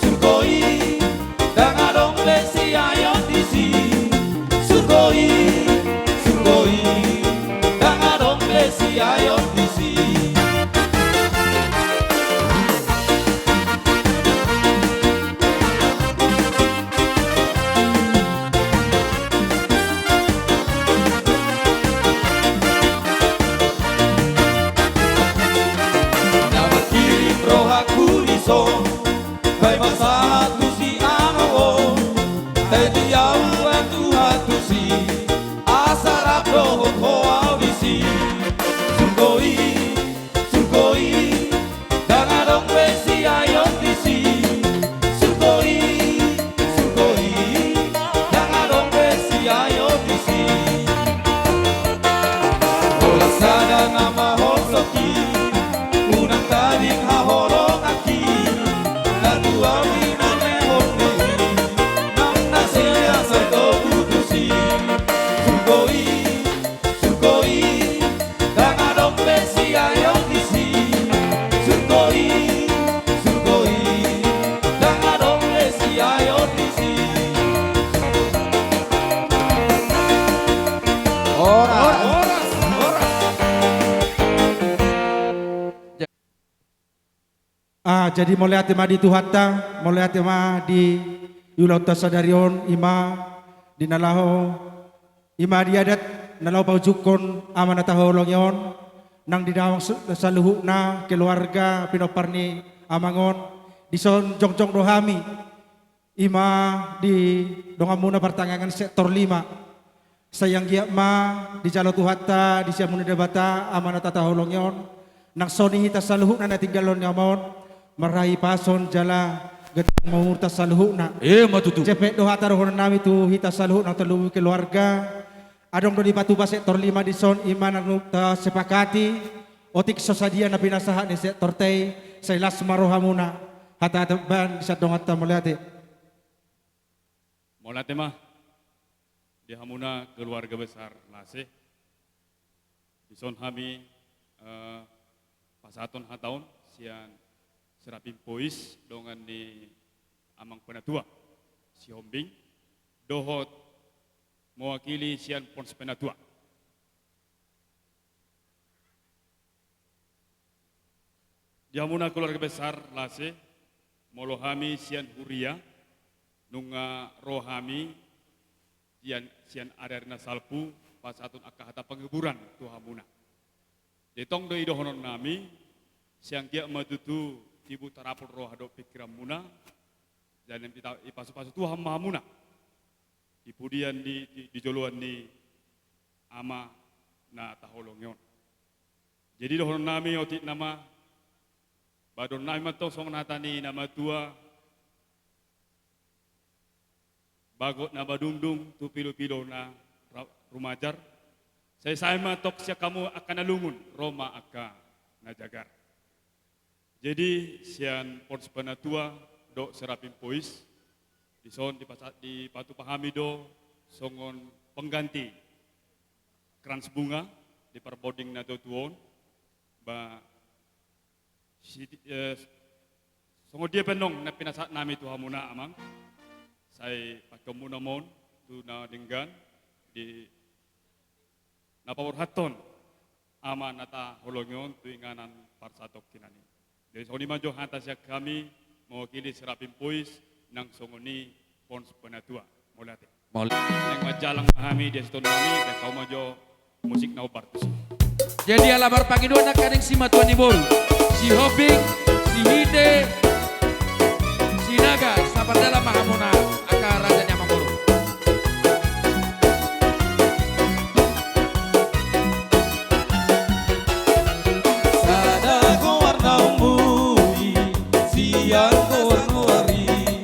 surgo i, ndang adong be siaon disi. Surgo i, surgo i, ndang adong be siaon disi. Na mangkirim rohangku dison, baen ma sahat tusi annon on. Taidi ahu, baen Tuhan tusi, asa rap dohot ho ahu disi. Surgo i, surgo i, ndang adong be siaon disi. Surgo i, surgo i, ndang adong be siaon disi. Holan sada nama hosoki, unang tading haholonganki. Na tuau i na mehon ni, nang na sian sar do putusi. Surgo i, surgo i, ndang adong be siaon disi. Surgo i, surgo i, ndang adong be siaon disi. Horas. Horas, horas. Ah, jadi mauliate ma di Tuhanta, mauliate ma di ulaonta sadari on, ima di na laho, ima di adat na laho paujungkon ama na taholongi on, nang di damang sa-, saluhutna keluarga pinompar ni amang on, dison jongjong do hami. Ima di donganmuna partangiangan sektor lima. Sai anggiat ma dijalo Tuhanta, disi hamu ni Debata, ama na taholongi on. Nang songon i hita saluhutna na tinggalhon ni ama on, marhahipason jala ganjang ma umurta saluhutna. Ima tutu. Jempek do hata dohononnami tu hita saluhutna, tarlumobi keluarga. Adong do dipatupa sektor lima dison, ima nang tasepakati, otik so sadia na pinasahat ni sektorta i, sai las ma rohamuna. Hata taban di sian donganta, mauliate. Mauliate ma di hamuna keluarga besar Lase. Dison hami, eh, pasahathon hata on sian Serapin Pois, dongan ni amang panatua Sihombing, dohot mewakili sian Pons Penatua. Di hamuna keluarga besar Lase, molo hami sian huria, nunga ro hami sian, sian ari-ari na salpu, pasahathon angka hata panghiburan tu hamuna. Jadi tong do i dohononnami, sai anggiat ma tutu tibu tarapul roha dohot pingkiranmuna, jadi ipita-, ipasu-pasu Tuhan ma hamuna di pudian ni, di, di joloan ni Ama na taholongi on. Jadi dohononnami otik nama, ba dohononnami ma tong songon hata ni na matua, bagot na madungdung tu pilu-pilu na ra-, rumajar. Sai sae ma tong sian hamu angka na lungun, ro ma angka na jagar. Jadi sian Pons Penatua dohot Serapim Boys, dison dipasa-, dipatupa hami do songon pengganti krans bunga di parbonding na tutu on, ba si-, eh, songon dia pe annon na pinasahatnami tu hamuna amang, sai pakeonmuna ma on tu na denggan di na paborhathon Ama na taholongi on tu inganan parsatongkinan i. Jadi songon i ma jo hata sian hami mewakili Serapim Boys nang songon i Pons Penatua. Mauliate. Mauliate. Naeng manjalang ma hami di asi tondinami, baen hamu ma jo musik na hombar tusi. Jadi ala marpangidoan nangkaning simatua ni boru, Sihombing, Sihite, Sinaga, sapardalan ma hamuna angka raja ni amangboru. Sada goar naung muli sian goar-goar i,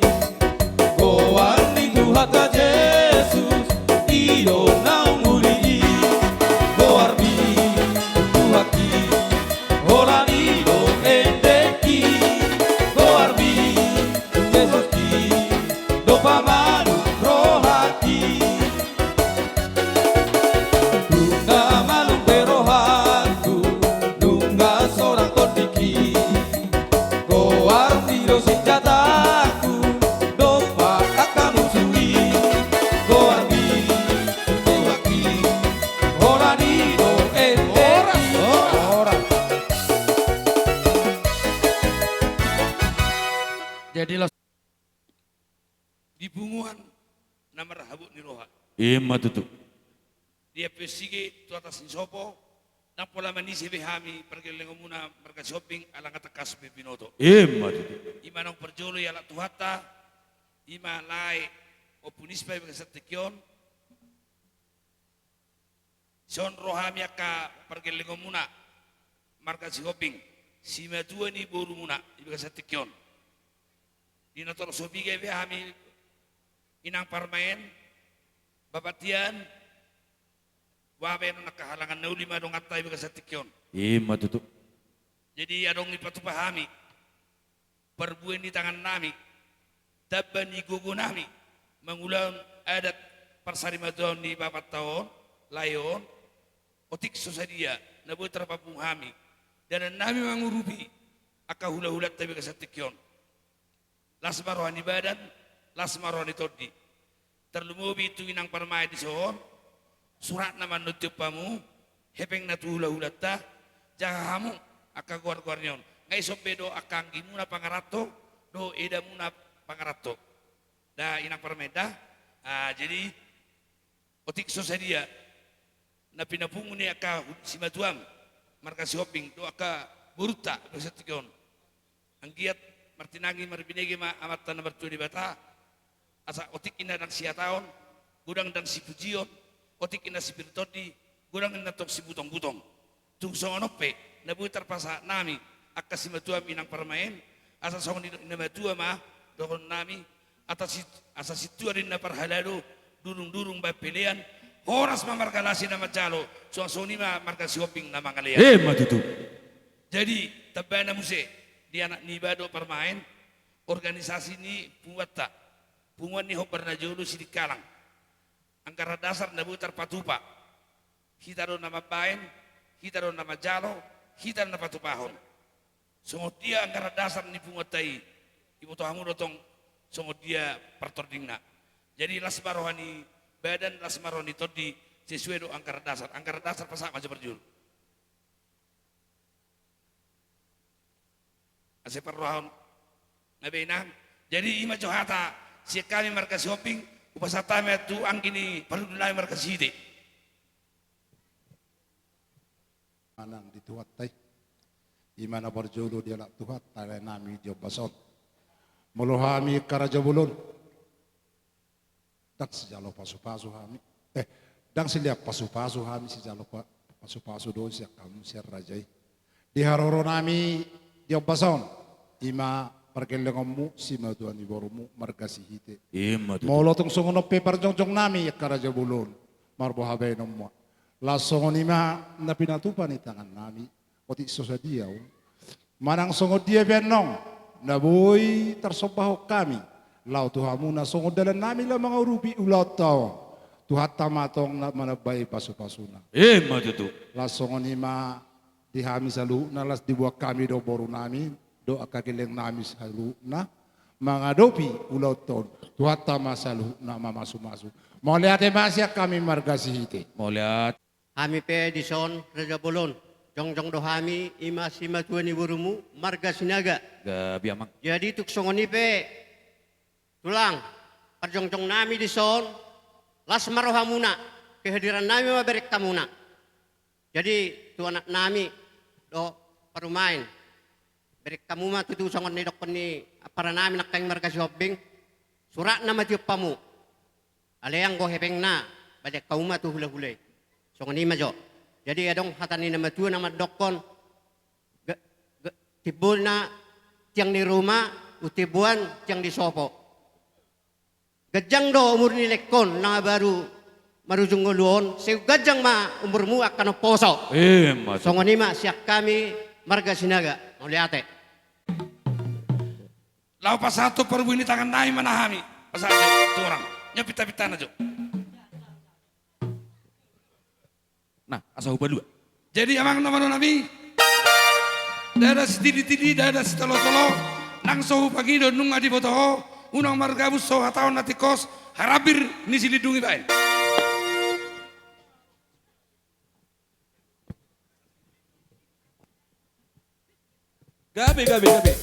goar ni Tuhanta Jesus i do naung muli i. Goarmi tu haki, holan i do endengki. Goarmi tu Jesus i do pamalum rohangki. Nunga malum pe rohangku, nunga sonang tondingki. Goarmi do sinjataku dompak angka musu i. Goarmi tu haki, holan i do endengki. Horas, horas. Jadi los di punguan na marhabot ni roha. Ima tutu. Di F S I G tu atas ni sopo, ndang pola manise be hami pargellengonmuna marga Sihombing ala nga tangkas be binoto. Ima tutu. Ima naung parjolo i ala Tuhanta, ima lae Ompu Nispa i bagasan tingki on. Dison ro hami angka pargellengonmuna marga Sihombing, simatua ni borumuna di bagasan tingki on. Di na torop so piga be hami inang parmaen, bapa tian, boha be annon angka halangan na uli ma donganta di bagasan tingki on. Ima tutu. Jadi adong dipatupa hami parbue ni tangannami, tamba ni gogonami, mangulahon adat parsarimatuaon ni bapanta on, lae on, otik so sadia na boi tarpapungu hami dalannami mangurupi angka hula-hulanta di bagasan tingki on. Las ma roha ni badan, las ma roha ni tondi. Tarlumobi tu inang parmaen dison, suratna ma annon tiop hamu, hepengna tu hula-hulanta, jaha hamu angka goar-goar ni on. Nga dison be do angka anggimuna pangaranto dohot edamuna pangaranto. Da inang parmaen da. Ah, jadi otik so sadia na pinapungu ni angka simatuam marga Sihombing dohot angka borunta di bagasan tingki on. Anggiat martinangi marbinege ma Amanta na martua Debata, asa otik ninna ndang sihataon, godang ndang sipujion, otik ninna sipir tondi, godang ninna tong sibutong-butong. Tung songon on pe na boi tarpasahat nami angka simatuam inang parmaen, asa songon nidok ni na matua ma dohononnami, asa si-, asa sintua ninna parhalado, durung-durung baen pelean, horas ma marga Lase na manjalo, suang songon i ma marga Sihombing na mangalean. Ima tutu. Jadi tambana muse di anak niba dohot parmaen, organisasi ni punguanta, punguan ni hombar na jolo Sidikalang. Anggaran dasar na boi tarpatupa. Hita do na mambaen, hita do na manjalo, hita do na patupahon. Songon dia anggaran dasar ni punguanta i, iboto hamu do tong songon dia partordingna. Jadi las ma roha ni badan las maroni tondi sesuai do anggaran dasar. Anggaran dasar pasahat ma jo parjolo. Asa parrohahon na be inang. Jadi ima jo hata sian hami marga Sihombing, hupasahat hami tu anggi ni parhundul nami marga Sihite. Manang di Tuhanta i. Ima na parjolo dialap Tuhanta lae nami di ombas on. Molo hami angka raja bolon, ndang sijalo pasupasu hami. Eh, ndang silean pasupasu hami, sijalo pa-, pasupasu do sian hamu sian raja i. Di haroro nami di ombas on, ima pargellengonmu, simatua ni borumu, marga Sihite. Ima tutu. Molo tung songon on pe parjongjong nami angka raja bolon, marboha baenonmu. Laos songon i ma na pinatupa ni tangan nami, otik so sadia on. Manang songon dia pe annon, na boi tarsombahon hami laho tu hamuna songon dalan nami laho mangurupi ulaonta on. Tuhanta ma tong na manambai pasupasuna. Ima tutu. Laos songon i ma di hami saluhutna, laos diboan hami do boru nami dohot angka gelleng nami saluhutna mangadopi ulaonta on. Tuhanta ma saluhutna mamasumasu. Mauliate ma sian hami marga Sihite. Mauliate. Hami pe dison raja bolon, jongjong do hami, ima simatua ni borumu marga Sinaga. Gabe amang. Jadi tung songon i pe tulang, parjongjong nami dison, las ma rohamuna, kehadiran nami ma bereng hamuna. Jadi tu anak nami dohot parumaen, bereng hamu ma tutu songon nidokkon ni ampara nami nangkin marga Sihombing, suratna ma tiop hamu. Alai anggo hepengna, bahen hamu ma tu hulahula i. Songon i ma jo. Jadi adong hata ni na matua na mandokkon, ga-, ga-, timbona tiang ni ruma, umtimboan tiang ni sopo. Ganjang do umur ni lengkon na baru marujung ngolu on, sai ganjang ma umurmu angka na poso. Ima tutu. Songon i ma sian hami marga Sinaga. Mauliate. Laho pasahat tu parbue ni tangan nai ma na hami. Pasahat jo tu orang. Nyo pinta-pintana jo. Nah, asa hupalua. Jadi amang na malo nami, ndada sititi-titi, ndada sitolo-tolo, nang so hupangido nunga diboto ho, unang margabus so hatahon na tingkos, harambir ni silindung i baen. Gabe, gabe, gabe.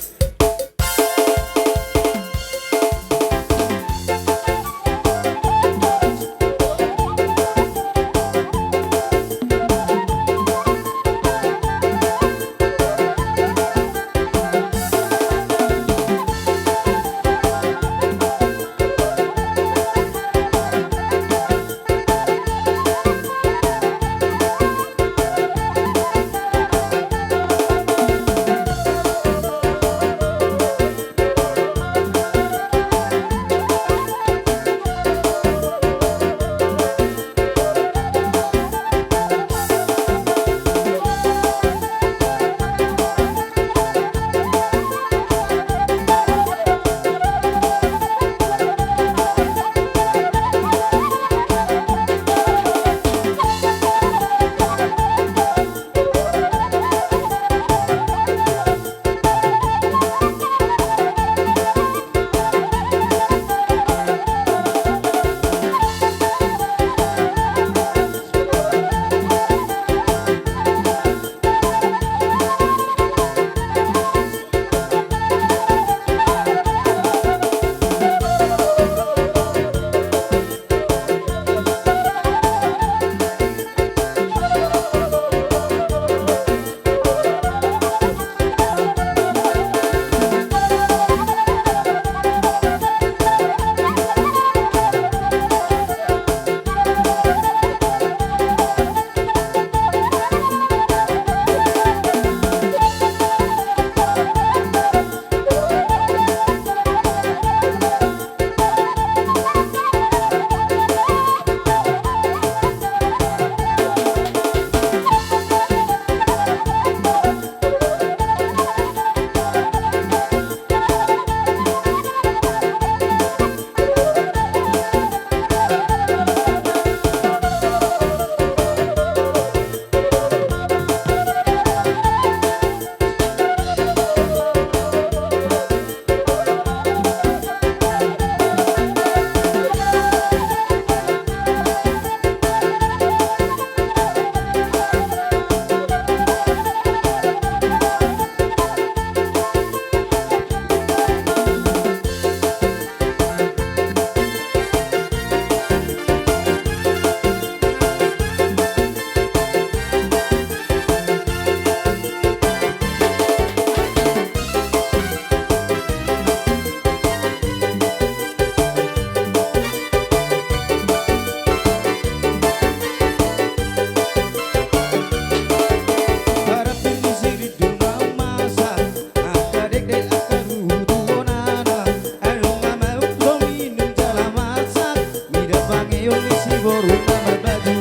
Boru na marbaju.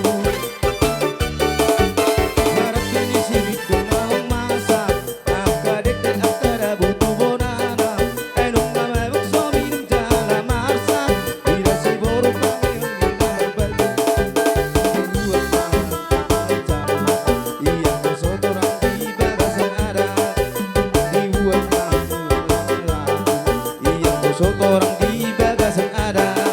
Maranggi ni si Bintang na masak, angka dekdek angka dabu tu bonana. Ai nunga mabuk so minum jala marsak, ida si boru pangeon ni na marbaju. Dibuat ma angka acara, ianggo so torang di bagasan adat. Dibuat ma angka acara, ianggo so torang di bagasan adat.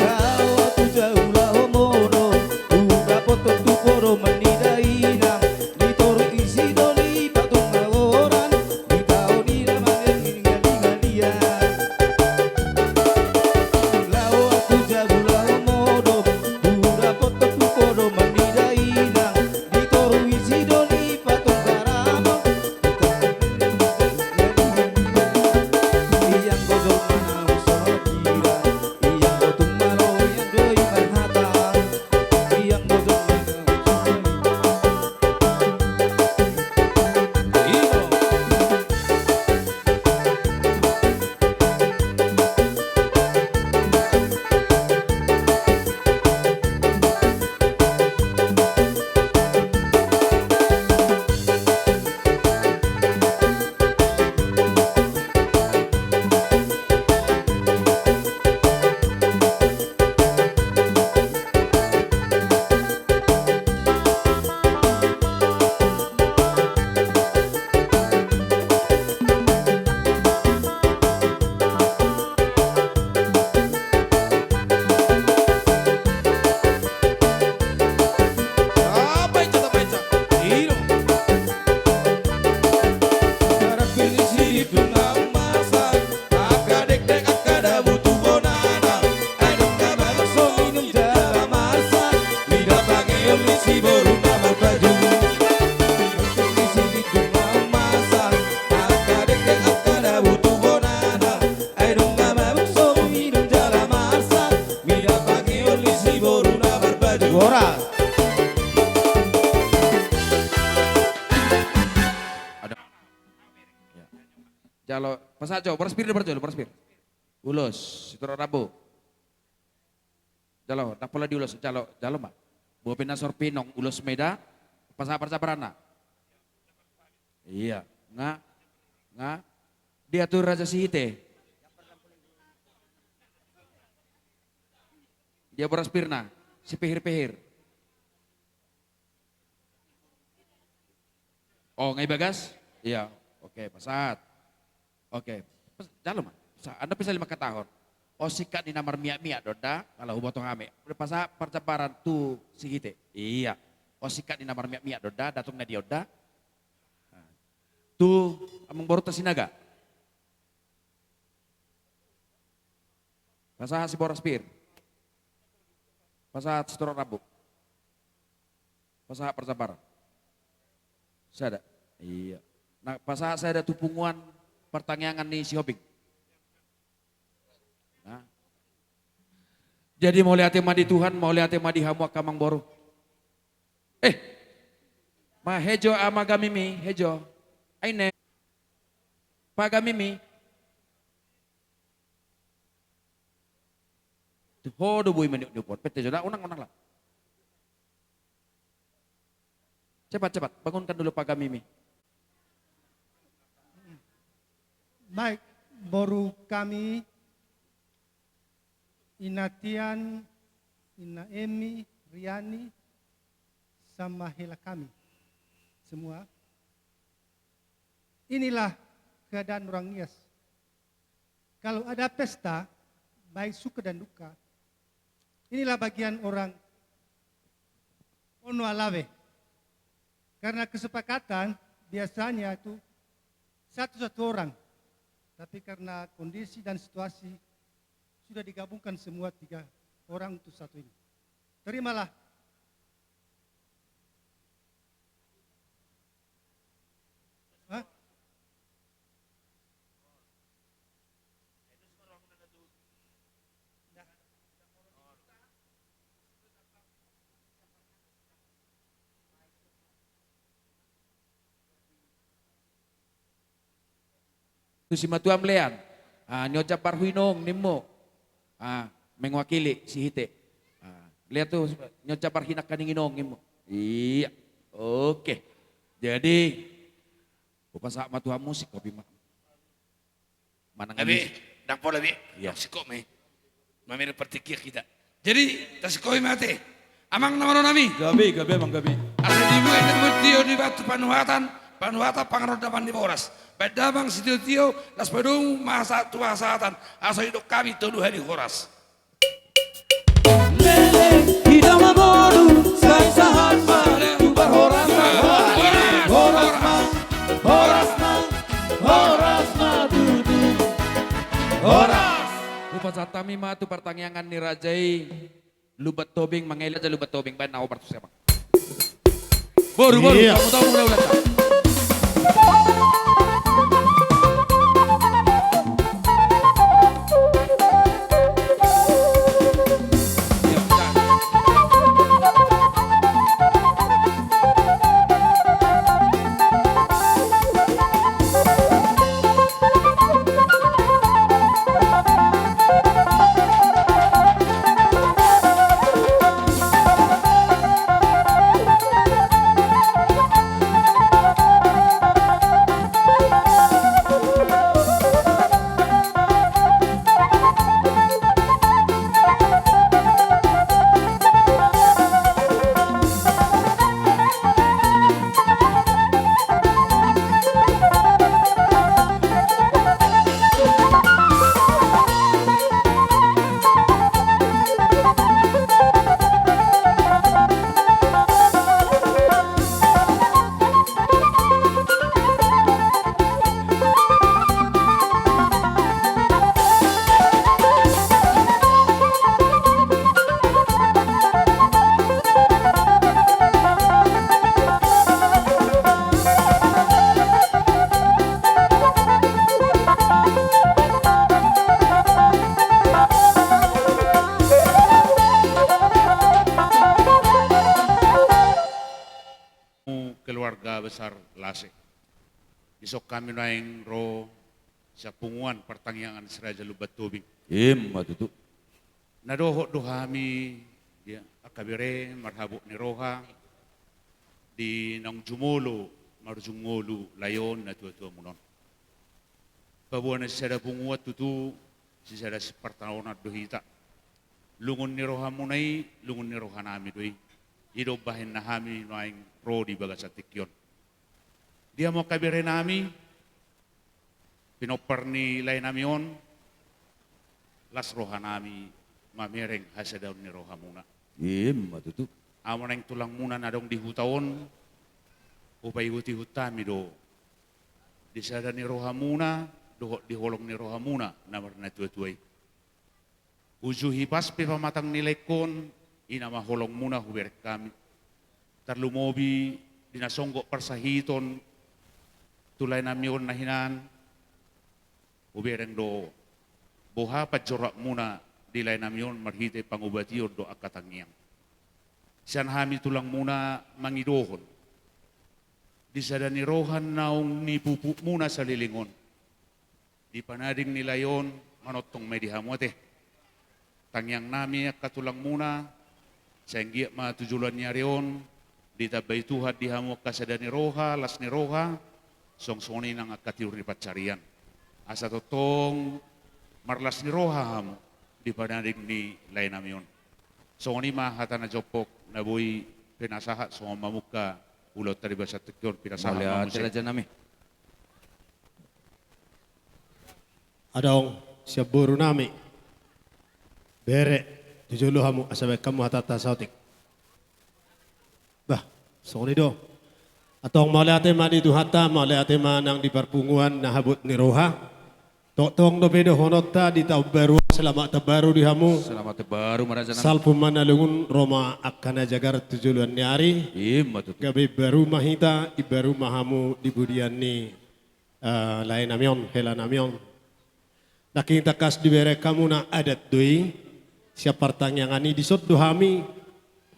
Laho tu jabu laho modom, tu dapotan tu podoman ni dainang, di toru i sidoli patung na goran, di tao ni na mangingalian. Laho tu jabu laho modom, tu dapotan tu podoman ni dainang, di toru i sidoli patung Paramon. Ianggo jolma na husonok hira, ianggo tung malo iang do i marhata. Ianggo jolma na husonok hira. Apa itu, apa itu? Ino. Maranggi ni si Bintang na masak, angka dekdek angka dabu tu bonana. Ai nunga mabuk so minum jala marsak, ida pangeon ni si boru na marbaju. Maranggi ni si Bintang na masak, angka dekdek angka dabu tu bonana. Ai nunga mabuk so minum jala marsak, mida pangeon ni si boru na marbaju. Ora. Ada. Ya. Jalo, pasahat jo, boras pir do, boras jolo, boras pir. Ulos, sitorop rambu. Jalo, ndang pola diulos, jalo, jalo ma. Bope na sorpinong, ulos ma i da, pasahat parjabaranna. Iya, nga, nga. Dia tu Raja Sihite. Dia boras pirna, si pehir-pehir. Oh, nga i bagas? Iya, oke, pasahat. Oke. Pas, jalo ma. Sa-, anda pe sali mangkatahon. O singkat ni na marmiak-miak do da, ala huboto hami. Udah pasahat parjabaran tu Sihite. Iya. O singkat ni na marmiak-miak do da, datung na di on da. Nah. Tu amangborunta Sinaga. Pasahat si boras pir. Pasahat sitorop rambu. Pasahat parjabaran. Sada. Iya. Nah, pasahat sada tu punguan partangiangan ni Sihombing. Nah. Jadi mauliate ma di Tuhan, mauliate ma di hamu angka amangboru. Eh. Ma hejo ama Gamimi, hejo. Aine. Pa Gamimi. Tu ho do boi maniop-niop on. Pette jo da, unang, unang lah. Cepat, cepat, bangunkan dulu Pa Gamimi. Baik, boru kami, Ina Tian, Ina Emi, Riani, sama hela kami semua. Inilah keadaan orang Nias. Kalau ada pesta, baik suka dan duka, inilah bagian orang Ono Alawe. Karena kesepakatan biasanya itu satu-satu orang. Tapi karena kondisi dan situasi sudah digabungkan semua tiga orang untuk satu ini. Terimalah. Hah? Nah. tu simatuam lean. Ah, nioncap barhu inong nimmu. Ah, mengwakili si hite. Ah, lean tu nioncap barhu inang kaning inong nimmu. Iya. Oke. Jadi, hupasahat ma tu hamu, singkop i ma. Manang gabe, ndang pola be. Iya. Singkop ma i. Mamereng partingkian hita. Jadi, tasingkop i ma ate. Amang na malo nami. Gabe, gabe, amang gabe. Asa dibuat damang tio di batu panuhatan, panuhatan pangarantopan di boras. Baen damang sitio-tio, las padomu ma sahat tu hasahatan. Asa didok hami tolu hali horas. Leleng, hita ma boru, sai sahat ma tu parhorasan. Horas ma, horas ma, horas ma tutu. Horas. Hupasahat hami ma tu partangiangan ni raja i, Lumban Tobing, mangelek raja Lumban Tobing, baen na obar tu siapa. Boru, boru, iya. Tamu, tamu, mula, mula. Keluarga besar Lase. Dison hami nuaeng ro sian punguan partangiangan si Raja Lumban Tobing. Ima tutu. Na dohot do hami, ya, angka bere marhabot ni roha, di naung jumolo marujung ngolu lae on natuatuamuna on. Paboa na sisada punguan tutu, sisada sipartaonan do hita. Lungun ni rohamuna i, lungun ni rohanami do i. I do umbahen na hami nuaeng ro di bagasan tingki on. Di hamu angka berenami, pinompar ni laenami on, las rohanami mamereng hasadaon ni rohamuna. Ima tutu. Ahu ma nuaeng tulangmuna na adong di huta on, hupaihutihut hami do di sada ni rohamuna dohot di holong ni rohamuna na marnatuatua i. Uju hipas pe pamatang ni laengkon, i nama holongmuna hubereng hami. Tarlumobi di na songgop parsahiton tu laenami on na hinan, hubereng do boha panjoratmuna di laenami on marhite pangubation dohot angka tangiang. Sian hami tulangmuna mangidohon di sada ni roha naung nipupukmuna saleleng on. Di panading ni lae on manongtong ma i di hamu ate. Tangiangnami angka tulangmuna, sai anggiat ma tu joloan ni ari on ditambai Tuhan di hamu angka sada ni roha, las ni roha, songon i nang angka tiur ni pansarian. Asa tongtong marlas ni roha hamu di panading ni laenami on. Songon i ma hata na jompok na boi pinasahat songon mamungka ulaonta di bagasan tingki on, pinasahat ma muse. Mauliate rajanami. Adong sian borunami. Bere, tu jolo hamu asa baen hamu hatanta saotik. Bah, songon i do. Antong mauliate ma di Tuhanta, mauliate ma nang di parpunguan na habot ni roha. Tongtong dope dohononta di taon baru, selamat tahun baru di hamu. Selamat tahun baru ma rajanami. Salpu ma na lungun, ro ma angka na jagar tu joloan ni ari. Ima tutu. Gabe baru ma hita, imbaru ma hamu di pudian ni, eh, laenami on, helanami on. Nangkin tangkas dibereng hamu na adat do i, sian partangiangan i dison do hami,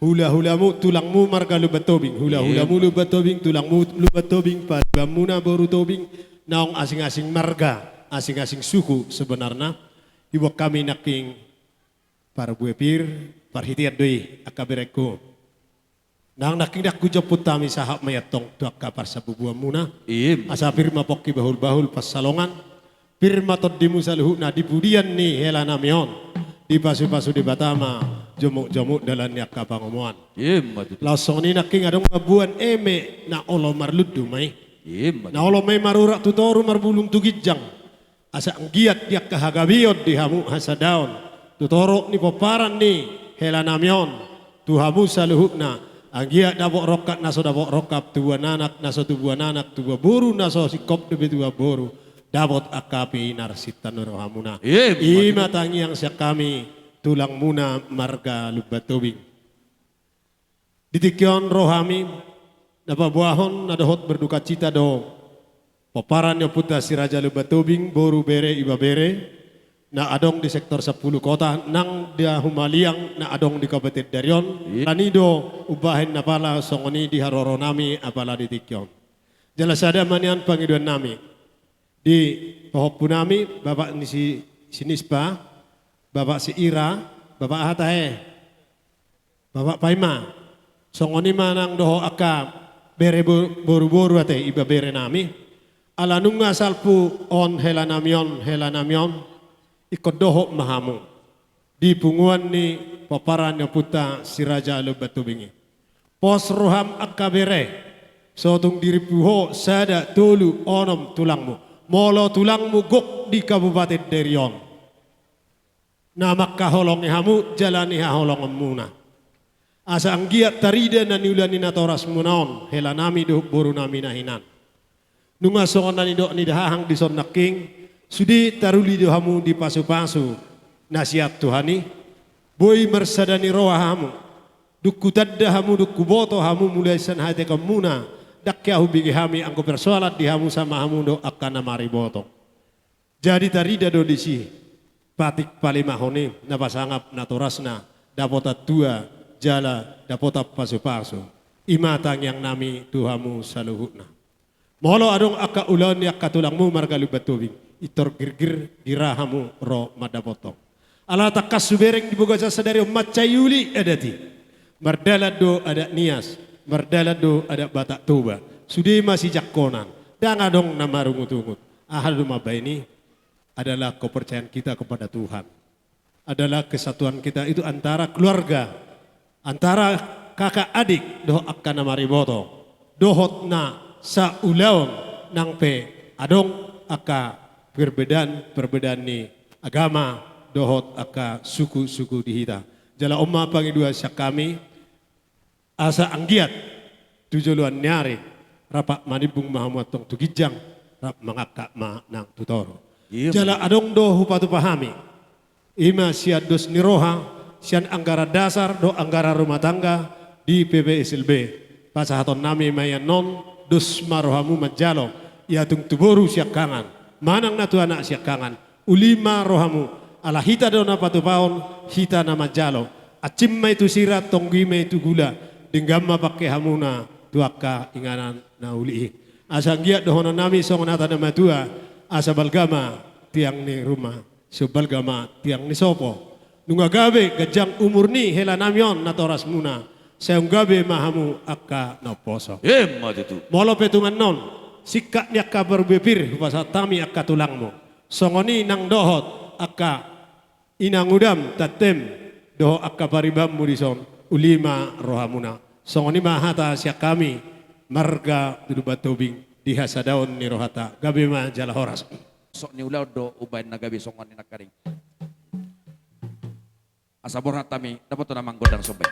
hulahulamu, tulangmu marga Lumban Tobing, hulahulamu Lumban Tobing, tulangmu Lumban Tobing, paduanmuna boru Tobing, naung asingasing marga, asing-asing suku sebenarna. Diboan hami nangkin parbue pir, parhitean do i angka berengku. Nang nangkin dang hujompu hami sahat ma i antong tu angka parsambubuanmuna. Ima. Asa pir ma pongki bahul-bahul pansalongan. Pir ma tondimu saluhutna di pudian ni helanami on. Dipasupasu Debata ma jomuk-jomuk dalan ni angka pangomoan. Ima tutu. Laos songon i nangkin adong mamboan eme na olo marlundu ma i. Ima tutu. Na olo ma i marurat tu toru marbulung tu ginjang. Asa anggiat di angka hagabeon di hamu hasadaon tu torop ni pomparan ni helanami on tu hamu saluhutna, anggiat dapot rongkap na so dapot rongkap, tubuan anak na so tubuan anak, tubuan boru na so singkop dope tubuan boru, dapot angka pinarsitannaan ni rohamuna. Ima tutu. I ma tangiang sian hami tulangmuna marga Lumban Tobing. Di tingki on ro hami na paboahon na dohot berdukacita do pomparan ni ompunta Si Raja Lumban Tobing, boru, bere, ibebere na adong di sektor sampulu kota nang di Humaliang na adong di Kabupaten Darion. Iya. Alani do umbahen na pala songon i di haroronami apala di tingki on. Jala sada ma nian pangidoannami di pahompunami, bapak ni si, si Nispa, bapak si Ira, bapak aha tahe? Bapak Paima, songon i ma nang dohot angka bere bo-, boru-boru ate ibeberenami, ala nunga salpu on helanami on, helanami on, ingkon dohot ma hamu di punguan ni pomparan ni ompunta Si Raja Lumban Tobing i. Pos roham angka bere, so tung dirimpu ho sada, tolu, onom tulangmu, molo tulangmu gok di Kabupaten Darion. Na mangkaholongi hamu jala nihaholongonmuna. Asa anggiat tarida na niula ni natorasmuna on, helanami dohot borunami na hinan. Nunga songon na nidok ni dahahang dison nangkin, sude taruli do hamu di pasupasu na sian Tuhan i, boi marsada ni roha hamu, dung hutanda hamu, dung huboto hamu mulai sian hatekeonmuna, ndang hea hubege hami anggo persoalan di hamu sama hamu dohot angka na mariboto. Jadi tarida do disi patik palimahon i na pasangap natorasna, dapotan tua jala dapotan pasupasu. I ma tangiangnami tu hamu saluhutna. Molo adong angka ulaon ni angka tulangmu marga Lumban Tobing, pintor girgir gira hamu ro mandapothon. Ala tangkas hubereng di bagasan sadari on mansai uli adat i. Mardalan do adat Nias, mardalan do adat Batak Toba. Sude ma sijangkonan, ndang adong na marungut-ungut. Aha do mambahen i? Adalah kepercayaan kita kepada Tuhan. Adalah kesatuan kita itu antara keluarga, antara kakak adik dohot angka na mariboto, dohot na saulaon nang pe adong angka perbedaan-perbedaan ni agama dohot angka suku-suku di hita. Jala on ma pangidoan sian hami, asa anggiat tu joloan ni ari, rap manimbung ma hamu antong tu ginjang, rap mangangkat ma nang tu toru. Iya. Jala adong do hupatupa hami, i ma sian dos ni roha, sian anggaran dasar dohot anggaran rumah tangga di P P S L B. Pasahatonnami ma i annon, dos ma rohamu manjalo, ia tung tu boru siangkangan, manang na tu anak siangkangan, uli ma rohamu, ala hita do na patupahon, hita na manjalo. Ancim ma i tu sira, tonggi ma i tu gula, denggan ma pangkeamuna tu angka inganan na uli i. Asa anggiat dohononnami songon hata ni natuatua, asa balga ma tiang ni ruma, so balga ma tiang ni sopo. Nunga gabe ganjang umur ni helanami on natorasmuna, sai gabe ma hamu angka na umposo. Emma tutu. Molo pe tung annon, singkat ni angka parbue pir, hupasahat hami angka tulangmu. Songon i nang dohot angka inangudam, tantem, dohot angka paribanmu dison, uli ma rohamuna. Songon i ma hata sian hami, marga Lumban Tobing, di hasadaon ni rohanta, gabe ma jala horas. Sok ni ulaon do umbahen na gabe songon i nangkaning. Asa borhat hami, dapotan amang gondang somba i.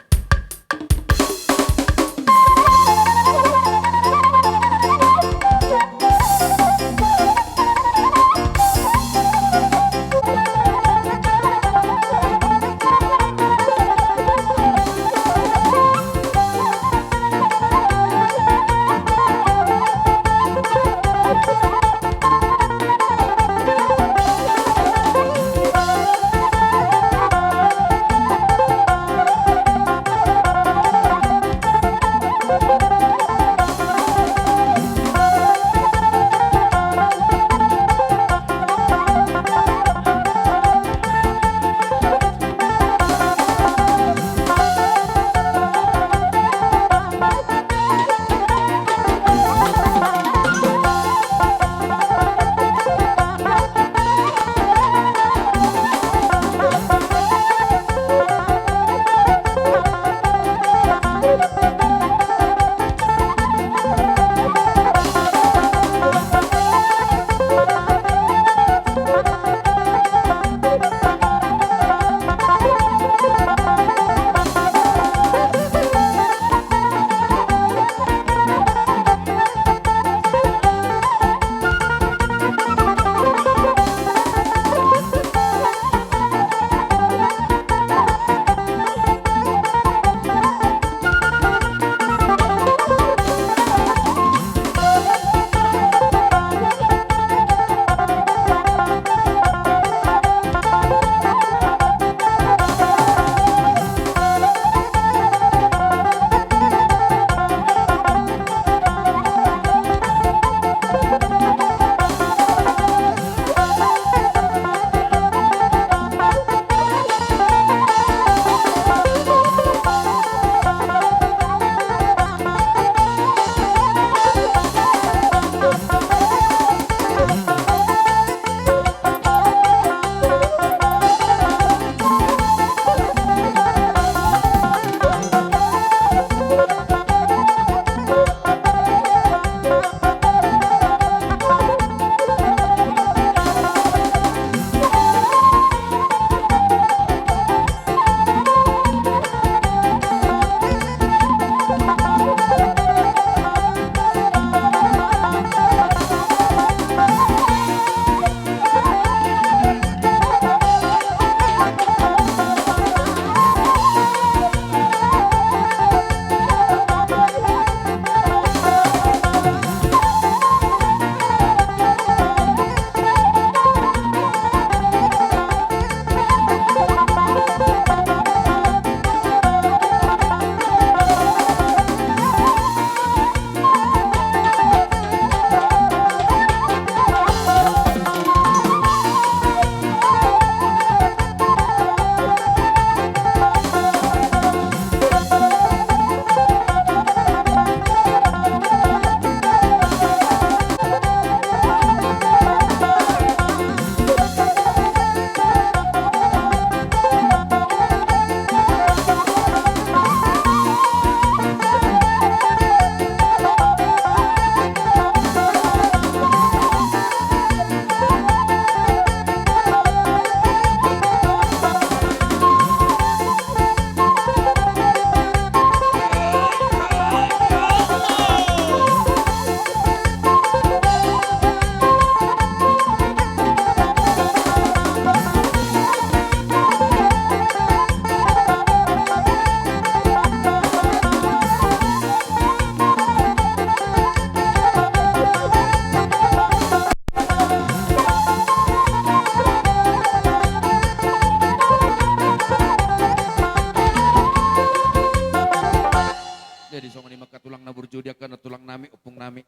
Di songon i ma angka tulang na burju, di angka nantulang nami, ompung nami.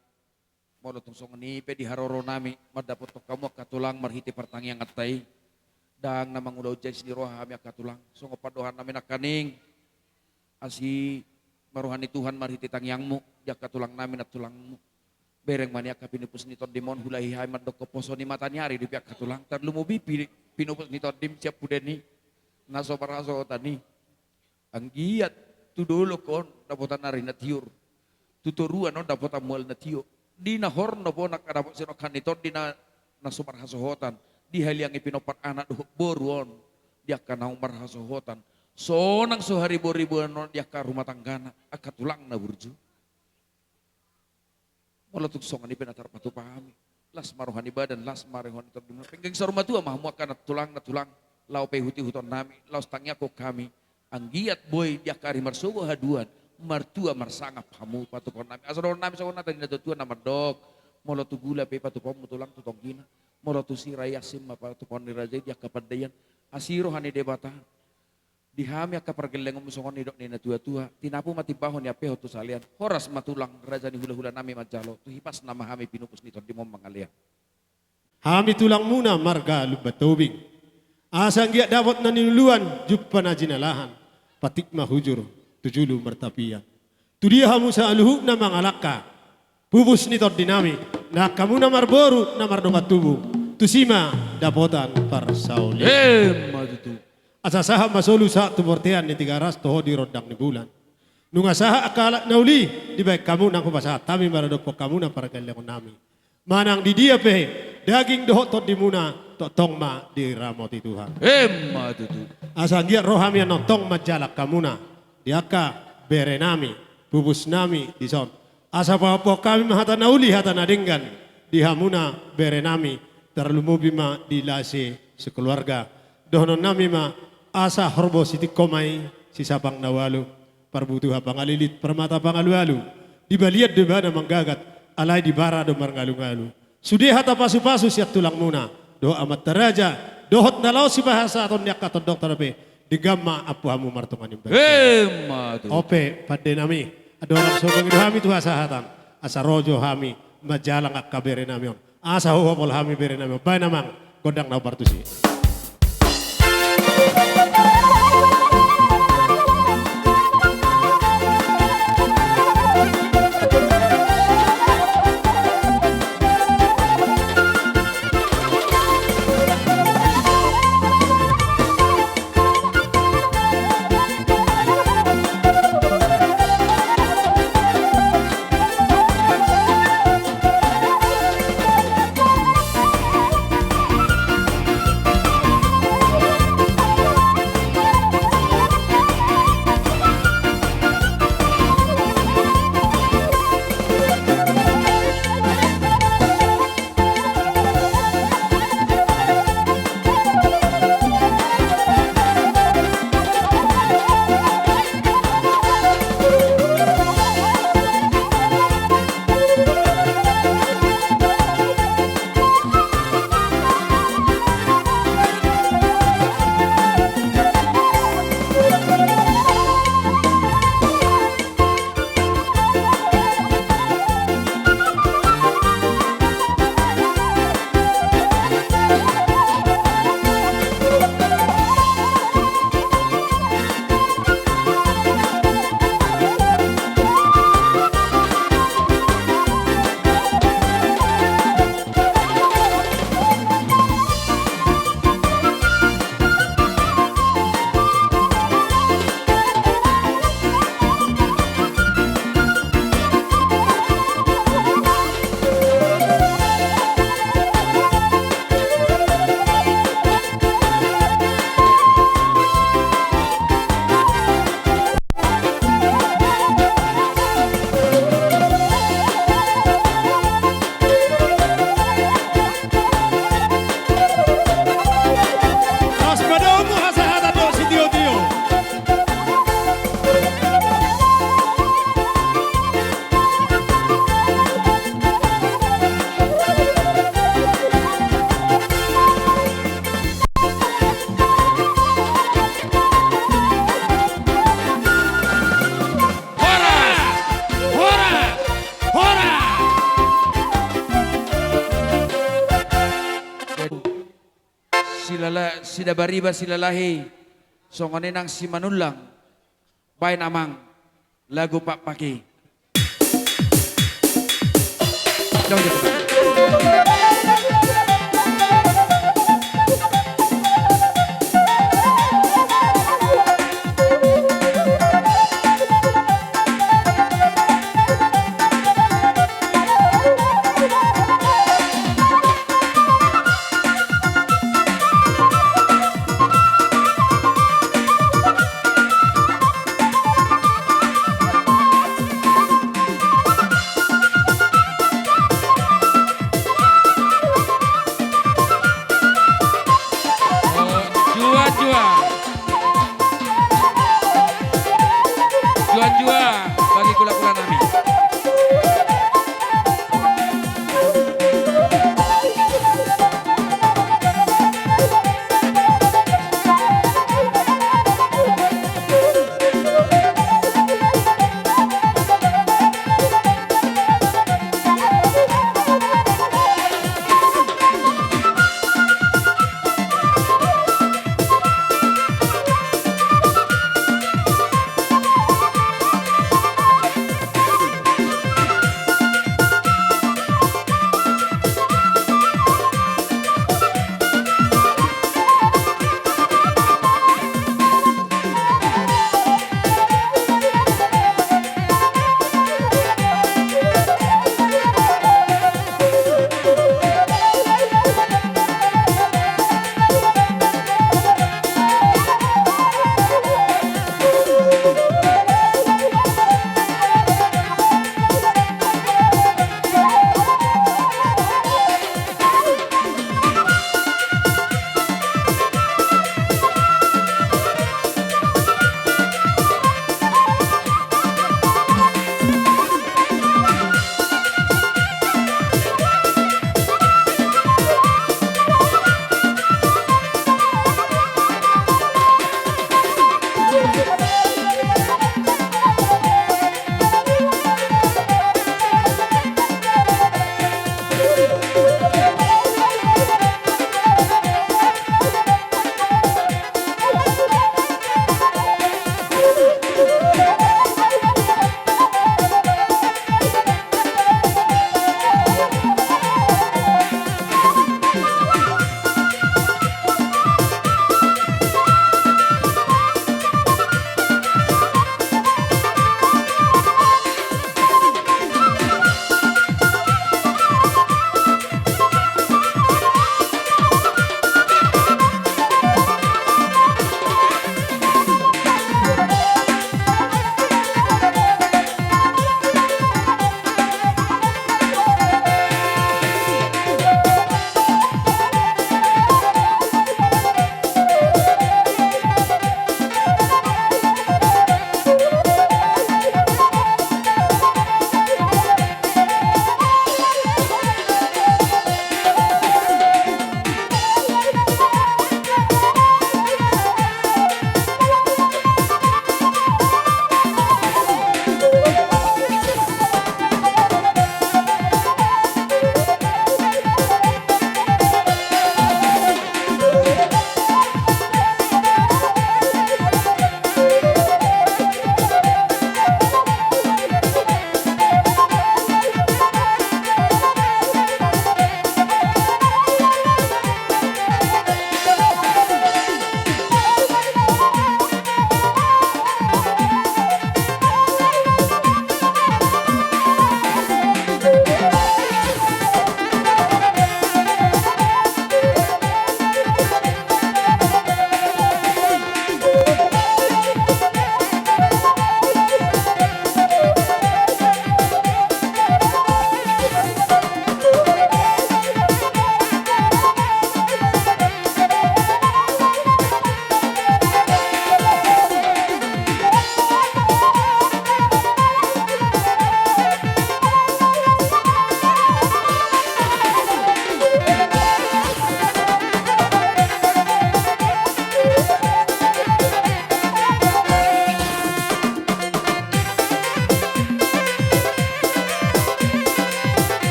Molo tung songon i pe di haroro nami mandapothon hamu angka tulang marhite partangianganta i, ndang na mangula ujais ni roha hami angka tulang. Songon pandohan nami nangkaning, asi ma roha ni Tuhan marhite tangiangmu di angka tulang nami, nantulangmu. Bereng ma nian angka pinupus ni tondim on, huulahi hami mandok poso ni mataniari dope angka tulang, tarlumobi pi-, pinupus ni tondim sian puden i na so marhasohotan i. Anggiat tu dolok on dapotan ari na tiur, tu toruan on dapotan mual na tio. Di na horno pe on angka dapot sian ohan ni tondi na, na so marhasohotan, dihaliangi pinomparna anak dohot boru on di angka naung marhasohotan. Sonang so hariboriboan on di angka rumah tanggana angka tulang na burju. Molo tung songon i pe na tarpatupa hami, las ma roha ni badan, las ma roha ni tondim. Penggeng saur matua ma hamu angka nantulang, nantulang, laho paihutihuton nami, laos tangiangkon hami. Anggiat boi di angka ari marsogo haduan, martua marsangap hamu patupaon nami. Asa dohonon nami songon hata ni natuatua na mandok, molo tu gula pe patupaonmu tulang tu tonggina, molo tu sira i asi ma patupaon ni raja i di angka pandaian. Asi roha ni Debata di hami angka pargellengonmu songon nidok ni natuatua, tinapu ma timbahon, iampehon tu salean. Horas ma tulang, raja ni hulahula nami manjalo, tu hipasna ma hami pinupus ni tondim on mangalean. Hami tulangmuna marga Lumban Tobing. Asa anggiat dapot na niluluan, jumpa na jinalahan, patik ma hujur tu julu martapian. Tu dia hamu saluhutna mangalangka, pupus ni tondi nami, na angka muna marboru na mardongan tubu, tusi ma dapotan parsaulian. Emma tutu. Asa sahat ma solu sahat tu bortean ni Tigaras, toho di rondang ni bulan. Nunga sahat angka alat na uli, dibahen hamu nang hupasahat hami maradophon hamuna pargellengon nami. Manang di dia pe daging dohot tondimuna, tongtong ma diramoti Tuhan. Emma tutu. Asa anggiat ro hami annon tong manjalang hamuna di angka bere nami, pupus nami dison. Asa pahophop hami ma hata na uli, hata na denggan di hamuna bere nami, tarlumobi ma di lase sekeluarga. Dohonon nami ma, asa horbo sitingko ma i, sisapang na ualu, parbutuha pangalilit, parmata pangalualu. Di balian do ibana manggagat, alai di bara do marngalungalu. Sude hata pasupasu sian tulangmuna dohot amanta raja, dohot na laos sipasahaton ni angka tondongta dope, denggan ma ampu hamu martonga ni bangso. Emma tutu. On pe pande nami, andorang so mangido hami tu hasahatan, asa ro jo hami manjalang angka bere nami on. Asa huhopol hami bere nami on. Bahen amang gondang na hombar tusi. Sidabariba Silalahi, songon i nang Simanullang, baen amang lagu Pakpak i. Jong, jong. Jua, jua. Jua, jua bagi kula-kula nami.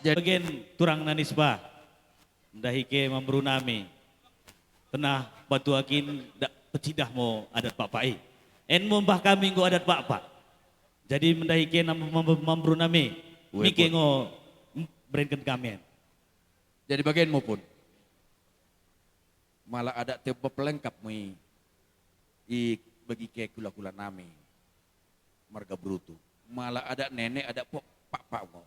Jadi bagen turang na nisba. Ndai ke mamboru nami. Tena batuakin da pecidah mo adat pakpak i. En mo mbah kami nggo adat pakpak. Jadi ndai ke na mam-, mamboru nami. Ue, mike pun. Ngo m-, berenken kami en. Jadi bagen mo pun. Mala adat tembok pelengkap mo i, i bagi ke kula-kula nami. Marga Brutu. Mala adat nenek, adat po-, pakpak ngo.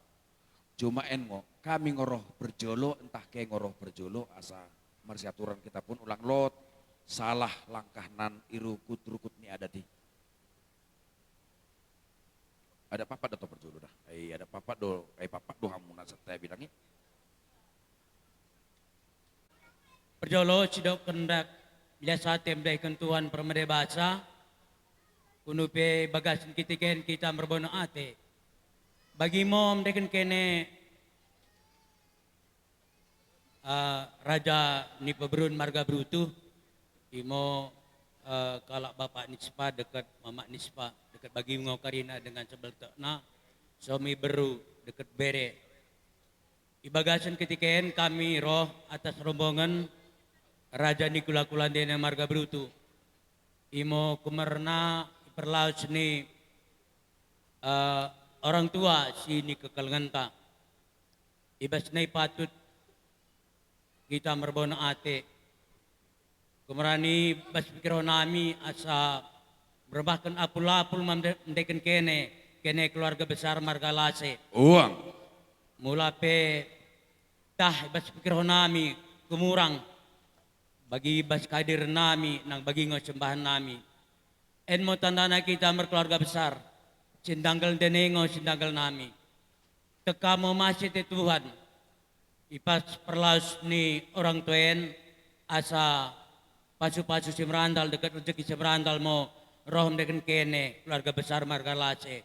Cuma en ngo, kami ngo ro parjolo, entah ke ngo ro parjolo, asa marsiaturan kita pun ulang lot, salah langkah nan i rukut-rukut ni adat i. Adat pakpak do to parjolo da. Ai adat pakpak do, ai pakpak do hamu na santa bilang i. Parjolo sidok hendak biasa te mendaikan Tuhan parmade basa. Kunu pe bagasan ketika en kita marbono ate. Bagi mo mendaikan kene, eh, raja ni parboruon marga Brutu. Imo, eh, kalak bapak nisba dekat mamak nisba dekat bagi ngo karina dengan sebeltekna. Somi beru dekat bere. Di bagasan ketika en kami ro atas rombongan raja ni kula-kula ndene marga Brutu. Imo kumerna parlaos ni, eh, orang tua si ni kekalengenta. Ibas na i patut kita marbono ate. Kumerna i bas pikirhon nami asa berbahkan apul-apul mendaikan kene, kene keluarga besar marga Lase. Uang. Mula pe tah bas pikirhon nami kumurang bagi bas kadir nami nang bagi ngo sembahan nami. En mo tandana kita markeluarga besar. Sindanggal ndene ngo sindanggal nami. Teka mo mase te Tuhan. Ibas parlaos ni orang tua en asa pasu-pasu si merandal dekat rezeki si merandal mo roh mendaikan kene keluarga besar marga Lase.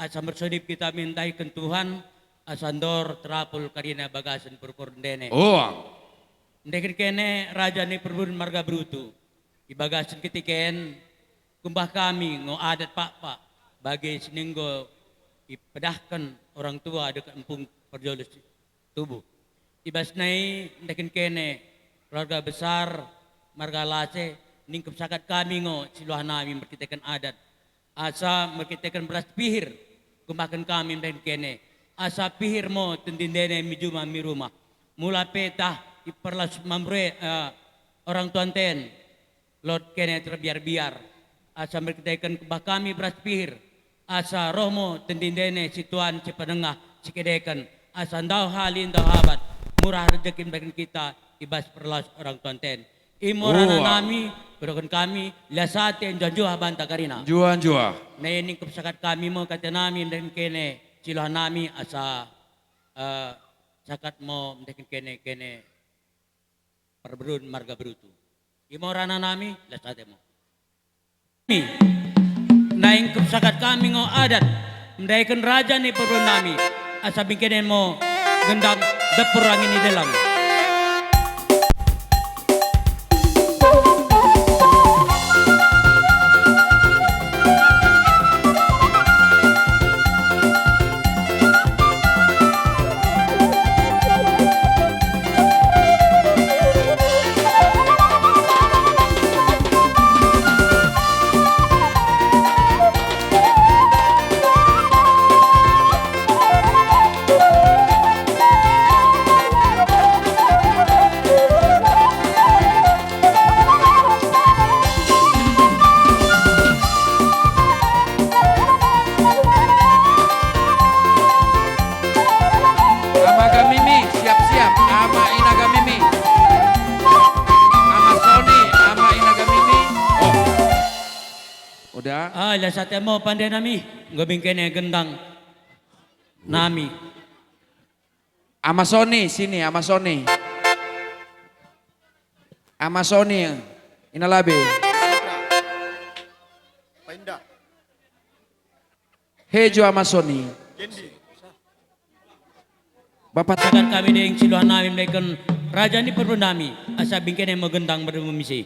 Asa marsodip kita mendaikan Tuhan asa ndor terapul karina bagasan parboru ndene. Oh. Mendaikan kene raja ni parboruon marga Brutu. Di bagasan ketika en kumbah kami ngo adat pakpak bagi sininggo ipedahkan orang tua dekat empung parjolo si tubuh. Ibas na i mendaikan kene keluarga besar marga Lase ningkup sakat kami ngo siluah nami markiteken adat. Asa markiteken beras pihir kumbahkan kami mendaikan kene. Asa pihir mo tendindene mi juma mi rumah. Mula pe tah iparlas mamre, eh, orang tua ten. Lot kene terbiar-biar. Asa markiteken kumbah kami beras pihir. Asa roh mo tendindene si tuan si penengah si kedeken. Asa ndao hali ndao habat. Murah rezeki mendaikan kita ibas parlaos orang tua ten. Imo rana nami, bedokan kami, lias ate, njuah-njuah banta karina. Njuah-njuah. Na i ningkup sakat kami mo kate nami mendaikan kene, siluah nami asa, eh, sakat mo mendaikan kene, kene parboruon marga Brutu. Imo rana nami, lias ate mo. Naeng sahat hami ngo adat mendahikan raja ni parboruon nami, asa bingkene mo gendang dapur angin ni dalam. Ama Gamimi, siap-siap. Ama Ina Gamimi. Ama Soni, Ama Ina Gamimi. Oh. Udah. Ah, lias ate mo pande nami. Nga bingkene gendang nami. Ama Soni, sini, Ama Soni. Ama Soni, Ina Labe. Hejo Ama Soni. Bapak. Sahat hami deng siluah nami mendahikan raja ni parboruon nami, asa bingkene mo gendang mardomu misi.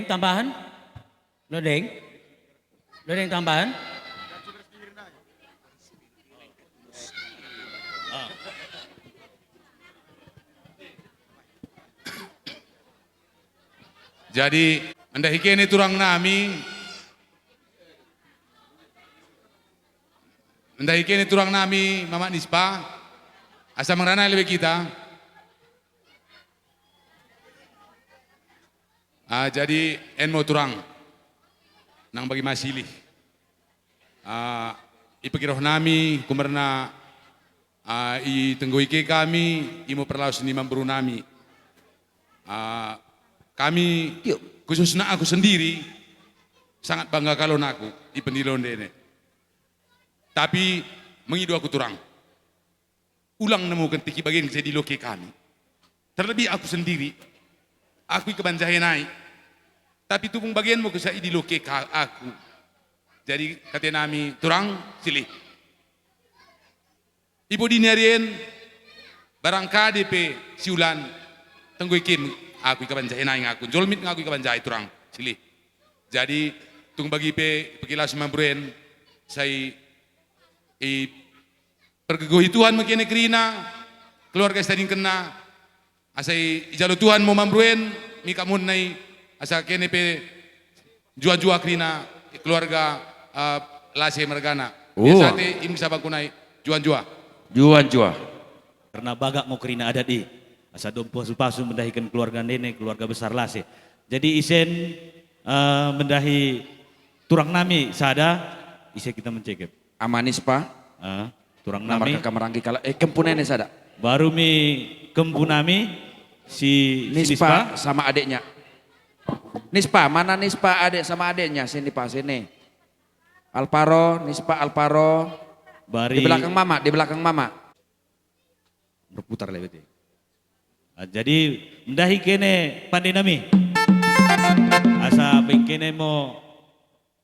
Tambahan? Lodeng? Lodeng tambahan? Jadi, mandahi kene turang nami, mandahi kene turang nami, Mamak Nispa, asa mangrana lebe hita. Ah, jadi, en mo turang. Nang bagi ma silih. Ah, i pe roha nami, humbani na, ah, i tenggo ike kami, imo parlaos ni mamboru nami. Ah, kami, khususna aku sendiri, sangat bangga kalo on aku, i pe ni londene. Tapi, mangido aku turang. Ulang na mungkin tiki bagian sai dilokei kami. Terlebih aku sendiri. Aku i kabanjahe nai. Tapi tubung bagian mungkin sai dilokei ka aku. Jadi kate nami turang silih. I pe di ni ari en barangkali pe siulan tenggo ike aku i kabanjahe nai nga aku. Jolmit nga aku i kabanjahe turang silih. Jadi tung bagi pe pekilas mamboru en sai i Pargogohi Tuhan ma kene kerina, keluarga sitadingkenna, asa i, ijalo Tuhan ma mamboru en, mika muna i, asa kene pe jua-jua kerina, keluarga, eh, Lase margana. Oh. Biasa te, imi sabangku nai, jua-jua. Jua-jua. Karena bagak ngo kerina adat i. Asa dong pasu-pasu mendahikan keluarga nene, keluarga besar Lase. Jadi isen, eh, mendahi turang nami sada, ise kita mencekep. Ama Nispa. Ah, turang nami. Marga Kamaranggi kala, eh, kempu nene sada. Baru mi kempu nami, si, si Nispa, Nispa sama adeknya. Nispa, mana Nispa adek sama adeknya? Sini, Pak, sini. Alvaro, Nispa, Alvaro. Bari. Di belakang mama, di belakang mama. Berputar lewat i. Ah, jadi, mendahi kene pande nami. Asa baen kene mo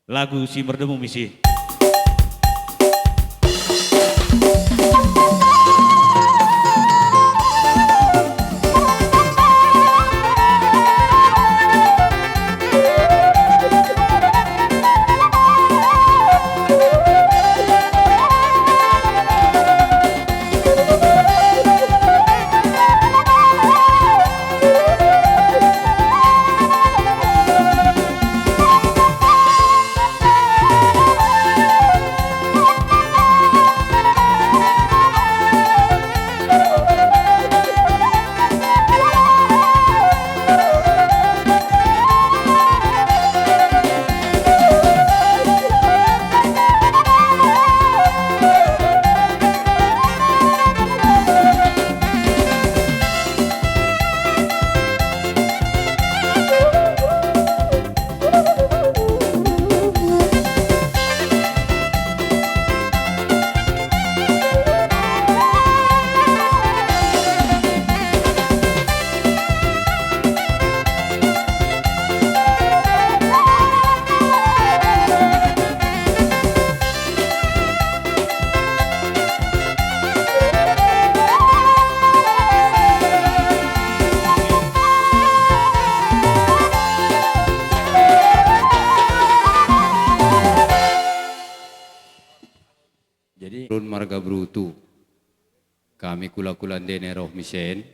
lagu si mardomu misi. Jadi, run marga Brutu. Kami kula-kula ndene roh misen.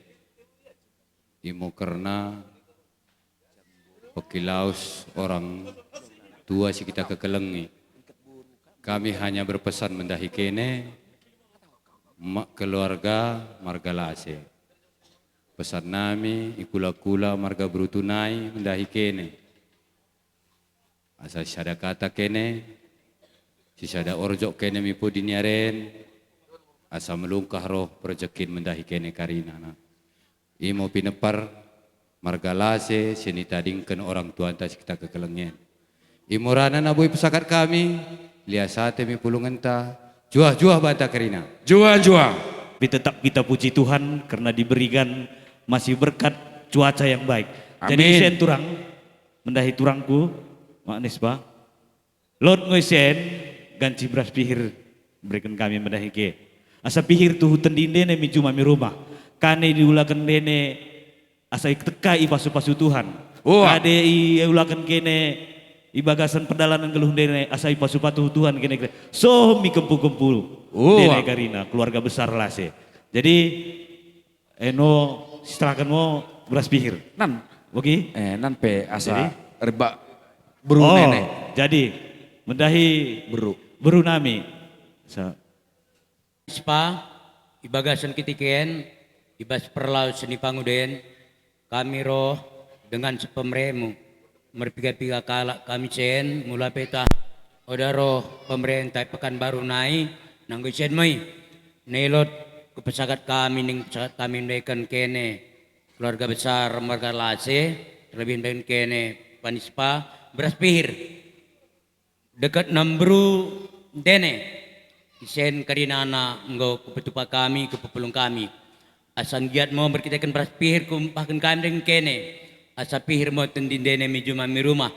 Imo kerna pengkilaos orang tua si kita kekelengi. Kami hanya berpesan mendahi kene, ma-, keluarga marga Lase. Pesan nami, i kula-kula marga Brutu nai mendahi kene. Asa sisada kata kene, sisada orjok kene mipo di ni ari en, asa melungkah roh parjokkin mendahi kene karinana. Imo pinempar marga Lase, sian i tadingkon orang tuanta si kita kekelengi. Imo rana na boi pasahat kami, lias ate mi pulungenta, juah-juah banta karina. Juah-juah. Tapi tetap kita puji Tuhan karena diberikan masih berkat cuaca yang baik. Jadi, amin. Isen turang, mendahi turangku, Mak Nispa. Lot ngo isen, ganti beras pihir, berikan kami mendahi ke. Asa pihir tu huta ni ndene mi juma mi rumah. Kane diulakan ndene, asa i tengka i pasu-pasu Tuhan. Ua. Ade i ulakan kene i bagasan pardalanan galuh ndene asa i pasupasu Tuhan kene kene. Sohom i kempu-kempu. Ua. Ndene karina keluarga besar Lase. Jadi, eno siserahkan mo beras pihir. Nan. Oke? Eh, nan pe asa jadi? Rebak beru oh, nene. Jadi, mendahi beru. Beru nami. Sa- Spa, i bagasan kitikeen, i bas perlaus ni pangudeen, kami ro dengan sepemeremu, merpiga-piga kalak kami sen, mula peta, oda ro pemerintah Pekanbaru nai, nanggo isen moi, nelot, kupesakat kami, ning pesakat kami, mendaikan kene, keluarga besar, marga Lase, terlebih mendaikan kene, panispa, beras pihir. Deket nambru ndene, isen karinana enggo kupatupa kami, kupupulung kami. Asa anggiat mo berkiteken beras pihir kumpahken kami dengan kene. Asa pihir mo tendindene mijuma miruma.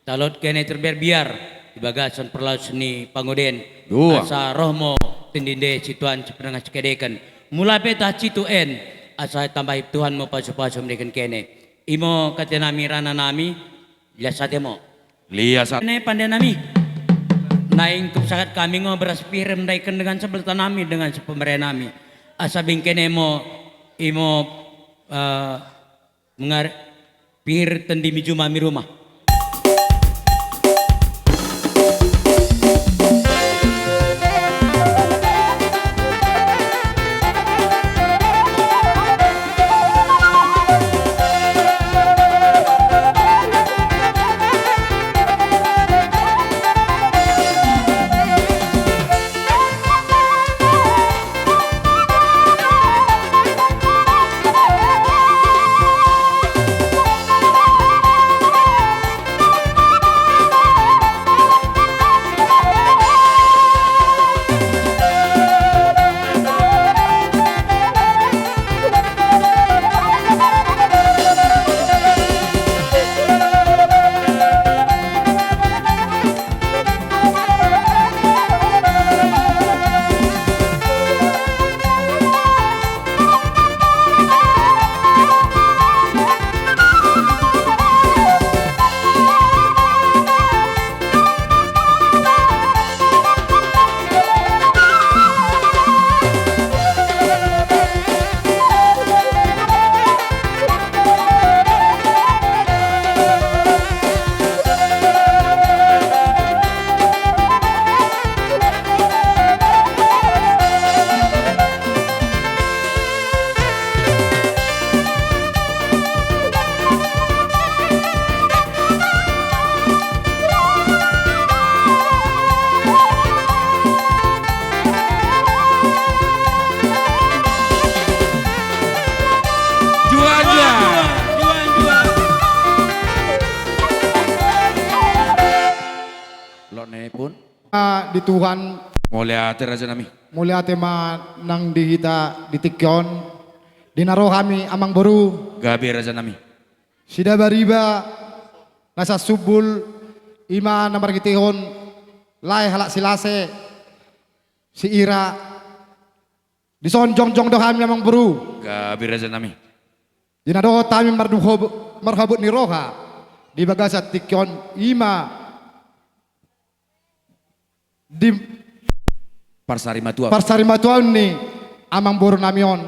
Talot kene terbiar-biar, di bagasan perlaus ni pangudeen. Dua. Asa roh mo tendinde situan sepenengah sekedeken. Mula peta situen, asa tambahi Tuhan mo pasu-pasu mendeken kene. Imo katenami rananami, Lias ate mo. Lias ate. Ne pande nami. Naeng kupesakat kami ngo beras pihir mendaikan dengan sebelta nami dengan sepemere nami. Asa bingkene mo imo eh, mengar pihir tendi mijuma miruma. Juan, juan. Juan, juan. Lot ne pun. Ah, di Tuhan. Mauliate raja nami. Mauliate ma nang di hita di tingki on. Di na ro hami amang boru. Gabe raja nami. Sidabariba na sasumbul ima na marhitehon lae halak si Lase si Ira. Dison jongjong do hami amang boru. Gabe raja nami. Di na dohot hami marduhob-, marhabot ni roha di bagasan tingki on ima di parsarimatua, parsarimatuaon ni amang boru nami on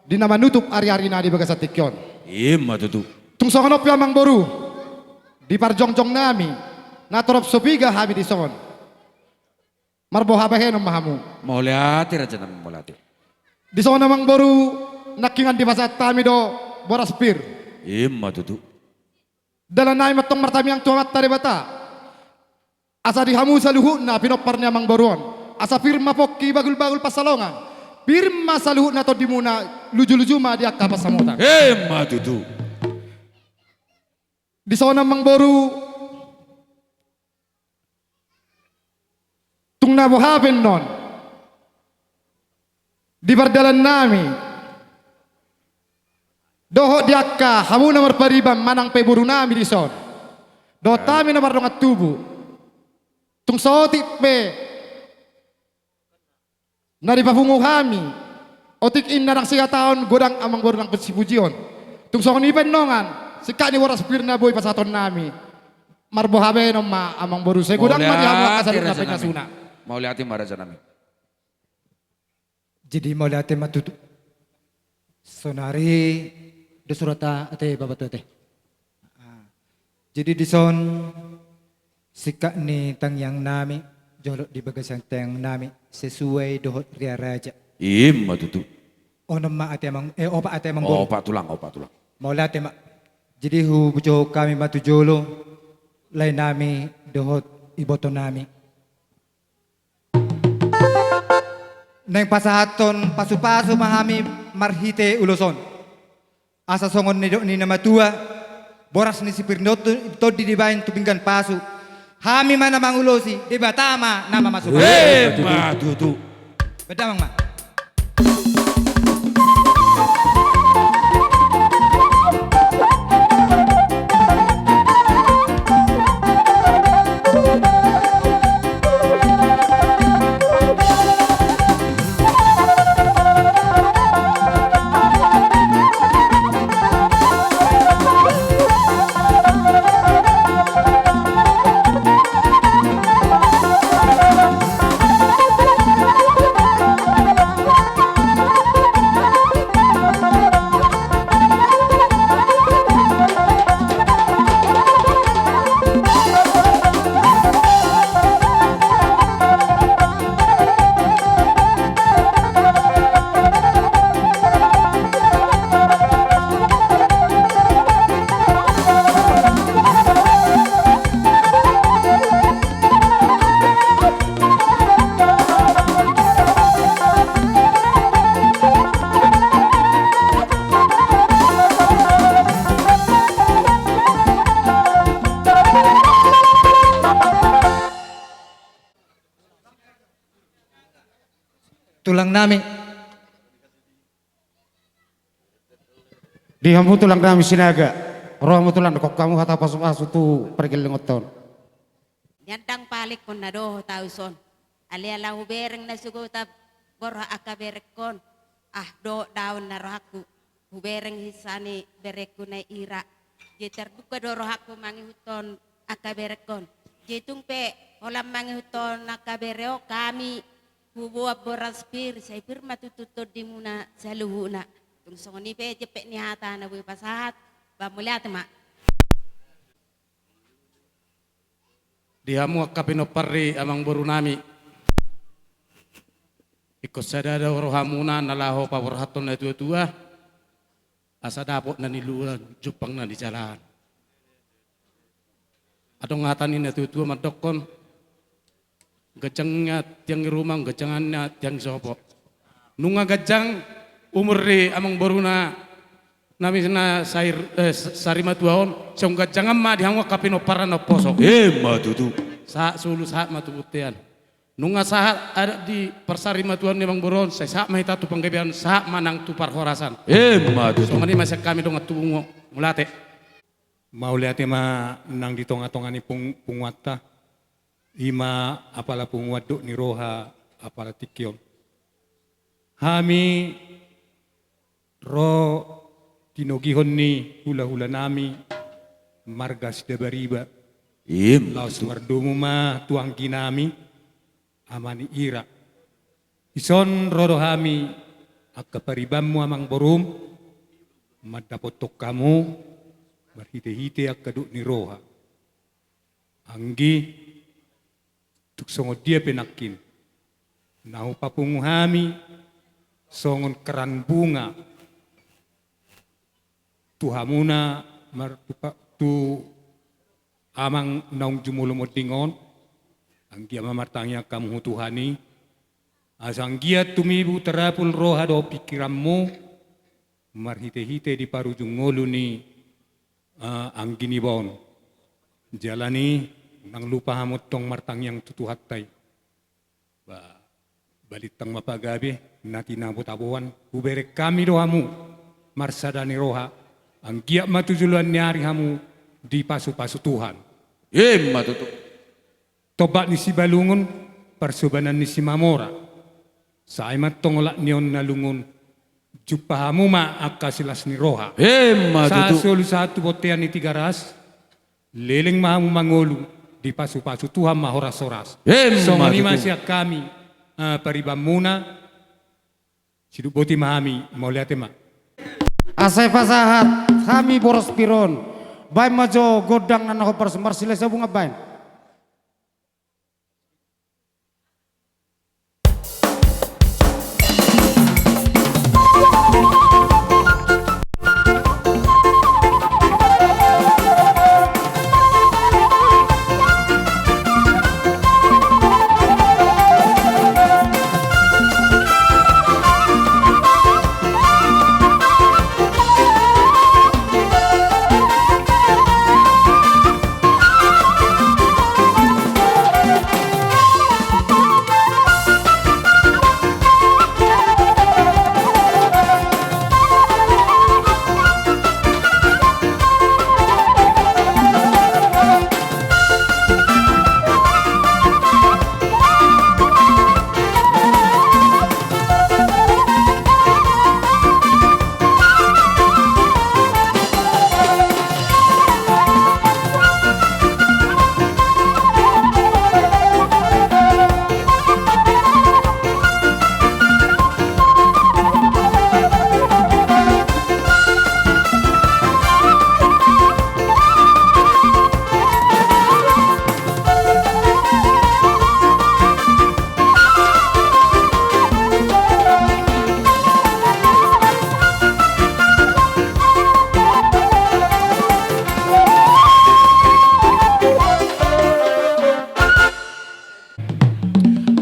di na manutup ari-arina di bagasan tingki on. Ima tutu. Tung songon on pe amang boru, di parjongjong nami na torop so piga hami dison. Marboha bahenon ma hamu. Mauliate raja nami, mauliate. Dison amang boru, nangkiningan dipasahat hami do boras pir. Ima tutu. Dalan nami ma tong martamiang tu Amanta Debata. Asa di hamu saluhutna pinompar ni amang boru on. Asa pir ma pongki bagul-bagul pansalongan. Pir ma saluhutna tondimuna luju-luju ma di angka pansamotan. Ima tutu. Dison amang boru. Tung na boha pe annon. Di pardalan nami. Dohot di angka hamu na marpariban manang pe boru nami dison. Dohot hami na mardongan tubu. Tung saotik pe. Na dipapungu hami. Otik i na ndang sihatahon godang amang boru nang sipujion. Tung songon i pe annon. singkat ni boras pir na boi pasahatonnami. Marboha baenon ma amangboru, sai godang ma di hamu angka saluhutna pengasuna. Mauliate ma rajanami. Jadi mauliate ma tutu. Sonari dos roha ta ate, Bapak Tuate. Ah. Jadi dison singkat ni tangiangnami jolo di bagasan tangiangnami sesuai dohot riaraja. Ima tutu. Onom ma ate amang, eh, opat ate amangboru. Opat tulang, opat tulang. Mauliate ma. Jadi huboto hami ma tu jolo laenami dohot ibotonami. Naeng pasahathon pasu-pasu ma hami marhite ulos on. Asa songon nidok ni na matua, boras ni sipir ni tondi dibaen tu pinggan pasu. Hami ma na mangulosi, Debata ma na mamasuhon. Ima tutu. Badamang ma. Tulang nami. Di hamu tulang nami Sinaga, ro hamu tulang, dok hamu hata pasu-pasu tu pargellengonta on. Nian ndang palinghon na dohot au dison. Alai ala hubereng na so gota borhat angka berengkon, ah, dohot daon na rohangku. Hubereng hisa ni berengku na ira. Jadi tarbuka do rohangku mangihuthon angka berengkon. Jadi tung pe holan mangihuthon angka bere on hami, huboan boras pir, sai pir ma tutu tondimuna saluhutna. Tung songon i pe jempek ni hata na boi pasahat, ba mauliate ma. Di hamu angka pinompar ni amangboru nami. Ingkon sada do rohamuna na laho paborhathon na tua-tua, asa dapot na niluluan, jumpang na nijalahan. Adong hata ni na tua-tua mandokkon, ganjang na tiang ni ruma, ganjang na tiang ni sopo. Nunga ganjang umur ni amangboruna nami na sair, eh, sa-, sarimatua on, sai ganjang ma di hamu angka pinompar na umposo. Ima tutu. Sahat solu, sahat ma tu bontean. Nunga sahat adat di parsarimatuaon ni amangboru on, sai sahat ma hita tu panggabean, sahat ma nang tu parhorasan. Ima tutu. Songon i ma sian hami dongan tubu, mauliate. Mauliate ma nang di tonga-tonga ni pung-, punguanta. Ima apala punguan dohot ni roha apala tingki on. Hami ro tinogihon ni hula-hula nami marga Sidabariba. Ima tutu. Laos mardomu ma tu anggi nami, ama ni Ira. Dison ro do hami angka paribanmu amangborum, mandapothon hamu marhite-hite angka dohot ni roha. Anggi, tung songon dia pe nangkin na hupapungu hami songon keran bunga tu hamuna mar-, tu pa-, tu amang naung jumolo monding on, anggiat ma martangiang hamu tu Tuhan i, asa anggiat tumibu tarapul roha dohot pingkiranmu, marhite-hite di parujung ngolu ni, eh, anggi niba on. Jala ni, unang lupa hamu tong martangiang tu Tuhanta i. Ba, balintang ma pagabe, na tinabo-taboan, hubereng hami do hamu marsada ni roha, anggiat ma tu joloan ni ari hamu dipasu-pasu Tuhan. Ima tutu. Tombak ni Sibalungun, parsobanan ni Simamora. Sai ma tong olat ni on na lungun, Jumpa hamu ma angka silas ni roha. Emma tutu. Sahat solu sahat tu bontean ni Tigaras. Leleng ma hamu mangolu, dipasupasu Tuhan ma horas-horas. Emma tutu. Songon i ma sian hami, eh, paribanmuna. Sidung boti ma hami, mauliate ma. Asa pasahat hami boras pir on. Baen ma jo gondang na hombar, marsilas sabungan baen.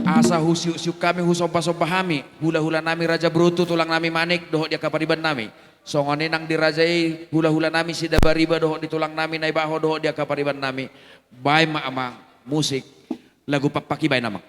Asa husiuk-siuk hami, husombah-sombah hami, hula-hula nami Raja Brutu, tulang nami Manik, dohot di angka pariban nami. Songon i nang di raja i, hula-hula nami Sidabariba, dohot di tulang nami Naibaho, dohot di angka pariban nami. Baen ma amang musik, lagu pappaki baen amang.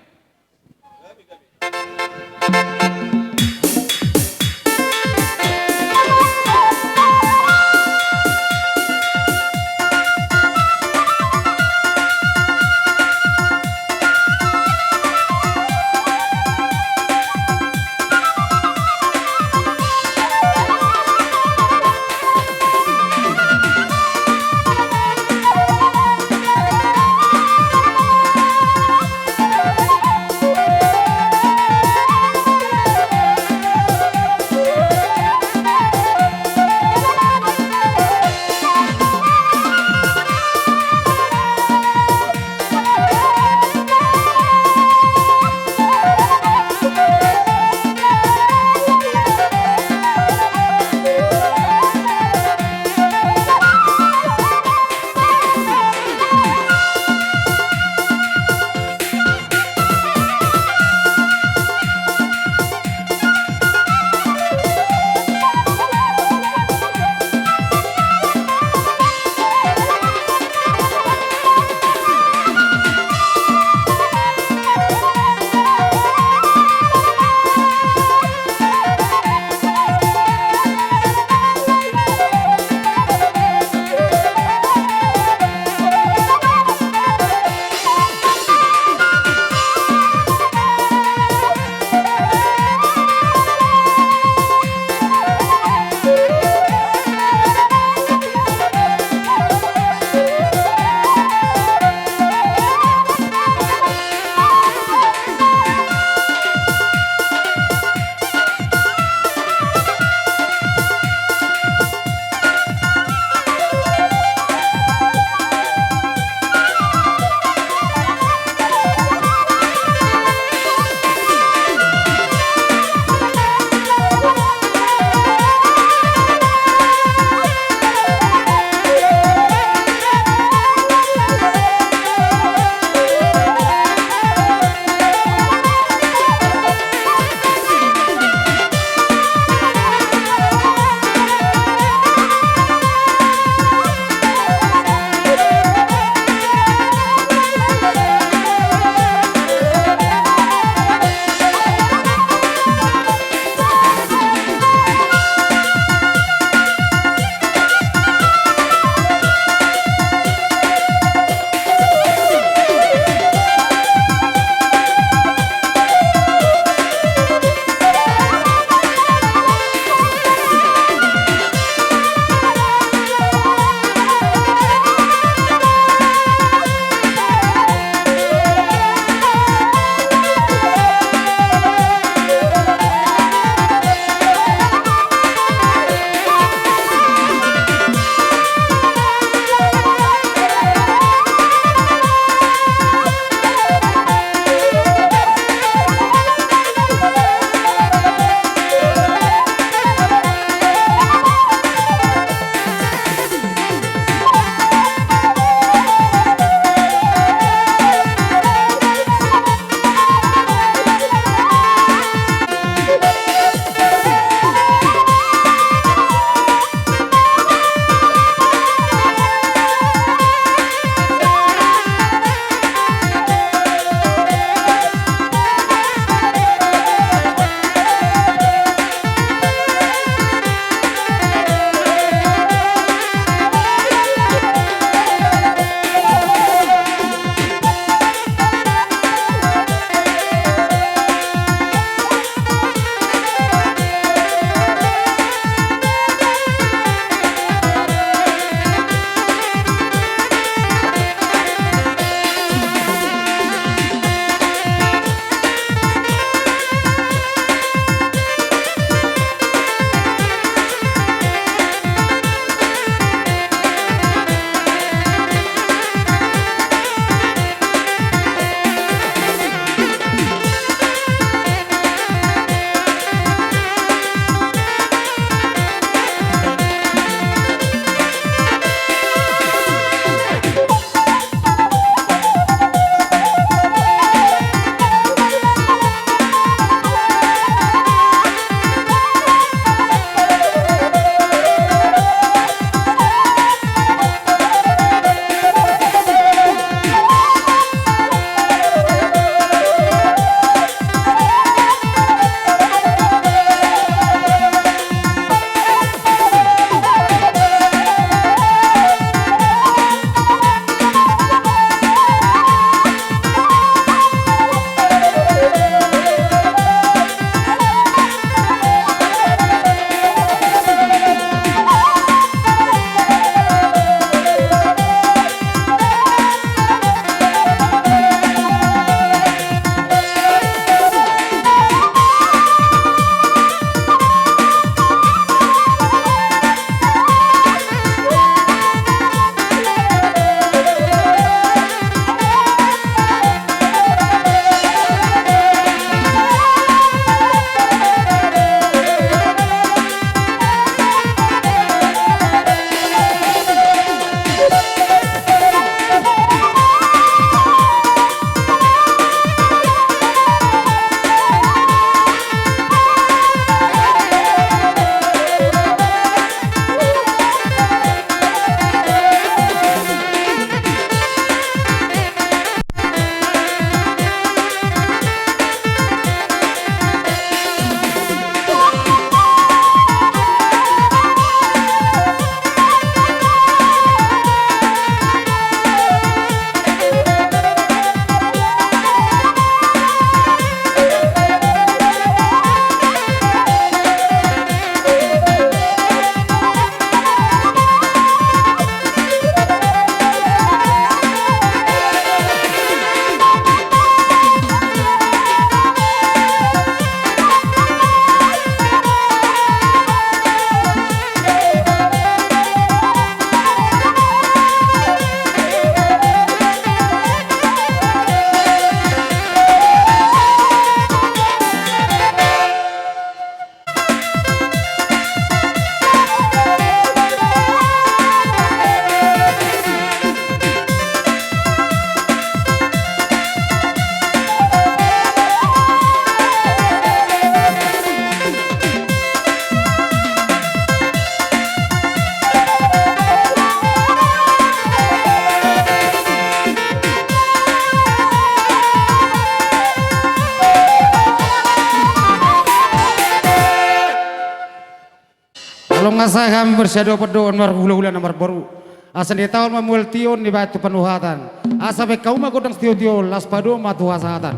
Olo, nga sai hami marsiadopan dohot marhulahula na marboru. Asa di taon ma mual tion dibahen tu panuhatan. Asa bahen hamu ma gondang sitiotio, laos padomu ma tu hasahatan.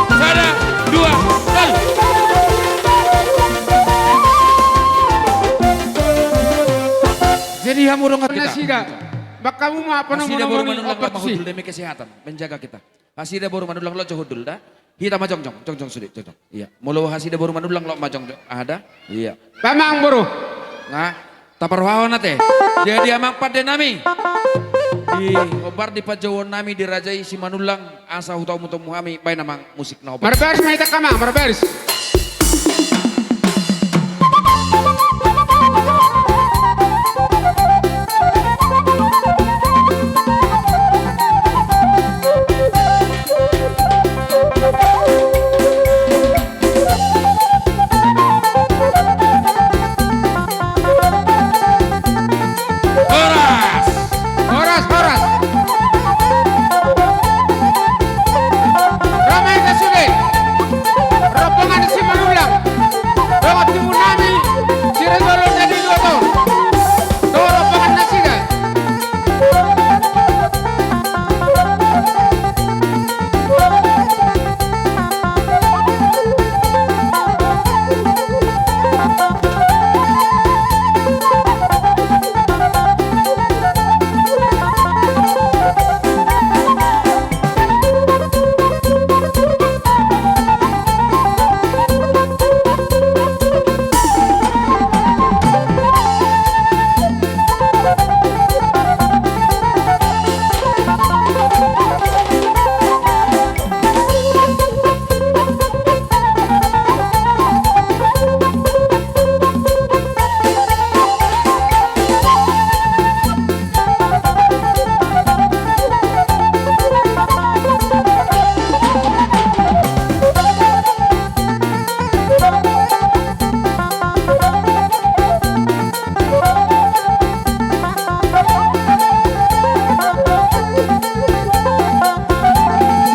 Sada, dua, tolu. Jadi hamu dongan nasida. Bahen hamu ma panomu-nomu ni opat si. Demi kesehatan, menjaga kita. Hasida boru Manullang, lot jo hundul da. Hita ma jongjong, jongjong sude, jongjong. Iya. Molo hasida boru Manullang, lot ma jongjong. Aha da? Iya. Amang boru. Nga, taparrohahon ate. Jadi amang pande nami. Di hombar di panjouon nami dirajai si Manullang, asa hutaomu-taomu hami, bahen amang musik na hombar. Marbaris ma hita amang, marbaris. Horas! Horas, horas! Ro ma hita sude, rombongan ni si Manullang, dongan tubu nami si Raja Oloan na di Luat on. Dohot rombongan nasida.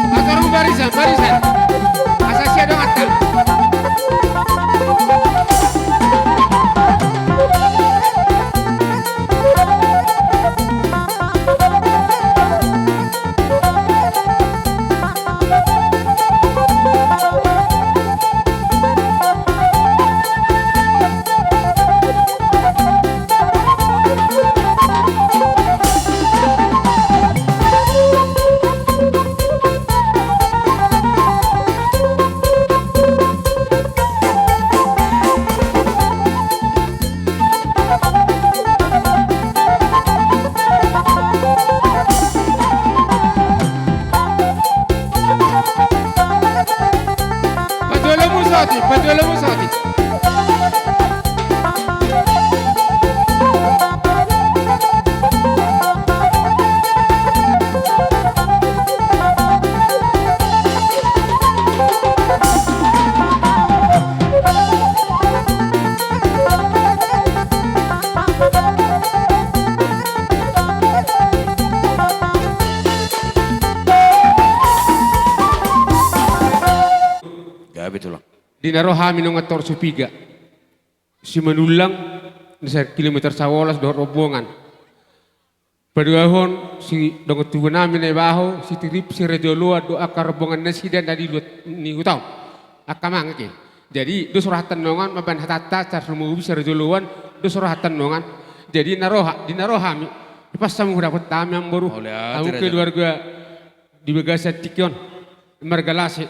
Atur barisan, barisan. Asa siadong atta. Pajolo musoti, pajolo musoti. Gabe tulang. Di na ro hami nunga tor Supiga. Si Manullang, na sa kilometer sabolas dohot rombongan. Paduahon si dongan tubu nami Naibaho, si Tirip, si Raja Oloan dohot angka rombongan nasida na di luat ni huta on. Angka amang ake. Jadi, dos roha tannongan, mambahen hatanta, tar sumobi si Raja Oloan, dos roha tannongan. Jadi, na roha, di na ro hami, pas hamu hudapot hami, amang boru. Hamu keluarga di bagasan tingki on, marga Lase,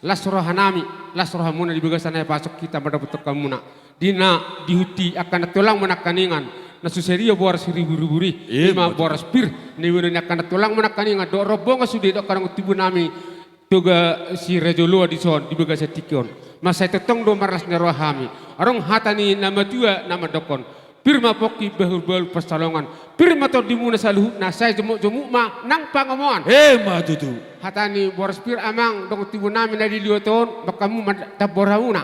las roha nami, las roha muna di bagasan na pasok hita mandapothon hamuna. Di na dihuti angka na tulang manangkaningan, na so sadia boras ribur-ribur i, ima boras pir, na iboan ni angka na tulang manangkaningan, dohot rombongan sude dohot angka dongan tubu nami, Toga si Raja Oloan dison, di bagasan tingki on. Mansai tongtong do marlas ni roha hami. Adong hata ni na matua na mandokkon. Pir ma pongki bahulbahul pansalongan. Pir ma tondimuna saluhutna, sai jomukjomuk ma nang pangomoan. Ima tutu. Hata ni boras pir amang dongan tubu nami na di luat on, bahen hamu ma tambor hamuna.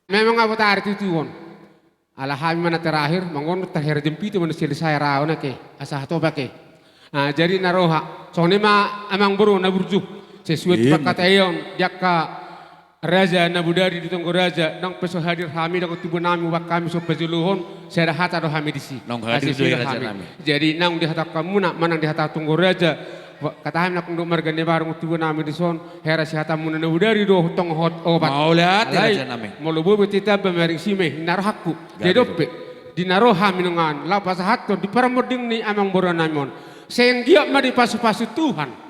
Memang abot ari tutu on. Ala hami ma na terakhir, mangondo terakhir jam pitu ma na selesai raon ake, asa hatop ake. Ah, jadi na roha. Songon i ma amang boru na burju. Sesuai tu pangkataion di angka raja na bodari di tonggo raja, nang pe so hadir hami dohot tubunami, umbahen hami so pajolohon, sada hata do hami disi. Nang hadir do i rajanami. Jadi nang dihatahon hamuna manang dihatahon tonggo raja, hata hami nang do marga ni baru tubunami dison, hera sihatamuna na bodari do tong hot opat. Mauliate rajanami. Molo boi pe titamba maring si me na rohangku. Jadi dope di na ro hami nunga on laho pasahathon di parmonding ni amangborunami on, sai anggiat ma dipasupasu Tuhan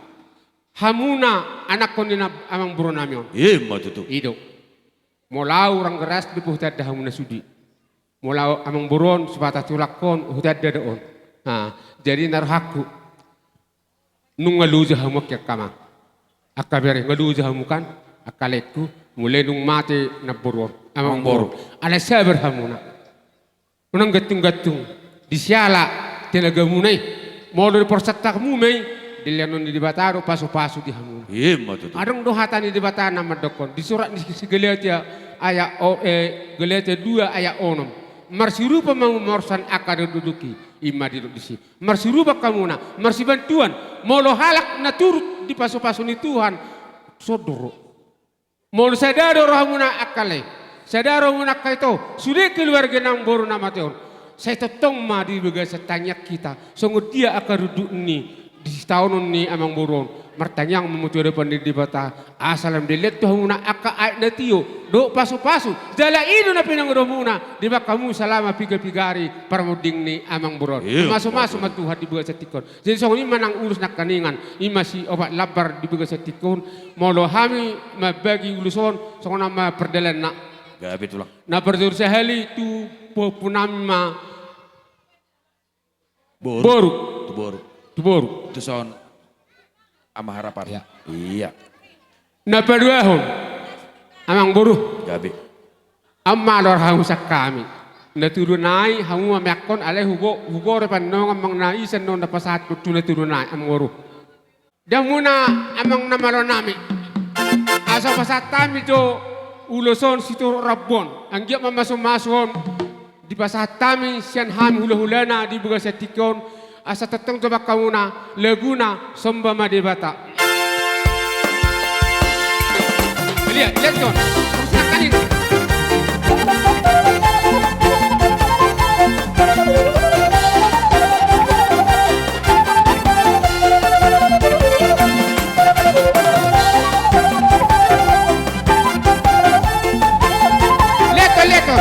hamuna anakkon ni amangborunami on. Ima tutu. I do. Molo au rang geras di pe hutanda hamuna sude. Molo au amangboru on sipata tulangkon hutanda do on. Jadi na rohangku, nunga loja hamu angka amang, angka bere, nunga loja hamu kan, angka laengku, mulai nunga mate namboru on, amangboru. Alai sabar hamuna. Unang gantung-gantung di siala tenagamuna i. Molo diporsang hamu ma i, dilehon ni Debata do pasupasu di hamuna. Ima tutu. Adong do hata ni Debata na mandokkon di surat ni si Galatia ayat o, eh, Galatia dua ayat onom. Marsirupa ma hamu manorang angka na didok i, ima didok disi. Marsirupa hamuna, marsibantuan. Molo halak na turut di pasupasu ni Tuhan, sondor do. Molo sada do rohamuna angka lae, sada rohamuna angka ito, sude keluarga ni amangboru na mate on, sai tongtong ma di bagasan tangiang hita. Songon dia angka runduk ni di sitaonon ni amangboru on, martangiang ma hamu tu adopan ni Debata, asa lam dilehon tu hamuna angka aek na tio dohot pasupasu. Jala i do na pinangido hamuna, dibahen hamu salama piga-piga ari parmonding ni amangboru on. Masumasu ma Tuhan di bagasan tingki on. Jadi songon i ma nang ulos nangkiningan, i ma si opat lambar di bagasan tingki on. Molo hami mambagi ulos on, songon on ma pardalananna. Gabe tulang. Na parjolo sahali tu pahompunami ma boru. Boru. Tu boru. Tu boru. Tu son Ama Harapan. Iya. Iya. Na paduahon, amangboru. Gabe. Au ma alo rohamu sian hami. Na tudu nai hamu ma meakkon, alai hugo-, hugore panongan manang na ise annon na pasahathon tu na tudu nai, amangboru. Di hamuna amang na malo nami, asa pasahat hami jo ulos on sitorop rambu on. Anggiat ma masumasu on dipasahat hami sian hami hulahulana di bagasan tingki on, asa tongtong jo bahen hamuna laguna Somba ma Debata. Lihat, lihat, Jon. Terus tekan ini. Leto, leto.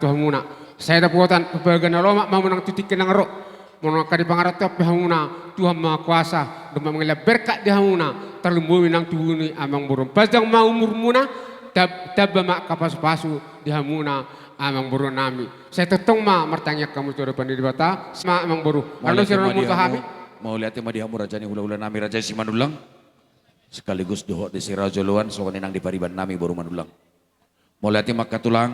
Tu hamuna. Sai dapotan pambaga na lomak ma hamu nang tu tingki na ro. Molo angka dipangaranto pe hamuna, Tuhan Maha Kuasa do ma mangalap berkat di hamuna, tarlumobi nang tubu ni amangboru on. Panjang ma umurmuna, tab-, tamba ma angka pasupasu di hamuna amangboru nami. Sai tongtong ma martangiang hamu tu adopan ni Debata, sai ma amangboru. Mauliate ma di hamu, mauliate ma di hamu raja ni hulahula nami, Raja Simanullang. Sekaligus dohot di si Raja Joloan, songon i nang di pariban nami boru Manullang. Mauliate ma angka tulang,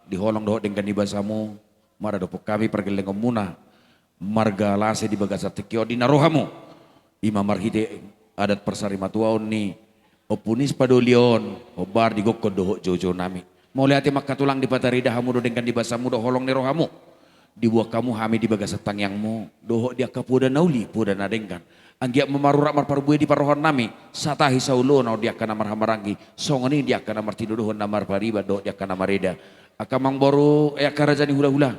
di holong dohot denggan ni basamu, maradophon hami pargellengonmuna, marga Lase di bagasan tingki on di na ro hamu. I ma marhite adat parsarimatuaon ni Ompu Nis Padoli on, hombar di gokhon dohot joujou nami. Mauliate ma angka tulang, dipatarida hamu do denggan ni basamu dohot holong ni rohamu. Diboan hamu hami di bagasan tangiangmu, dohot di angka poda na uli, poda na denggan. Anggiat ma marurat marparbue di parrohaon nami, satahi saoloan on di angka na marhahamaranggi, songon i di angka na martinodohon na marpariban dohot di angka na mareda. Angka amangboru, eh, angka raja ni hulahula.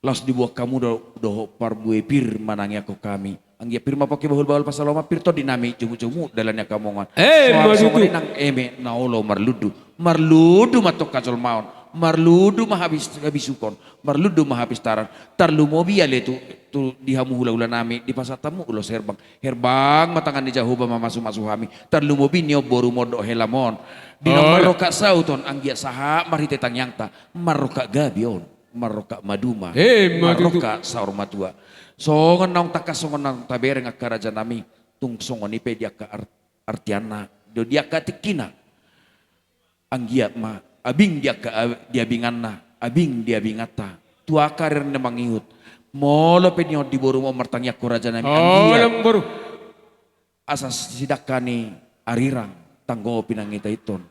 Laos diboan hamu do, dohot parbue pir manangiangkon hami. Anggiat pir ma pongki bahul-bahul pansalongan, pir tondi nami jomu-jomu dalan ni angka mongan. Eh, soal songon i nang eme na olo marlundu. Marlundu ma tong hajolmaon. Marlundu ma habis, habisukon. Marlundu ma hapistaran. Tarlumobi ale tu, tu di hamu hula-hula nami, dipasahat hamu ulos herbang. Herbang ma tangan ni Jahowa mamasu-masu hami. Tarlumobi ni on borumon dohot helamon. Di na marrongkap saut on, anggiat sahat marhite tangiangta. Marrongkap gabe on. Marrongkap maduma. Eh, ma tutu. Marrongkap saur matua. Songon naung tangkas, songon naung tabereng angka raja nami. Tung songon i pe di angka ar-, artianna. Do di angka tingkina. Anggiat ma, abing di angka, a-, di abinganna, abing di abinganta. Tu angka ari na mangihut. Molo pe ni on di borumon martangiang ho raja nami. Olo, anggiat. Boru. Asa sidangka ni arirang, tanggo pinangido-ido.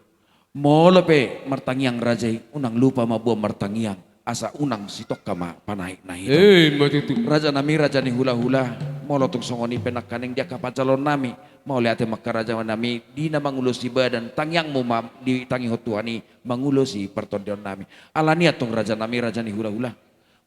Molo pe martangiang raja i, unang lupa ma buan martangiang. Asa unang sitongka ma panahi-nahiton. Eh, ma tutu. Raja nami, raja ni hula-hula, molo tung songon i pe nangkaning di angka pansalongan nami, mauliate ma angka raja nami, di na mangulosi badan, tangiangmu ma ditangihon Tuhan i, mangulosi partondion nami. Alani i antong raja nami, raja ni hula-hula.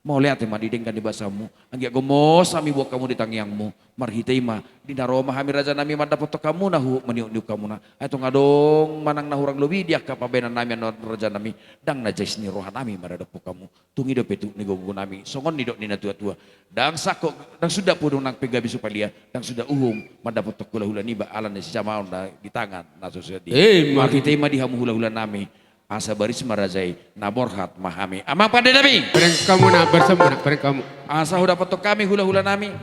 Mauliate ma di denggan ni basamu, anggiat gomos hami boan hamu di tangiangmu, marhite i ma, di na ro ma hami raja nami mandapothon hamuna huhut maniuk-niuk hamuna. Ai tung adong manang na hurang lobi di angka pambahenan nami annon raja nami, ndang na jais ni roha nami maradophon hamu. Tung i dope tuk ni gogo nami, songon nidok ni na tua-tua. Ndang sangkot, ndang suda podong nang pe gabe supalia, ndang suda uhum mandapothon hula-hula niba ala ni sijamaon na di tangan na so suda i. Eh, ma tutu. Marhite i ma di hamu hula-hula nami, asa baris ma raja i, na borhat ma hami. Amang pande nami. Bereng hamu na, bereng hamu na, bereng hamu. Asa hudapothon hami hula-hula nami.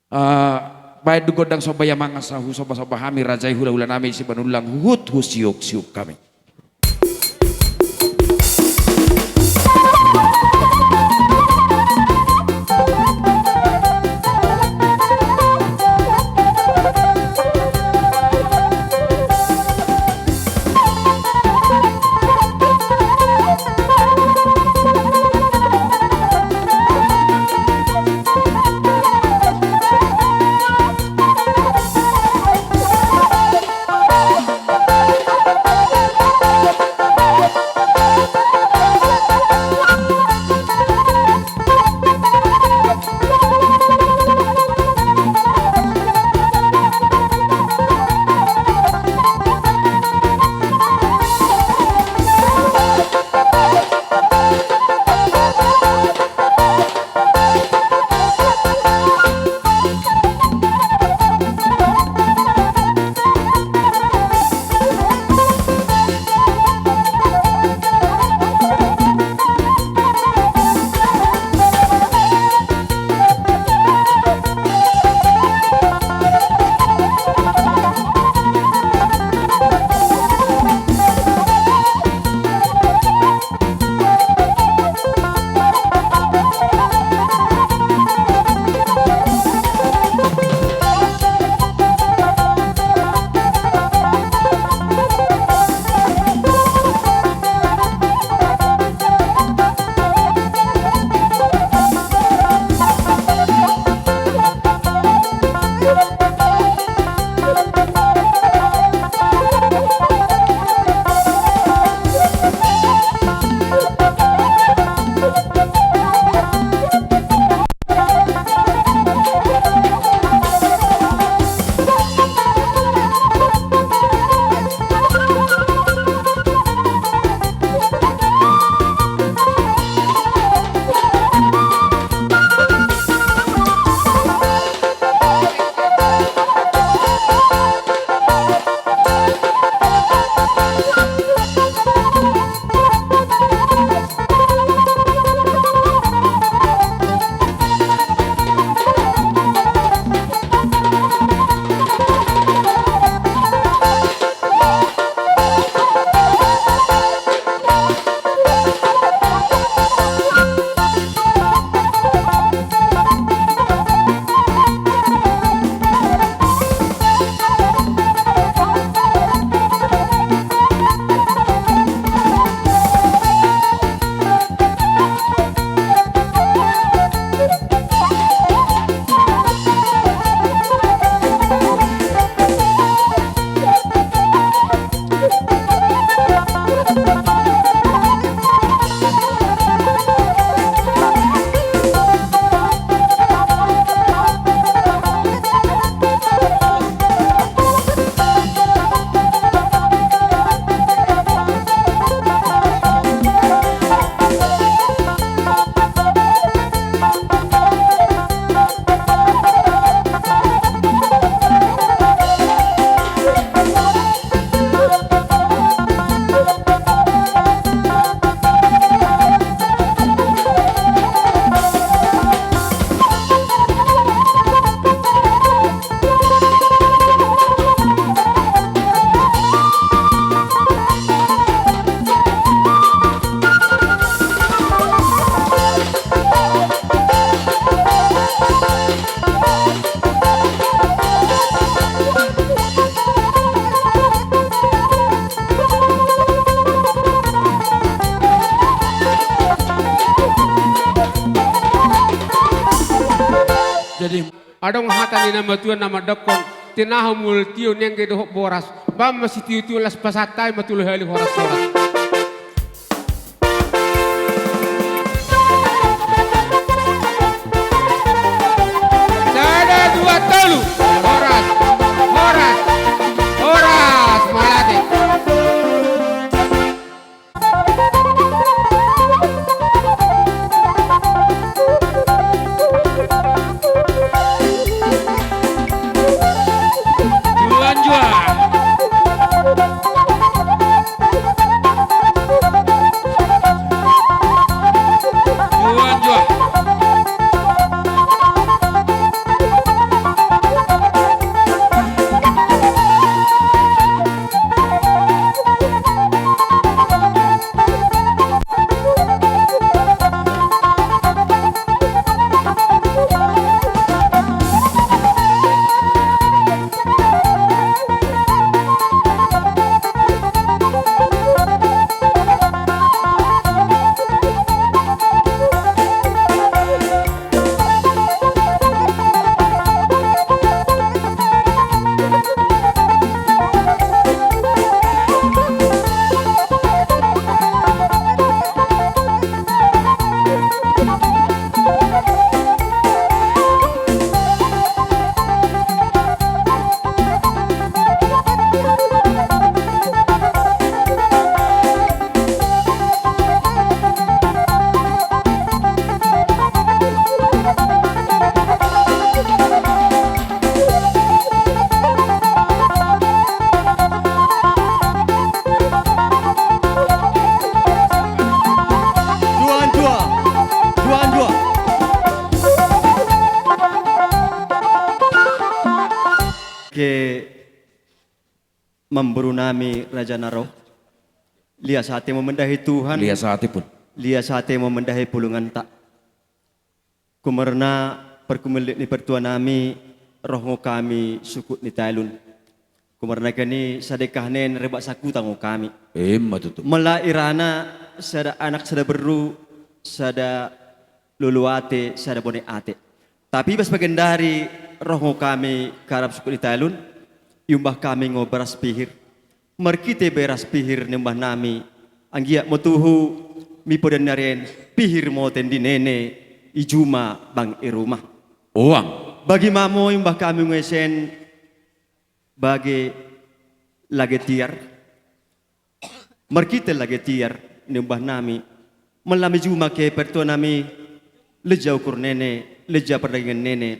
Ah, baen do gondang somba i amang, asa husomba-somba hami raja i, hula-hula nami Simanullang huhut husiuk-siuk hami. Adong hata ni na matua na mandokkon, tinahu mul tio nengge dohot boras, bam ma sitio-tio las pasahat hami ma tu hali horas-horas. Sada, dua, tolu. Horas, horas, horas, mauliate. Juan, juan. Juan, juan. Juan, juan. Juan, juan. Ke mamboru nami raja na ro. Lias ate ma mendahi Tuhan. Lias ate pun. Lias ate ma mendahi pulunganta. Kumarna parkumillit ni partua nami, roh ngo hami sukut ni Talun. Kumarna keni sadekah nen rebak sakuta ngo hami. Emma tutu. Mala irana sada anak sada berru, sada lolo ate, sada bone ate. Tapi pas bagendari roh ngo hami karap sukut ni Talun, iumbah hami ngo beras pihir. Marhite beras pihir ni umbah nami, anggiat ma tuhu mipodan ni ari en, pihir ma tendi nene, i juma bang i ruma. Oang. Bagi ma mo iumbah hami ngo esen, bage lage tiar. Marhite lage tiar ni umbah nami, mala i juma ke partua nami, lenja ukur nene, lenja pardagingan nene,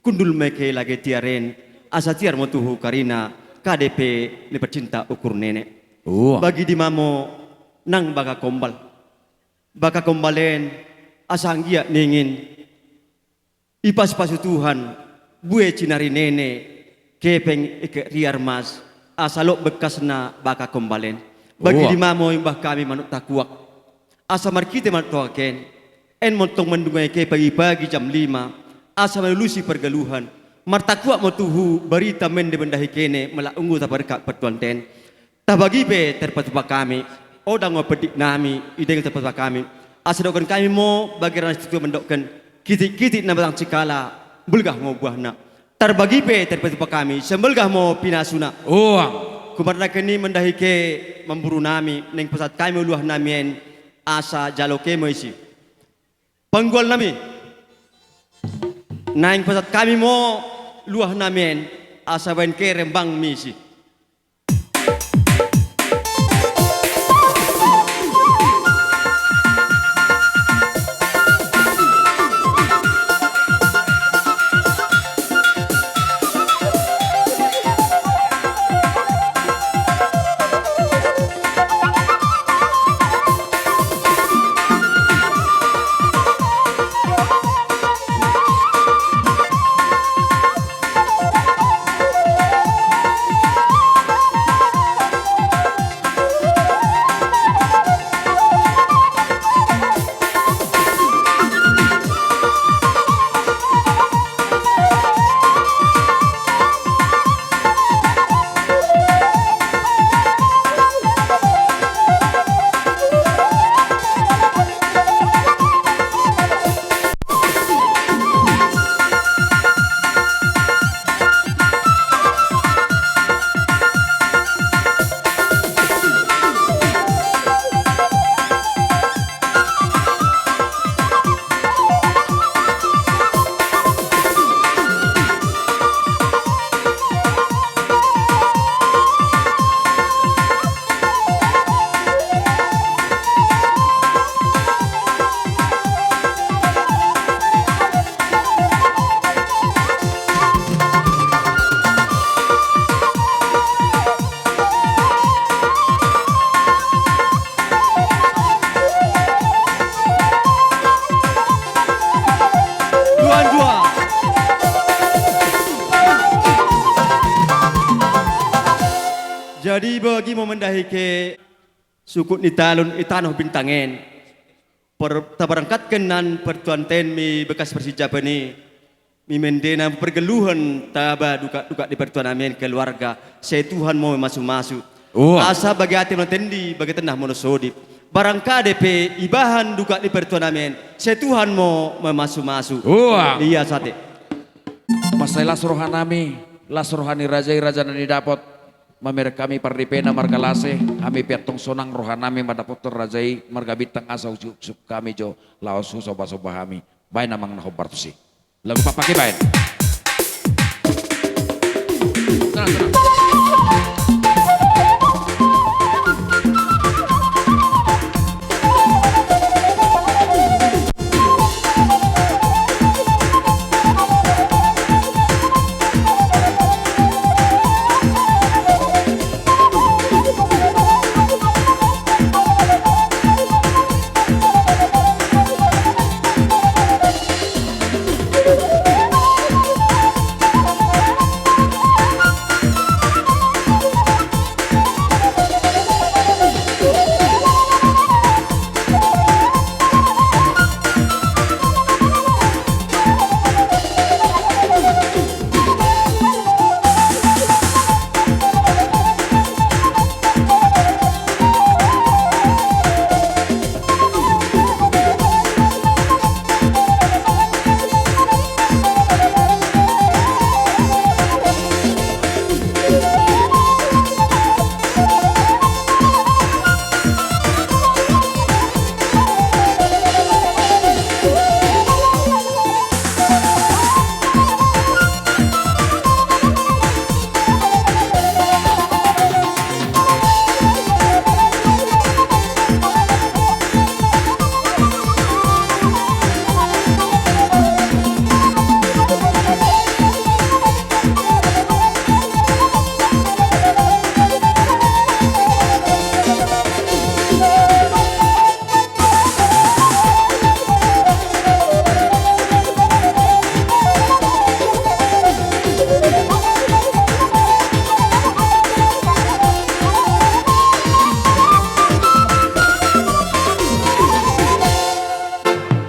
hundul ma i ke lage tiar en, asa tiar ma tuhu karina, kade pe ni parcinta ukur nene. Oang. Bagi di ma mo nang baka kombal. Baka kombal en, asa anggiat ningin, ipas-pasu Tuhan, bue cinari nene, kepeng ikek riar mas, asa lok bekasna baka kombal en. Bagi di ma mo iumbah hami manuk takuak. Asa marhite manuk takuak en, en ma tong mandungai ke pagi-pagi jam lima, asa malulusi pargaluhan, martakuak ma tuhu barita mende mendahi kene, mala unggu taparkak partuan ten. Tabagi pe tarpatupa hami, o dang o pendik nami, i deng tarpatupa hami. Asa dokkon hami mo, bagi rana situa mandokken, kitik-kitik na batang cikala, belgah mo buahna. Tarbagi pe tarpatupa hami, sambalga mo pinasuna. Oang. Kumarna keni mendahi ke mamboru nami, naeng pasahat hami luah nami en, asa jalo ke mo isi. Panggual nami. Naeng pasahat hami mo luah nami en, asa baen ke rembang misi. Jadi bagi momen dahike sukut ni talun i tano Bintangen. Per-, tabarangkatken nan partuanten mi bekas persijapan i, mi mendena pergeluhan taba dukak-dukak di partuan nami keluarga, sai Tuhan ma mamasu-masu. Ua. Asa bagi atik ma na tendi, bagi tenda ma na sodip. Barangkade pe ibahan dukak di partuan nami, sai Tuhan ma mamasu-masu. Ua. Ia sate. Mansai las roha nami, las roha ni raja i, raja na nidapot. Mamereng hami pardipena marga Lase, hami pe antong sonang roha nami mandapothon raja i marga Bintang asa usup-usup hami jo laos husomba-somba hami. Baen amang na hombar tusi. Lagu papak i baen. Tenang, tenang.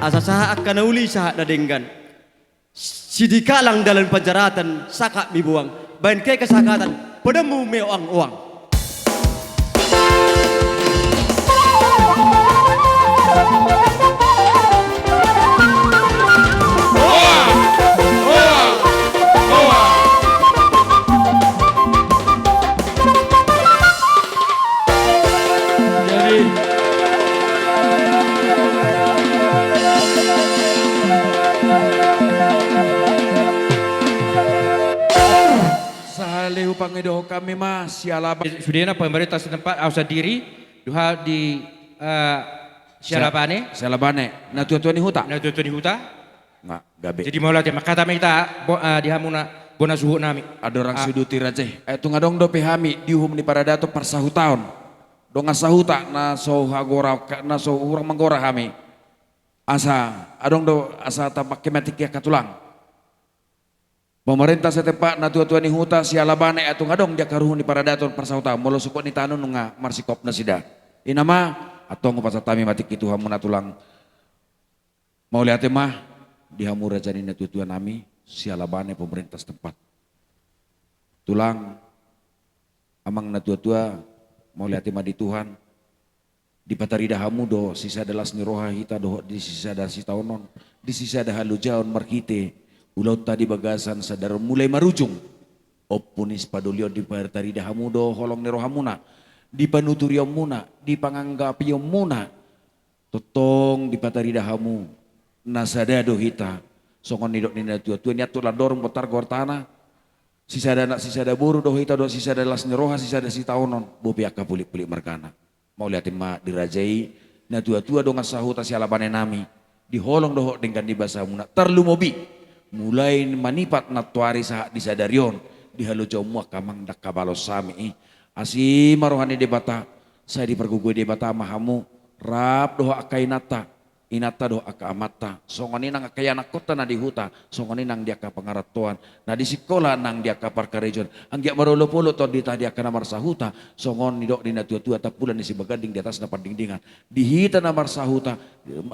Asa sahat angka na uli, sahat na denggan. Sidikalang dalan panjaratan, sangkap ni boang. Baen ke kesahatan, podommu meoang-oang. Jadi, sahali hupangidohon hami ma siala ba- sudena pemerintah setempat, au sandiri, dohot di, eh, siala bane. Siala bane, na tua-tua ni huta. Na tua-tua ni huta. Nga, gabe. Jadi mauliate ma, hata ma hita, bo-, eh, di hamuna, bona suhut nami. Andorang, ah, suduti raja i. Eh, tung adong dope hami di uhum ni paradaton parsahutaon. Dongan sahuta na so hagora, na so hurang manggora hami. Asa, adong do, asa tapake ma tingki angka tulang. Pemerintah setempat, na tua-tua ni huta, siala bane, eh, tung adong di angka ruhut ni paradaton parsahutaon, molo sukut ni tano nunga marsingkop nasida. Inna ma, antong hupasahat hami ma tingki tu hamuna tulang. Mauliate ma di hamu raja ni na tua-tua nami, siala bane, pemerintah setempat. Tulang, amang na tua-tua, mauliate ma di Tuhan. Dipatarida hamu do sisada las ni roha hita dohot di sisada sitaonon, di sisada halojaon marhite ulaonta di bagasan sadari on mulai marujung. Ompu ni sipadoli on, dipatarida hamu do holong ni rohamuna, di panuturionmuna, di panganggapionmuna. Tongtong dipatarida hamu, na sada do hita, songon nidok ni na tua-tua, nian tu landorung bontar goartana, sisada anak sisada boru do hita dohot sisada las ni roha sisada sitaonon, bope angka pulik-pulik margana. Mauliate ma di raja i, na tua-tua, dongan sahuta, siala bane nami, di holong dohot denggan ni basamuna, tarlumobi mulai manipat nantoari sahat di sadari on, di halojaonmu angka amang, ndang habalos hami i. Asi ma roha ni Debata, sai dipargogoi Debata ma hamu, rap dohot angka inanta, inanta dohot angka amanta, songon i nang angka ianakhonta na di huta, songon i nang di angka pangarantoan, na di sikola nang di angka parkarejoan, anggiat marolopolop tondinta di angka na marsahuta, songon nidok ni natuatua, tampulan ni sibaganding di atasna pandingdingan. Di hita na marsahuta,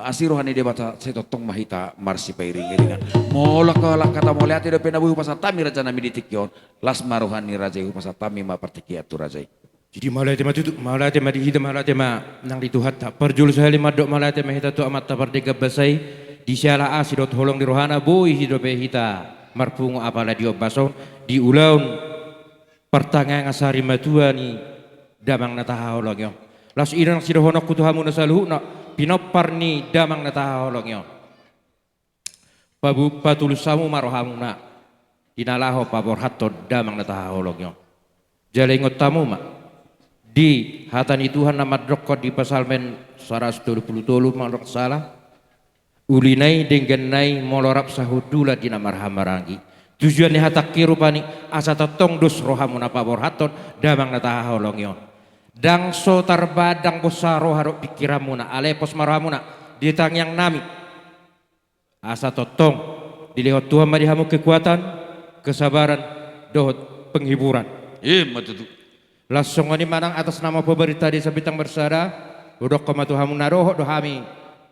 asi roha ni Debata, sai tongtong ma hita marsipairingiringan. Molo angka hata mauliate dope na boi hupasahat hami raja nami di tingki on, las ma roha ni raja i, hupasahat hami ma partingkian tu raja i. Jadi mauliate ma tutu, mauliate ma di hita, mauliate ma nang di Tuhanta. Parjolo sahali mandok mauliate ma hita tu Amanta Pardenggan Basa i, di siala asi dohot holong ni rohana boi dope hita marpungu apala di ombas on, di ulaon partangiangan sarimatua ni damang na tahaholongi on. Laos i do nang sidohononku tu hamuna saluhutna, pinompar ni damang na tahaholongi on. Pabu-, patulus hamu ma rohamuna, di na laho paborhathon damang na tahaholongi on. Jala ingot hamu ma di hata ni Tuhan na mandokkon di Psalmen saratus tolu pulu tolu, molo dang salah, ulina i dengganna i molo rap sahundulan di na marhahamaranggi. Tujuan ni hatangki rupani asa tongtong dos rohamuna paborhathon damang na tahaholongi on. Dang so tarbaen, dang bosa roha dohot pingkiranmuna, alai pos ma rohamuna di tangiangnami. Asa tongtong dilehon Tuhan ma di hamu kekuatan, kesabaran, dohot penghiburan. Ima tutu. Laos songon i ma nang atas nama pemerintah Desa Bintang Bersada, hudokkon ma tu hamu na dohot do hami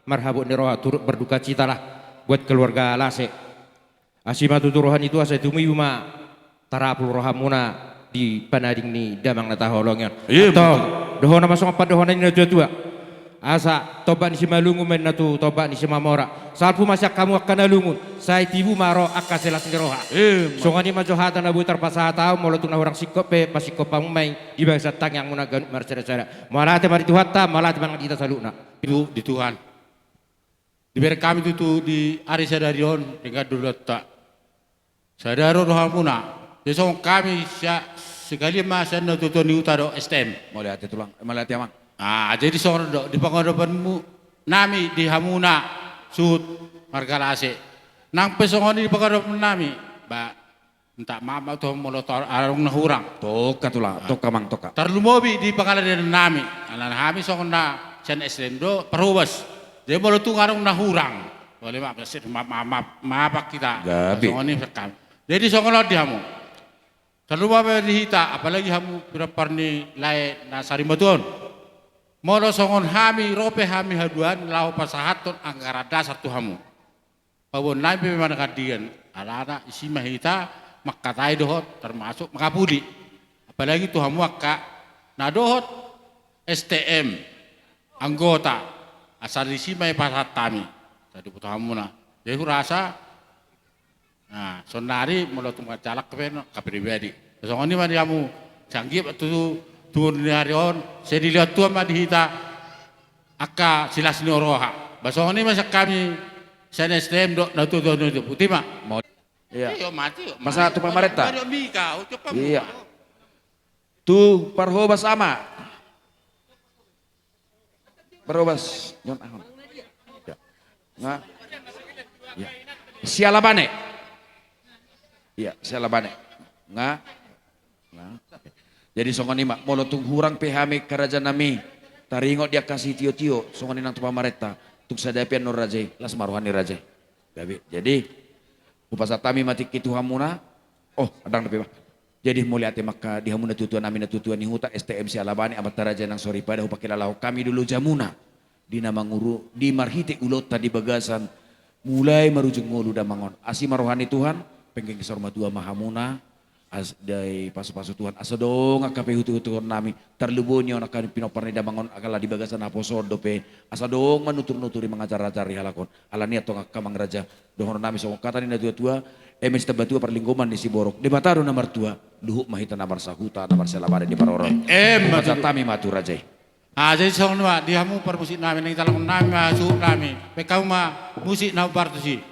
marhabot ni roha, turut berdukacitalah buat keluarga Lase. Asi ma tutu roha ni Tuhan, sai tumibu ma tarapul rohamuna di panading ni damang na tahaholongi on. Ima tutu. Antong, dohonon ma songon pandohanan ni natuatua. Asa tombak ni Simalungun ma ninna tu tombak ni Simamora. Salpu ma sian hamu angka na lungun, sai tibu ma ro angka silas ni roha. Ima. Songon i ma jo hata na boi tarpasahat ahu, molo tung na hurang singkop pe, pasingkop hamu ma i di bagasan tangiangmuna ganup marsadasada. Mauliate ma di Tuhanta, mauliate ma nang di hita saluhutna. Di, di Tuhan. Dibereng hami tutu di ari sadari on, denggan do ulaonta. Sada ro do hamuna. Jadi songon hami sia-, sekalian ma sian natuatua ni huta do S T M. Mauliate tulang, mauliate amang. Ah, jadi songon do di pangadopan nami di hamuna suhut marga Lase. Nang pe songon i di pangadopan nami, ba, minta maaf ma tu hamu molo tar-, adong na hurang. Tongka tulang, ah, tongka amang, tongka. Tarlumobi di pangaladean nami. Alana hami songon na sian S T M do parhobas. Jadi molo tung adong na hurang, boleh maaf, maaf, maaf, maaf, maaf hita. Gabe. Songon i hami. Jadi songon on di hamu. Tarlumobi di hita, apalagi hamu pinompar ni lae na sarimatua on. Molo songon hami, ro pe hami haduan laho pasahathon anggaran dasar tu hamu. Paboa nami pe manangandingan, alana disi ma hita mangkatai dohot termasuk mangapuli. Apalagi tu hamu angka na dohot S T M anggota, asa disi ma dipasahat hami. Jadi buat hamuna. Jadi hurasa, nah, sonari molo tung manjalang pe no, angka pribadi. Songon i ma di hamu, sanggiat tu, tu ni ari on, sai dilehon Tuhan ma di hita angka silas ni roha. Ba songon i ma sian hami sian S T M dohot natuatua ni huta. Boti ma. Mau-, iya. Iyo, mati, iyo. Masa tu pamarenta? Mari, mari, Mika, ucap apa? Iya. Tu parhobas ama. Parhobas, nyon ahon. Ya. Nga. Ya. Sialabane. Iya, sialabane. Nga. Nah, jadi songon i ma, molo tung hurang pe hami angka raja nami, taringot di angka sitiotio, songon i nang tu pamarenta, tung sada pe annon raja i, las ma roha ni raja i. Gabe, jadi, hupasahat hami ma tingki tu hamuna, oh, ndang dope bah. Jadi, mauliate ma angka di hamu natuatua nami, natuatua ni huta, S T M Sialabane, amanta raja nang soripada, hupangkilalahon hami do lojamuna. Di na manguru, di marhite ulaonta di bagasan mulai marujung ngolu damang on. Asi ma roha ni Tuhan, penggeng saur matua ma hamuna, as-, dipasupasu Tuhan. Asa dong angka pe hutuhutuhon nami, tarlumobi on angka pinompar ni damang on, angka na di bagasan naposoon dope. Asa dong manuturnuturi mangajarajari halak on. Alani antong angka amang raja, dohonon nami songon hata ni natuatua, eme Sitambatua parlinggoman ni siborok. Debata do na martua, luhut ma hita na marsahuta, na marsialabane di parorot. Em, ma tutu. Hami ma tu raja i. Ah, jadi songon i ma, di hamu parmusik nami, nang di talangon nami ma, suhut nami. Baen hamu ma musik na hombar tusi.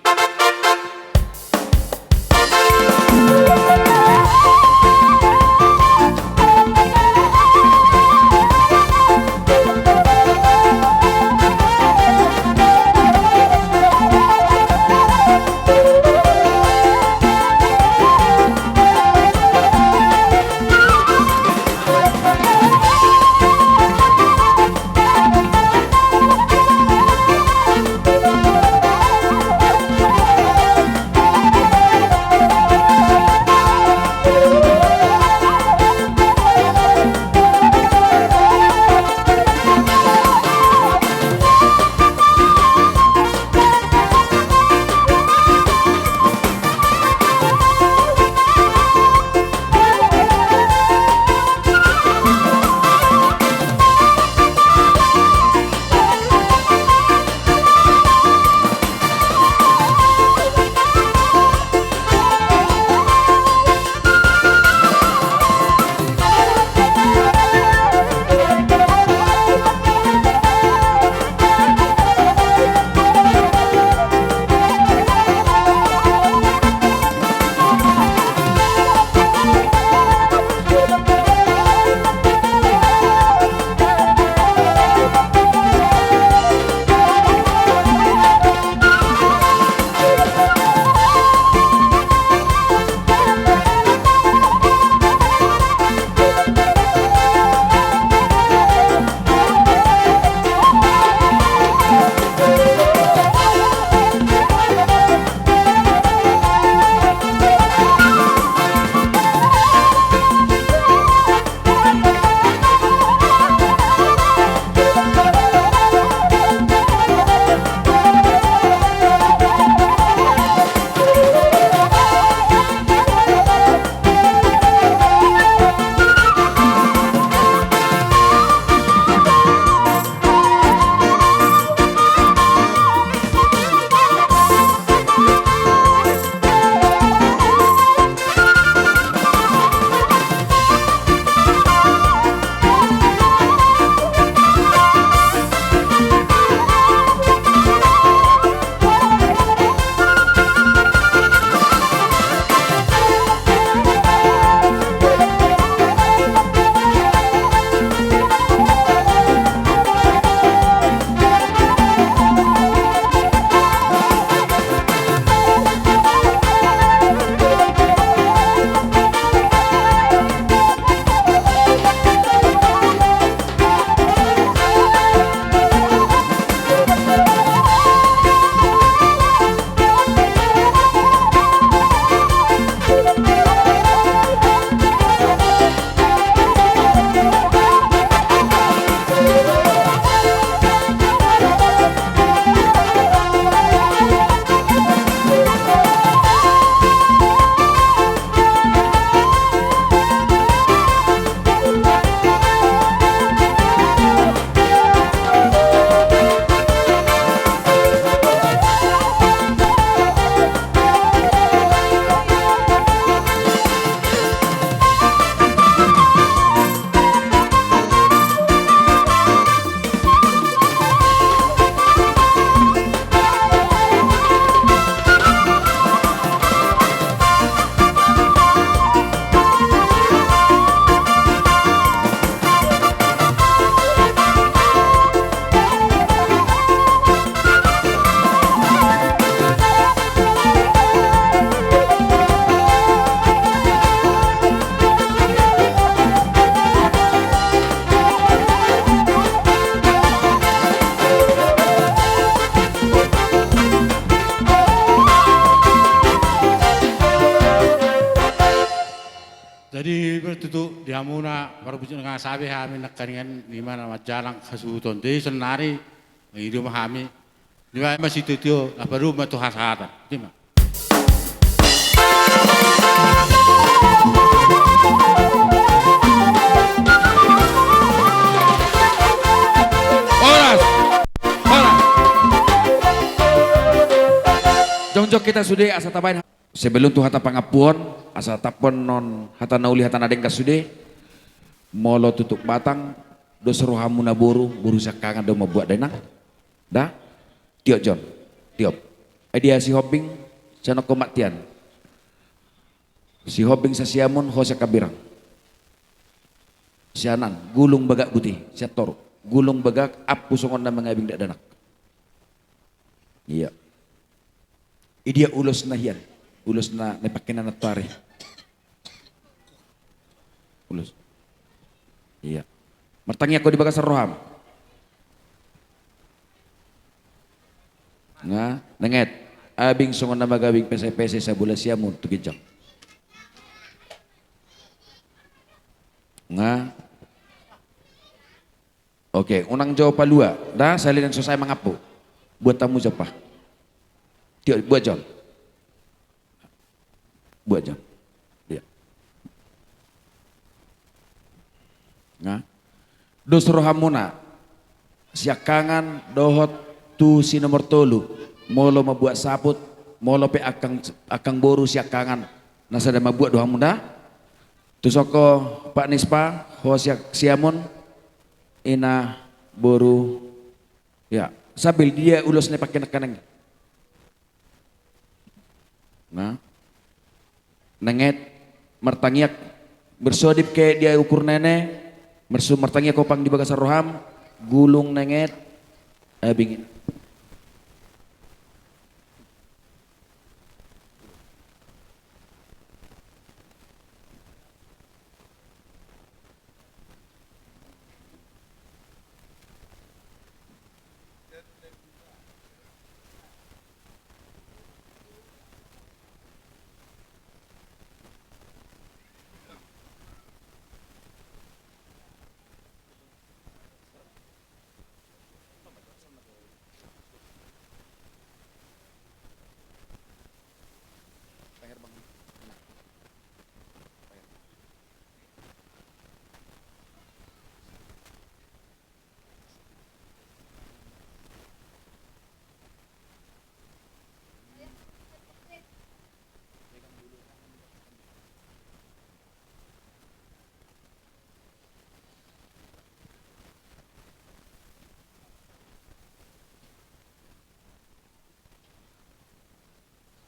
Marbujur nga sabe hami nangkaningan, ima na manjalang hasuhuton. Jadi sonari, i do ma hami. Ima ma sitio-tio, na paduhut ma tu hasahatan. Ima. Horas. Horas. Jongjong hita sude asa tabaen. Sebelum tu hata pangampuon, asa tampon non hata na uli, hata na denggan sude. Molo tutup batang, dos rohamuna boru, boru siangkangan do mambuat da, inang. Da? Tiop, Jon. Tiop. Ai dia Sihombing, sanongkon ma tian. Sihombing sasiamun, ho sian hambirang. Sian an, gulung bagak buti, sian toru. Gulung bagak, ampu songon na mangabing dakdanak. Iya. Idia ulos na hian, ulos na, na pake na nantuari. Ulos. Iya. Martangiang ho di bagasan roham. Nga, nenget. Abing songon na mangabing pese-pese sabola siamun tu ginjang. Nga. Oke, unang jo palua. Da, sahali naeng so sae mangampu. Buat hamu jo pa. Tiop, buat Jon. Buat Jon. Iya. Nga. Dos rohamuna. Siangkangan dohot tu si nomor tolu. Molo mambuat saput, molo pe angkang, angkang boru siangkangan. Na sada mambuat do hamu da. Tu songko Pak Nispa, ho siak-, siamun, ina boru. Ya, sambil dia ulos na pake nangkaning. Nga. Nenget, martangiang, bersodip ke dia ukur nene, mersu martangiang ho pang di bagasan roham, gulung nenget, abingin.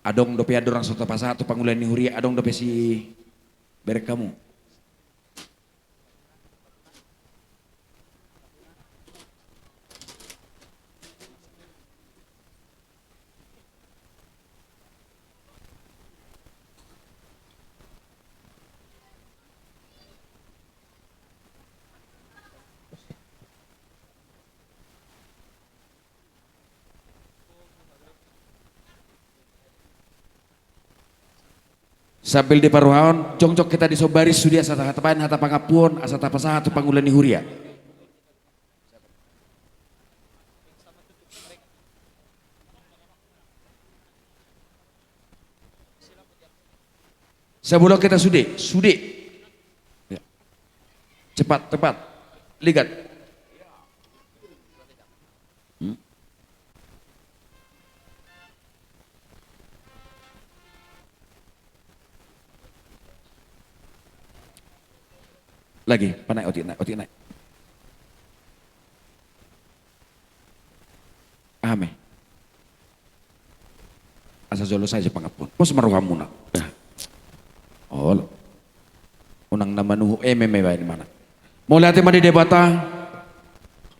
Adong dope andorang so tapasahat tu pangula ni huria, adong dope si berek hamu. Sambil diparrohahon, jongjong hita di son baris sude asa tabaen hata pangampuon, asa tapasahat tu pangula ni huria. Sabola hita sude, sude. Ya. Cepat, cepat. Ligat. Hmm? Lagi, panaek otik, naek, otik, naek. Aha ma i? Asa jolo sae jo pangampuon. Pos ma rohamuna. Dah. Olo. Unang na manuhuk eme ma ibaen imana. Mauliate ma di Debata.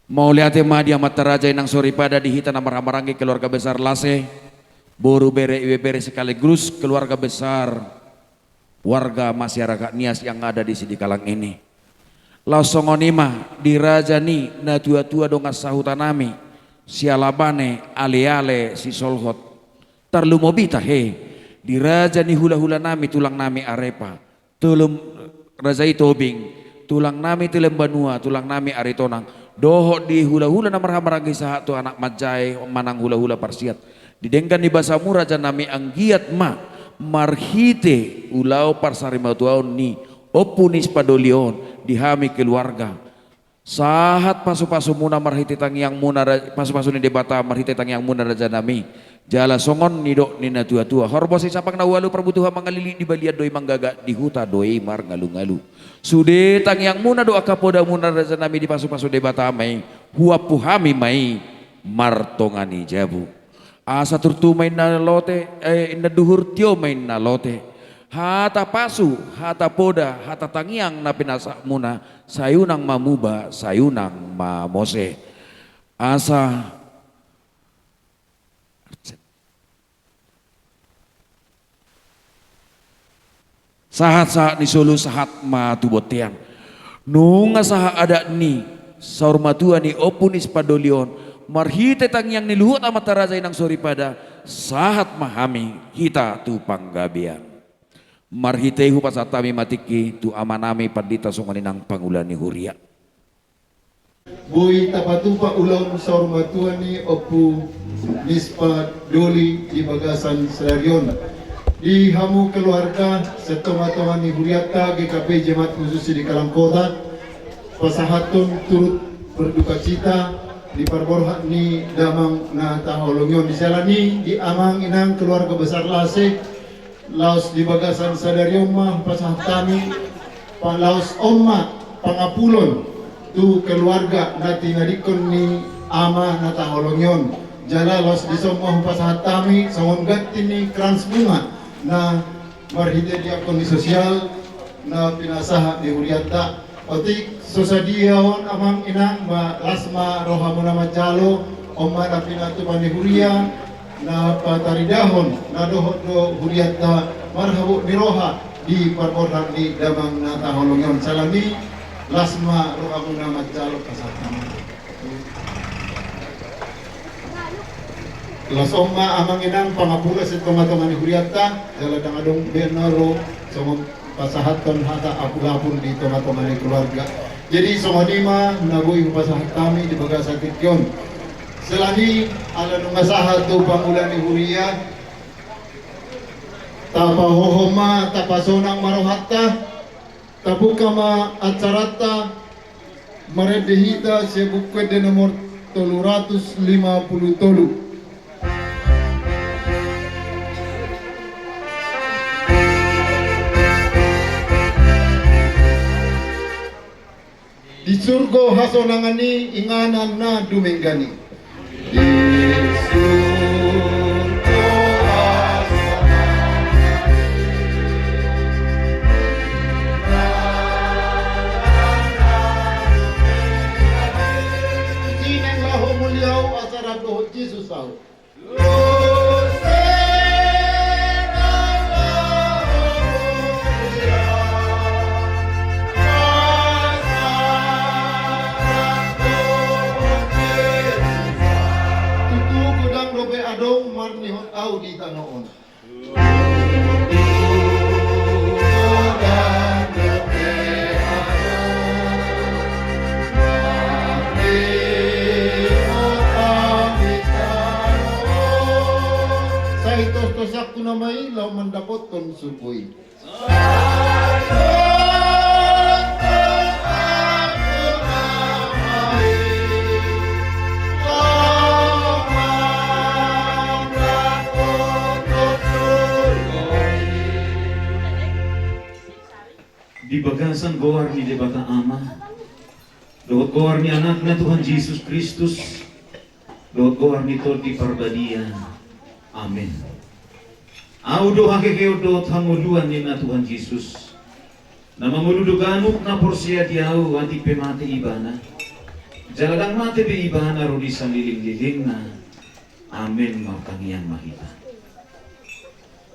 Mauliate ma di Amanta Raja Inang Soripada, di hita na marhahamaranggi keluarga besar Lase. Boru, bere, ibebere sekaligus keluarga besar warga masyarakat Nias yang ada di Sidikalang ini. Laos songon i ma di raja ni natuatua dongan sahutanami, sialabane aleale sisolhot. Tarlumobi tahe di raja ni hulahulanami tulangnami Arepa, tolom raja i Tobing, tulang nami Tilambanua, tulang nami Aritonang, dohot di hula-hula na marhahamaranggi sahat tu anak manjae manang hula-hula parsiat. Di denggan ni basamu raja nami, anggiat ma marhite ulaon parsarimatuaon ni Ompu Nispadoli on di hami keluarga, sahat pasu-pasumuna marhite tangiangmuna ra-, pasu-pasu ni Debata marhite tangiangmuna raja nami. Jala songon nidok ni na tua-tua: Horbo sai sampang na ualu, parbutuhan mangalilik, di balian do i manggaga, di huta do i marngalu-ngalu. Sude tangiangmuna dohot angka podamuna raja nami, dipasu-pasu Debata ma i, huampu hami ma i martonga ni jabu. Asa turtu ma inna lote, eh, inna duhur, tio ma inna lote. Hata pasu, hata poda, hata tangiang na pinasahatmuna, sai unang ma muba, sai unang ma mose. Asa sahat-sahat ni solu sahat ma tu bontean. Nunga sahat adat ni saur matua ni Ompu Nispadoli on, marhite tangiang ni luhut amanta raja inang soripada, sahat ma hami hita tu panggabean. Marhite i hupasahat hami ma tingki tu ama nami pandita songon i nang pangula ni huria. Boi tapatupa ulaon saur matua ni Ompu Nispadoli di bagasan sadari on. Di hamu keluarga, sian tonga-tonga ni hurianta G K P Jemaat Khusus Sidik Alangkota, pasahathon turut berdukacita di parborhat ni damang na tahaholongi on. Di siala ni i, di amang inang keluarga besar Lase, laos di bagasan sadari on ma hupasahat hami, pa-, laos on ma pangapulon tu keluarga na tinadingkon ni ama na tahaholongi on. Jala laos dison ma hupasahat hami songon ganti ni krans bunga na marhite diakonis sosial na pinasahat ni hurianta. Otik so sadia on amang inang, ma las ma rohamuna manjalo, on ma na pinatupa ni huria, na pataridahon na dohot do hurianta marhabot ni roha di parborhat ni damang na tahaholongi on. Siala ni i, las ma rohamuna manjalo, pasahat hami. Laos on ma amang inang pangapulon sian tonga-tonga ni hurianta, jala ndang adong be na ro songon pasahathon hata apul-apul di tonga-tonga ni keluarga. Jadi songon i ma na boi hupasahat hami di bagasan tingki on. Siala ni i, ala nunga sahat tu pangula ni huria, tapahohom ma, tapasonang ma rohanta, tabuka ma acaranta, marende hita sian Buku Ende nomor tolu ratus lima puluh tolu. Di surgo hasonangan i, inganan na dumenggan i. Di surgo hasonangan i, inganan na dumenggan i. Tusi naeng laho mulia ahu asa rap dohot Jesus ahu. Tutu godang dope adong marnihon ahu di tano on. Sai tos-tosanku nama i laho mandapothon surgo i. Di bagasan goar ni Debata Ama, dohot goar ni Anakna Tuhan Jesus Kristus, dohot goar ni Tondi Parbadia. Amen. Ahu do haheheon dohot hangoluan ninna Tuhan Jesus, na mangolu do ganup na porsea di Ahu, atik pe mate ibana, jala ndang mate be ibana ro di salelenglelengna. Amen. Martangiang ma hita.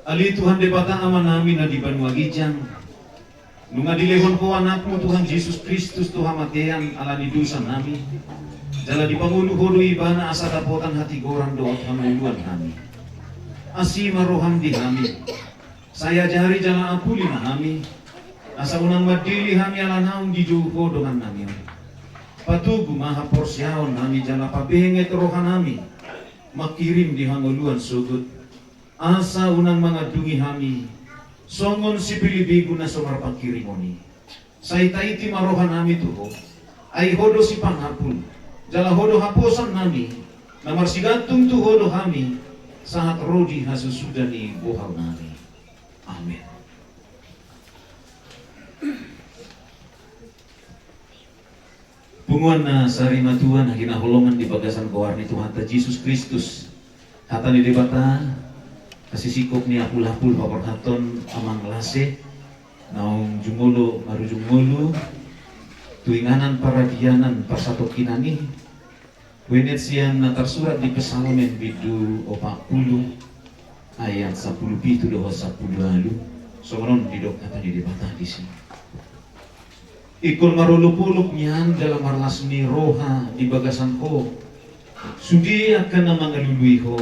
Ale Tuhan Debata Amanami na di banua ginjang, nunga dilehon Ho Anakmu Tuhan Jesus Kristus tu hamatean ala ni dosanami, jala dipangolu Ho do Ibana asa dapotan hatigoran dohot hangoluan hami. Asi ma roham di hami, sai ajari jala apuli ma hami, Asa unang mandele hami ala naung dijou Ho dongannami on. Patogu ma haporseaonnami jala pabenget rohanami mangkirim di hangoluan sogot, asa unang mangandungi hami songon sipelebegu na so marpangkirimon i. Sai taiti ma rohanami tu Ho, ai Ho do sipangapul jala Ho do haposannami, na marsigantung tu Ho do hami sahat ro di hasusuda ni bohalnami. Amen. Punguan na sarimatua na hinaholongan di bagasan goar ni Tuhanta Jesus Kristus, hata ni Debata, hasisingkop ni apul-apul paborhaton amang Lase, naung jumolo marujung ngolu tu inganan paradianan parsatongkinan i. Huenjot sian na tarsurat di Psalmen bindu opat pulu ayat sampulu pitu dohot sampulu ualu, songon on didok hata ni Debata disi. Ingkon marolop-olop nian jala marlas ni roha di bagasan Ho sude angka na mangalului Ho.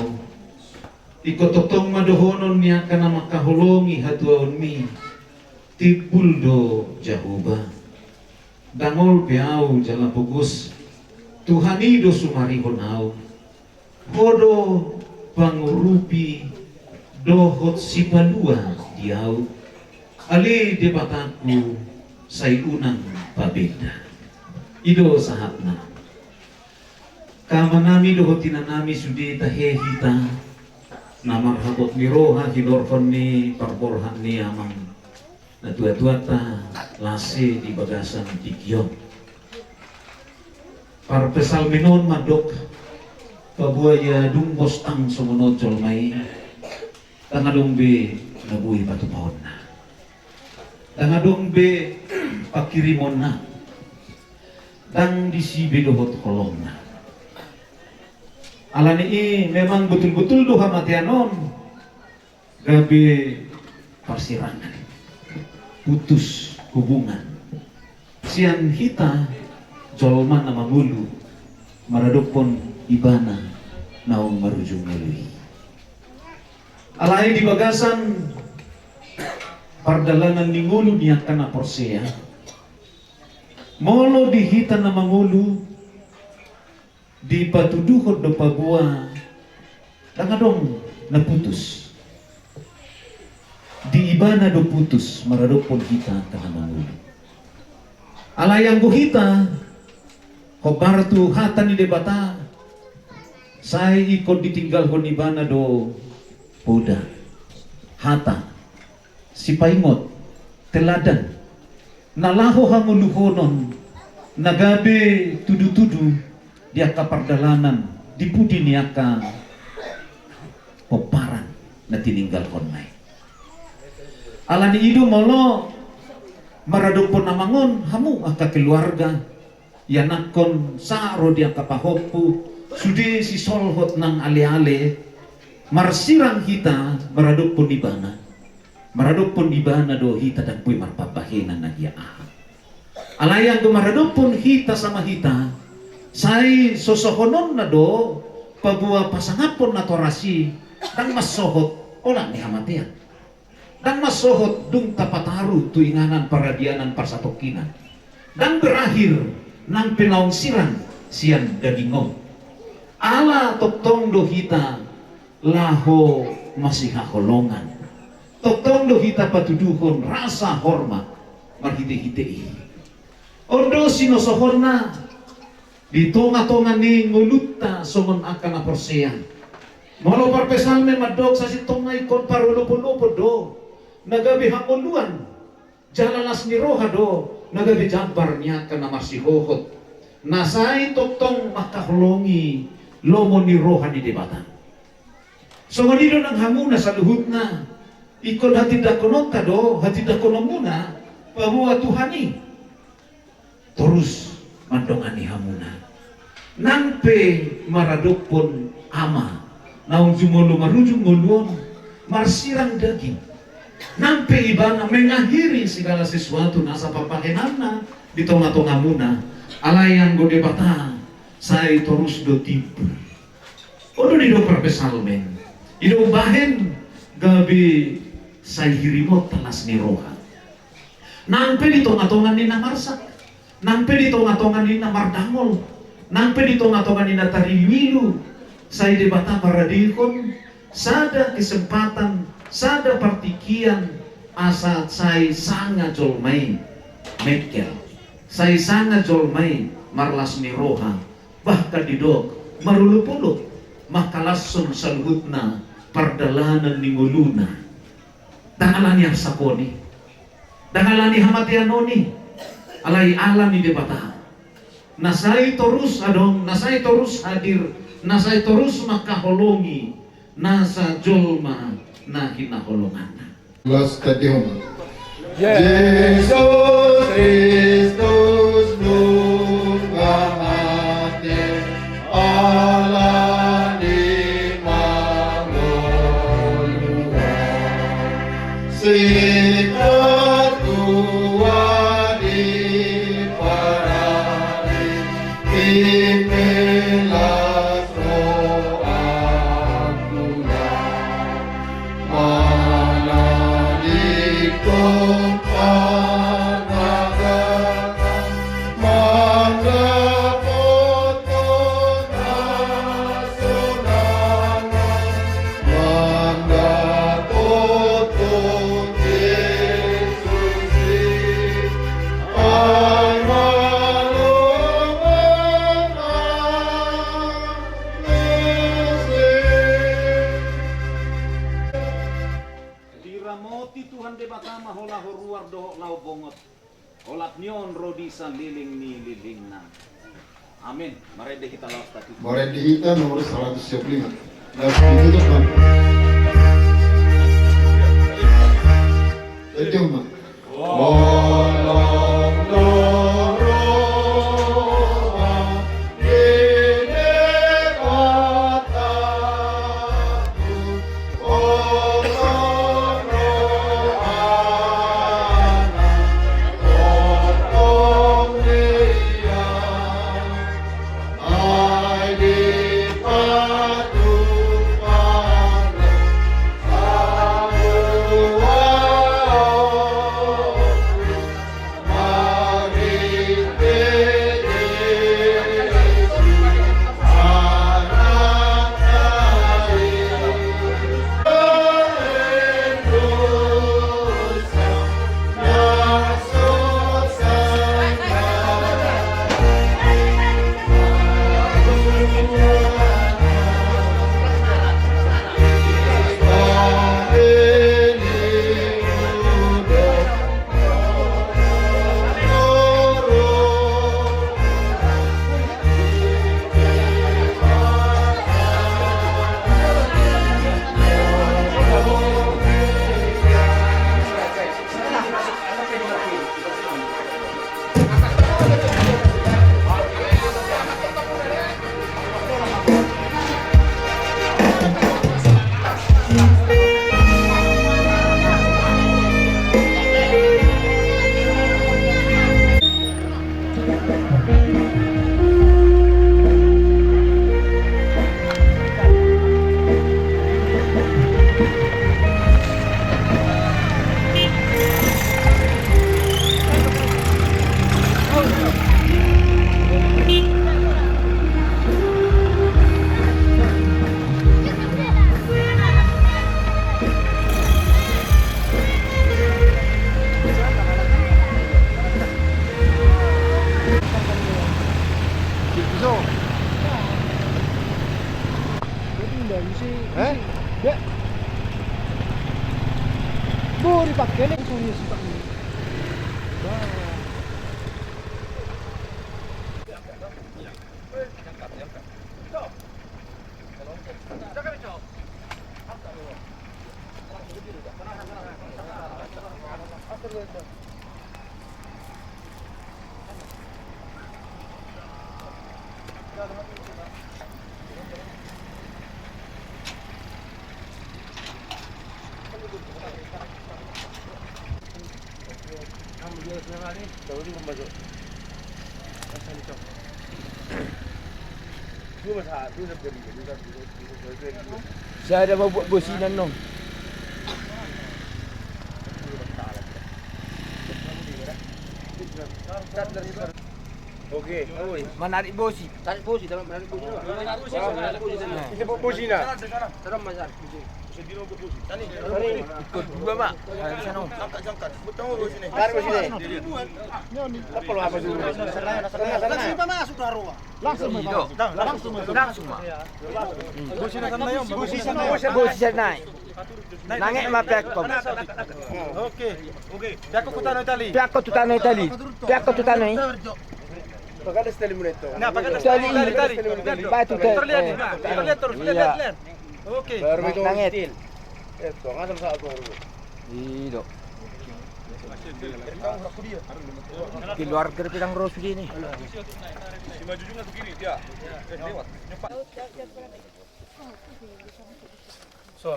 Ingkon tongtong ma dohonon ni angka na mangkaholongi hatuaonmi: Timbul do Jahowa. Dangol pe ahu jala pogos, Tuhan i do sumarihon ahu. Ho do pangurupi dohot sipalua di ahu. Ale Debatangku, sai unang pabenda. I do sahatna. Amanami dohot inanami, sude tahe hita na marhabot ni roha hinorhon ni parborhat ni amang na tuatuanta Lase di bagasan tingki on. Parpsalmen on mandok, paboa ia dung bostang songon on jolma i, ndang adong be na boi patupaonna. Ndang adong be pangkirimonna. Ndang disi be dohot holongna. Alani i memang botul-botul do hamatean on gabe parsirangan, putus hubungan sian hita jolma na mangolu maradophon Ibana naung marujung ngolu i. Alai di bagasan pardalanan ni ngolu ni angka na porsea, molo di hita na mangolu, dipatuduhon do paboa ndang adong na putus. Di Ibana do putus maradophon hita angka na mangolu. Alai anggo hita, hombar tu hata ni Debata, sai ingkon ditinggalhon Ibana do poda, hata, sipaingot, teladan, na laho hangoluhonon, na gabe tudu-tudu di angka pardalanan di pudi ni angka pomparan na tininggalhonna i. Alani i do molo maradophon amang on, hamu angka keluarga, ianakhon sahat ro di angka pahompu, sude sisolhot nang ale-ale, marsirang hita maradophon Ibana. Maradophon Ibana do hita ndang boi marpambahenan na dia aha. Alai anggo maradophon hita sama hita, sai sosohononna do paboa pasangaphon natoras i ndang mansohot olat ni hamatean. Ndang mansohot dung tapataru tu inganan paradianan parsatongkinan. Ndang berakhir nang pe naung sirang sian daging on. Ala tongtong do hita laho masihaholongan. Tongtong do hita patuduhon rasa hormat marhite-hite i. On do sinosohonna di tonga-tonga ni ngolunta songon angka na porsea. Molo parpsalmen mandok, sasintongna ingkon parolop-olopon do na gabe hangoluan, jala las ni roha do na gabe jambar ni angka na marsihohot, na sai tongtong mangkaholongi lomo ni roha ni Debata. Songon i do nang hamuna saluhutna, ingkon hatindangkononta do hatindangkononmuna paboa Tuhan i torus mandongani hamuna. Nang pe maradophon ama naung jumolo marujung ngolu on marsirang daging, nang pe ibana mengakhiri segala sesuatu nasa pambahenanna di tonga-tongamuna, alai anggo Debata sai torus do timbul. On do didok parpsalmen, i do umbahen gabe sai hirimonta las ni roha. Nang pe di tonga-tonga ni na marsak, nang pe di tonga-tonga ni na mardangol, nang pe di tonga-tonga ni na tarilu-ilu, sai Debata paradehon sada kesempatan, sada partingkian, asa sai sanga jolma i mengkel, sai sanga jolma i marlas ni roha, bahkan didok marolop-olop mangkalashon saluhutna pardalanan ni ngoluna. Ndang ala ni arsak on i, ndang ala ni hamatean on i, alai ala ni Debata. Na sai torus adong, na sai torus hadir, na sai torus mangkaholongi nasa jolma na hinaholonganna. Las tadi homa. Jesus Kristus nunga mate ala ni mangoluan. Sipatupa di parade, ipelas rohangku na manadingkon pardalanan. Mandapothon hasonangan, mandapothon Jesus i, ai malo manang muse. Diramoti Tuhan Debata ma hola ho ruar dohot laho bongot. Olat ni on ro di saleleng ni lelengna. Amin. Marende hita laos tadi. Marende hita nomor seratus dua puluh lima. Laos ditutup, Bang. Thank you, Bang. Eh? Bo, dipakai nih, serius, Pak. Wah. Sada ma buat bosinan, no. Oke. Manarik bosi. Tarik bosi, tarik, manarik bosi doang. Manarik bosi doang. Manarik bosi doang. Ise bosi na? Tarik bosi. Ikut dua, Pak. Tarik bosi na. Tarik bosi na. Apa lo apa dulu? Langsung, Pak, masuk dua roa. Langsung, Pak. Langsung, Pak. Langsung, Pak. Bosi na sana, Om. Bosi sana. Bosi sana. Nangek ma peakkom. Oke. Oke. Peakko tu tano Itali. Peakko tu tano Itali. Peakko tu tano i. Pagadas tali muneto. Nah, pagadas tali, tali, tali. Batu tali. Terlihat, eh, nah, terlihat terus, lihat, lihat, lihat. Oke. Baru itu nangek. Itu ngasal saat baru. Ido. Keluarga pedang rosu ini. Si maju juga ke kiri dia. Eh, lewat. Son.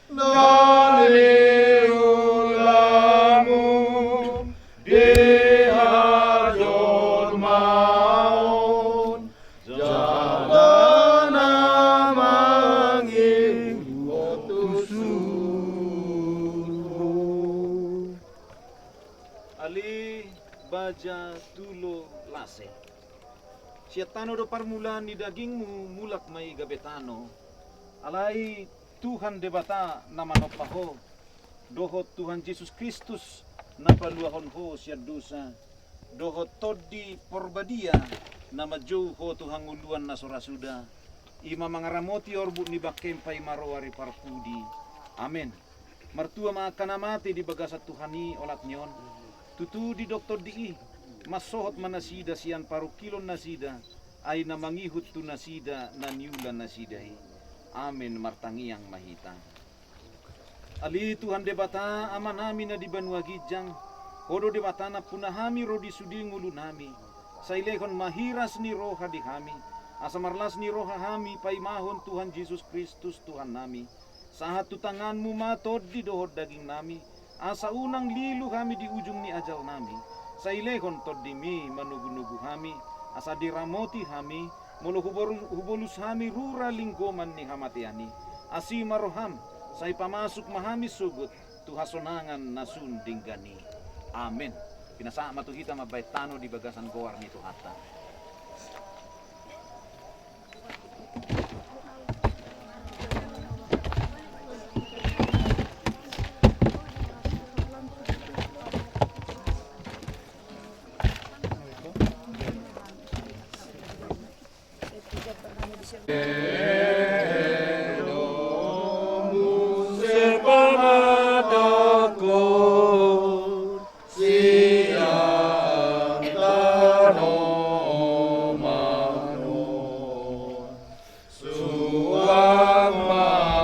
Na niulamu di hajolmaon, jala na mangihuthon tu surgo. Ale baja tulo lase. Sian tano do parmulaan ni dagingmu, mulak ma i gabe tano. Alai Tuhan Debata na manompa ho, dohot Tuhan Jesus Kristus na paluahon ho sian dosa, dohot Tondi Porbadia na manjou ho tu hangoluan na so ra suda, i ma mangaramoti orbuk ni bangkem paima ro ari parpudi. Amen. Martua ma angka na mate di bagasan Tuhan i olat ni on. Tutu didok Tondi i, mansohot ma nasida sian parungkilon nasida, ai na mangihut tu nasida na niula nasida i. Amen. Martangiang ma hita. Ale Tuhan Debata, Amanami na di banua ginjang, Ho do Debata nampuna hami ro di sude ngolunami. Sai lehon ma hiras ni roha di hami, asa marlas ni roha hami paimahon Tuhan Jesus Kristus Tuhannami. Sahat tu tanganmu ma tondi dohot dagingnami, asa unang lilu hami di ujung ni ajalnami. Sai lehon tondimi manogunogu hami, asa diramoti hami, molo huboru-, hubolus hami rura linggoman ni hamatean i. Asi ma roham, sai pamasuk ma hami sogot tu hasonangan na sun denggan i. Amen. Pinasahat ma tu hita mambahen tano di bagasan goar ni Tuhanta. Suang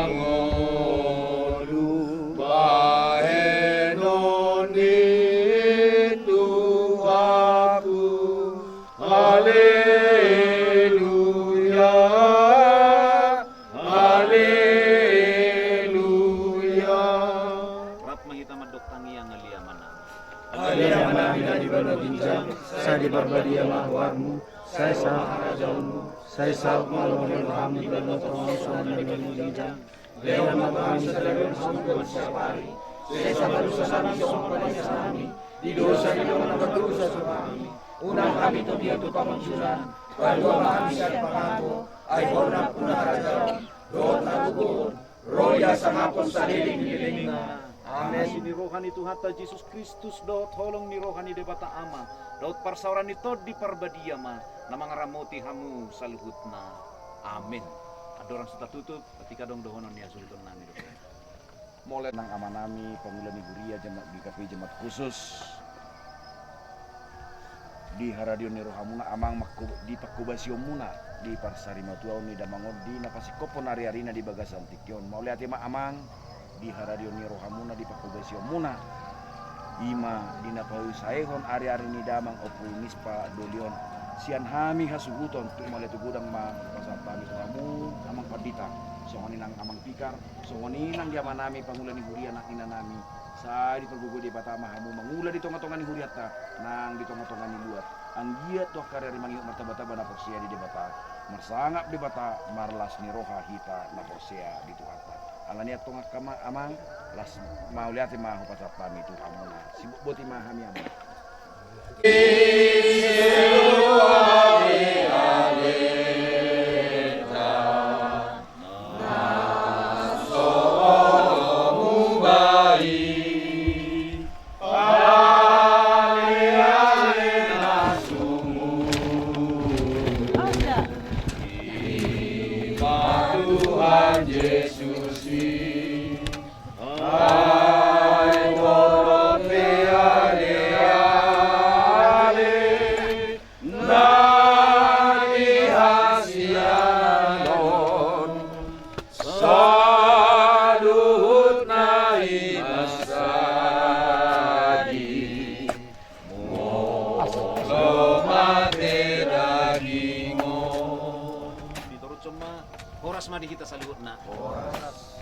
mangolu bahenon ni Tuhanku. Haleluya, haleluya. Rap ma hita mandok tangiang. Ale Amanami. Ale Amanami na di banua ginjang, sai diparbadia ma goarmu, sai saut ma harajaonmu, sai saut ma lomo ni roham di banua tonga on songon na di banua ginjang. Lehon ma tu hami sadari on hangoluan siapari. Sesa ma dosanami songon panesanami di dosa ni dongan na mardosa tu hami. Unang hami togihon tu pangunjunan, palua ma hami sian pangago, ai Ho do nampuna harajaon dohot hagogoon, ro di hasangapon saleleng ni lelengna. Amen. Asi ni roha ni Tuhanta Jesus Kristus dohot holong ni roha ni Debata Ama dohot parsaoran ni Tondi Parbadia ma na mangaramoti hamu saluhutna. Amen. Andorang so tatutup, ketika adong dohonon ni hasuhutonnami do. Mauliate nang Amanami, pangula ni huria, jemaat G K P I, jemaat khusus. Di haradion ni rohamuna Amang, mangko-, di pangkobasionmuna di parsarimatuaon ni damang on, di na pasingkophon ariarina di bagasan tingki on. Mauliate ma Amang, di haradion ni rohamuna, di pangkobasionmuna, i ma di na pasaehon ariari ni damang Ompu Mispa doli on. Sian hami hasuhuton, tung mauliate godang ma hupasahat hami tu hamu, Amang Pandita, songon i nang Amang Pikar, songon i nang di amanami pangula ni huria nang inanami, sai dipargogoi Debata ma hamu mangula di tongatonga ni hurianta, nang di tongatonga ni luat. Anggiat tu angka ari mangihut martabataba na porsea di Debata, marsangap Debata, marlas ni roha hita na porsea di Tuhanta. Alani i antong angka amang, las mauliate ma hupasahat hami tu hamuna. Sibotboti ma hami, Amang. Tuhan Jesus i. Ai torop ni ale-ale na dihasianon, saluhutna i mansai molo mate daging on. Ditorutson ma, horas ma di hita saluhutna. Horas.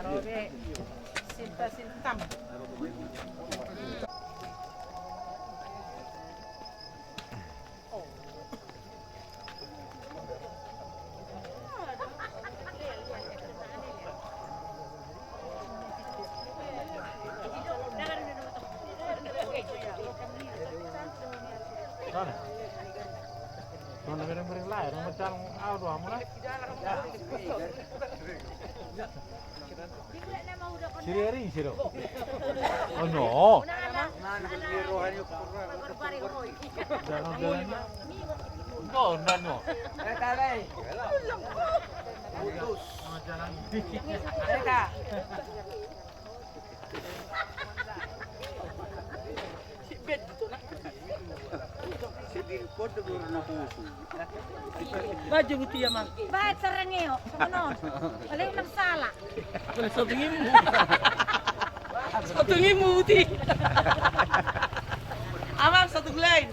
Aro be, sinta-sintam. Mana? Mana bereng-bereng lahir, macam au doang, mana? Siri ari siro. Oh no. Jangan, jangan. No, no, no. Baju buti ya, Mang. Baik, serang iyo. Sama non. Paling enam salah. Satu ngimu. Satu ngimu buti. Amang satu lain.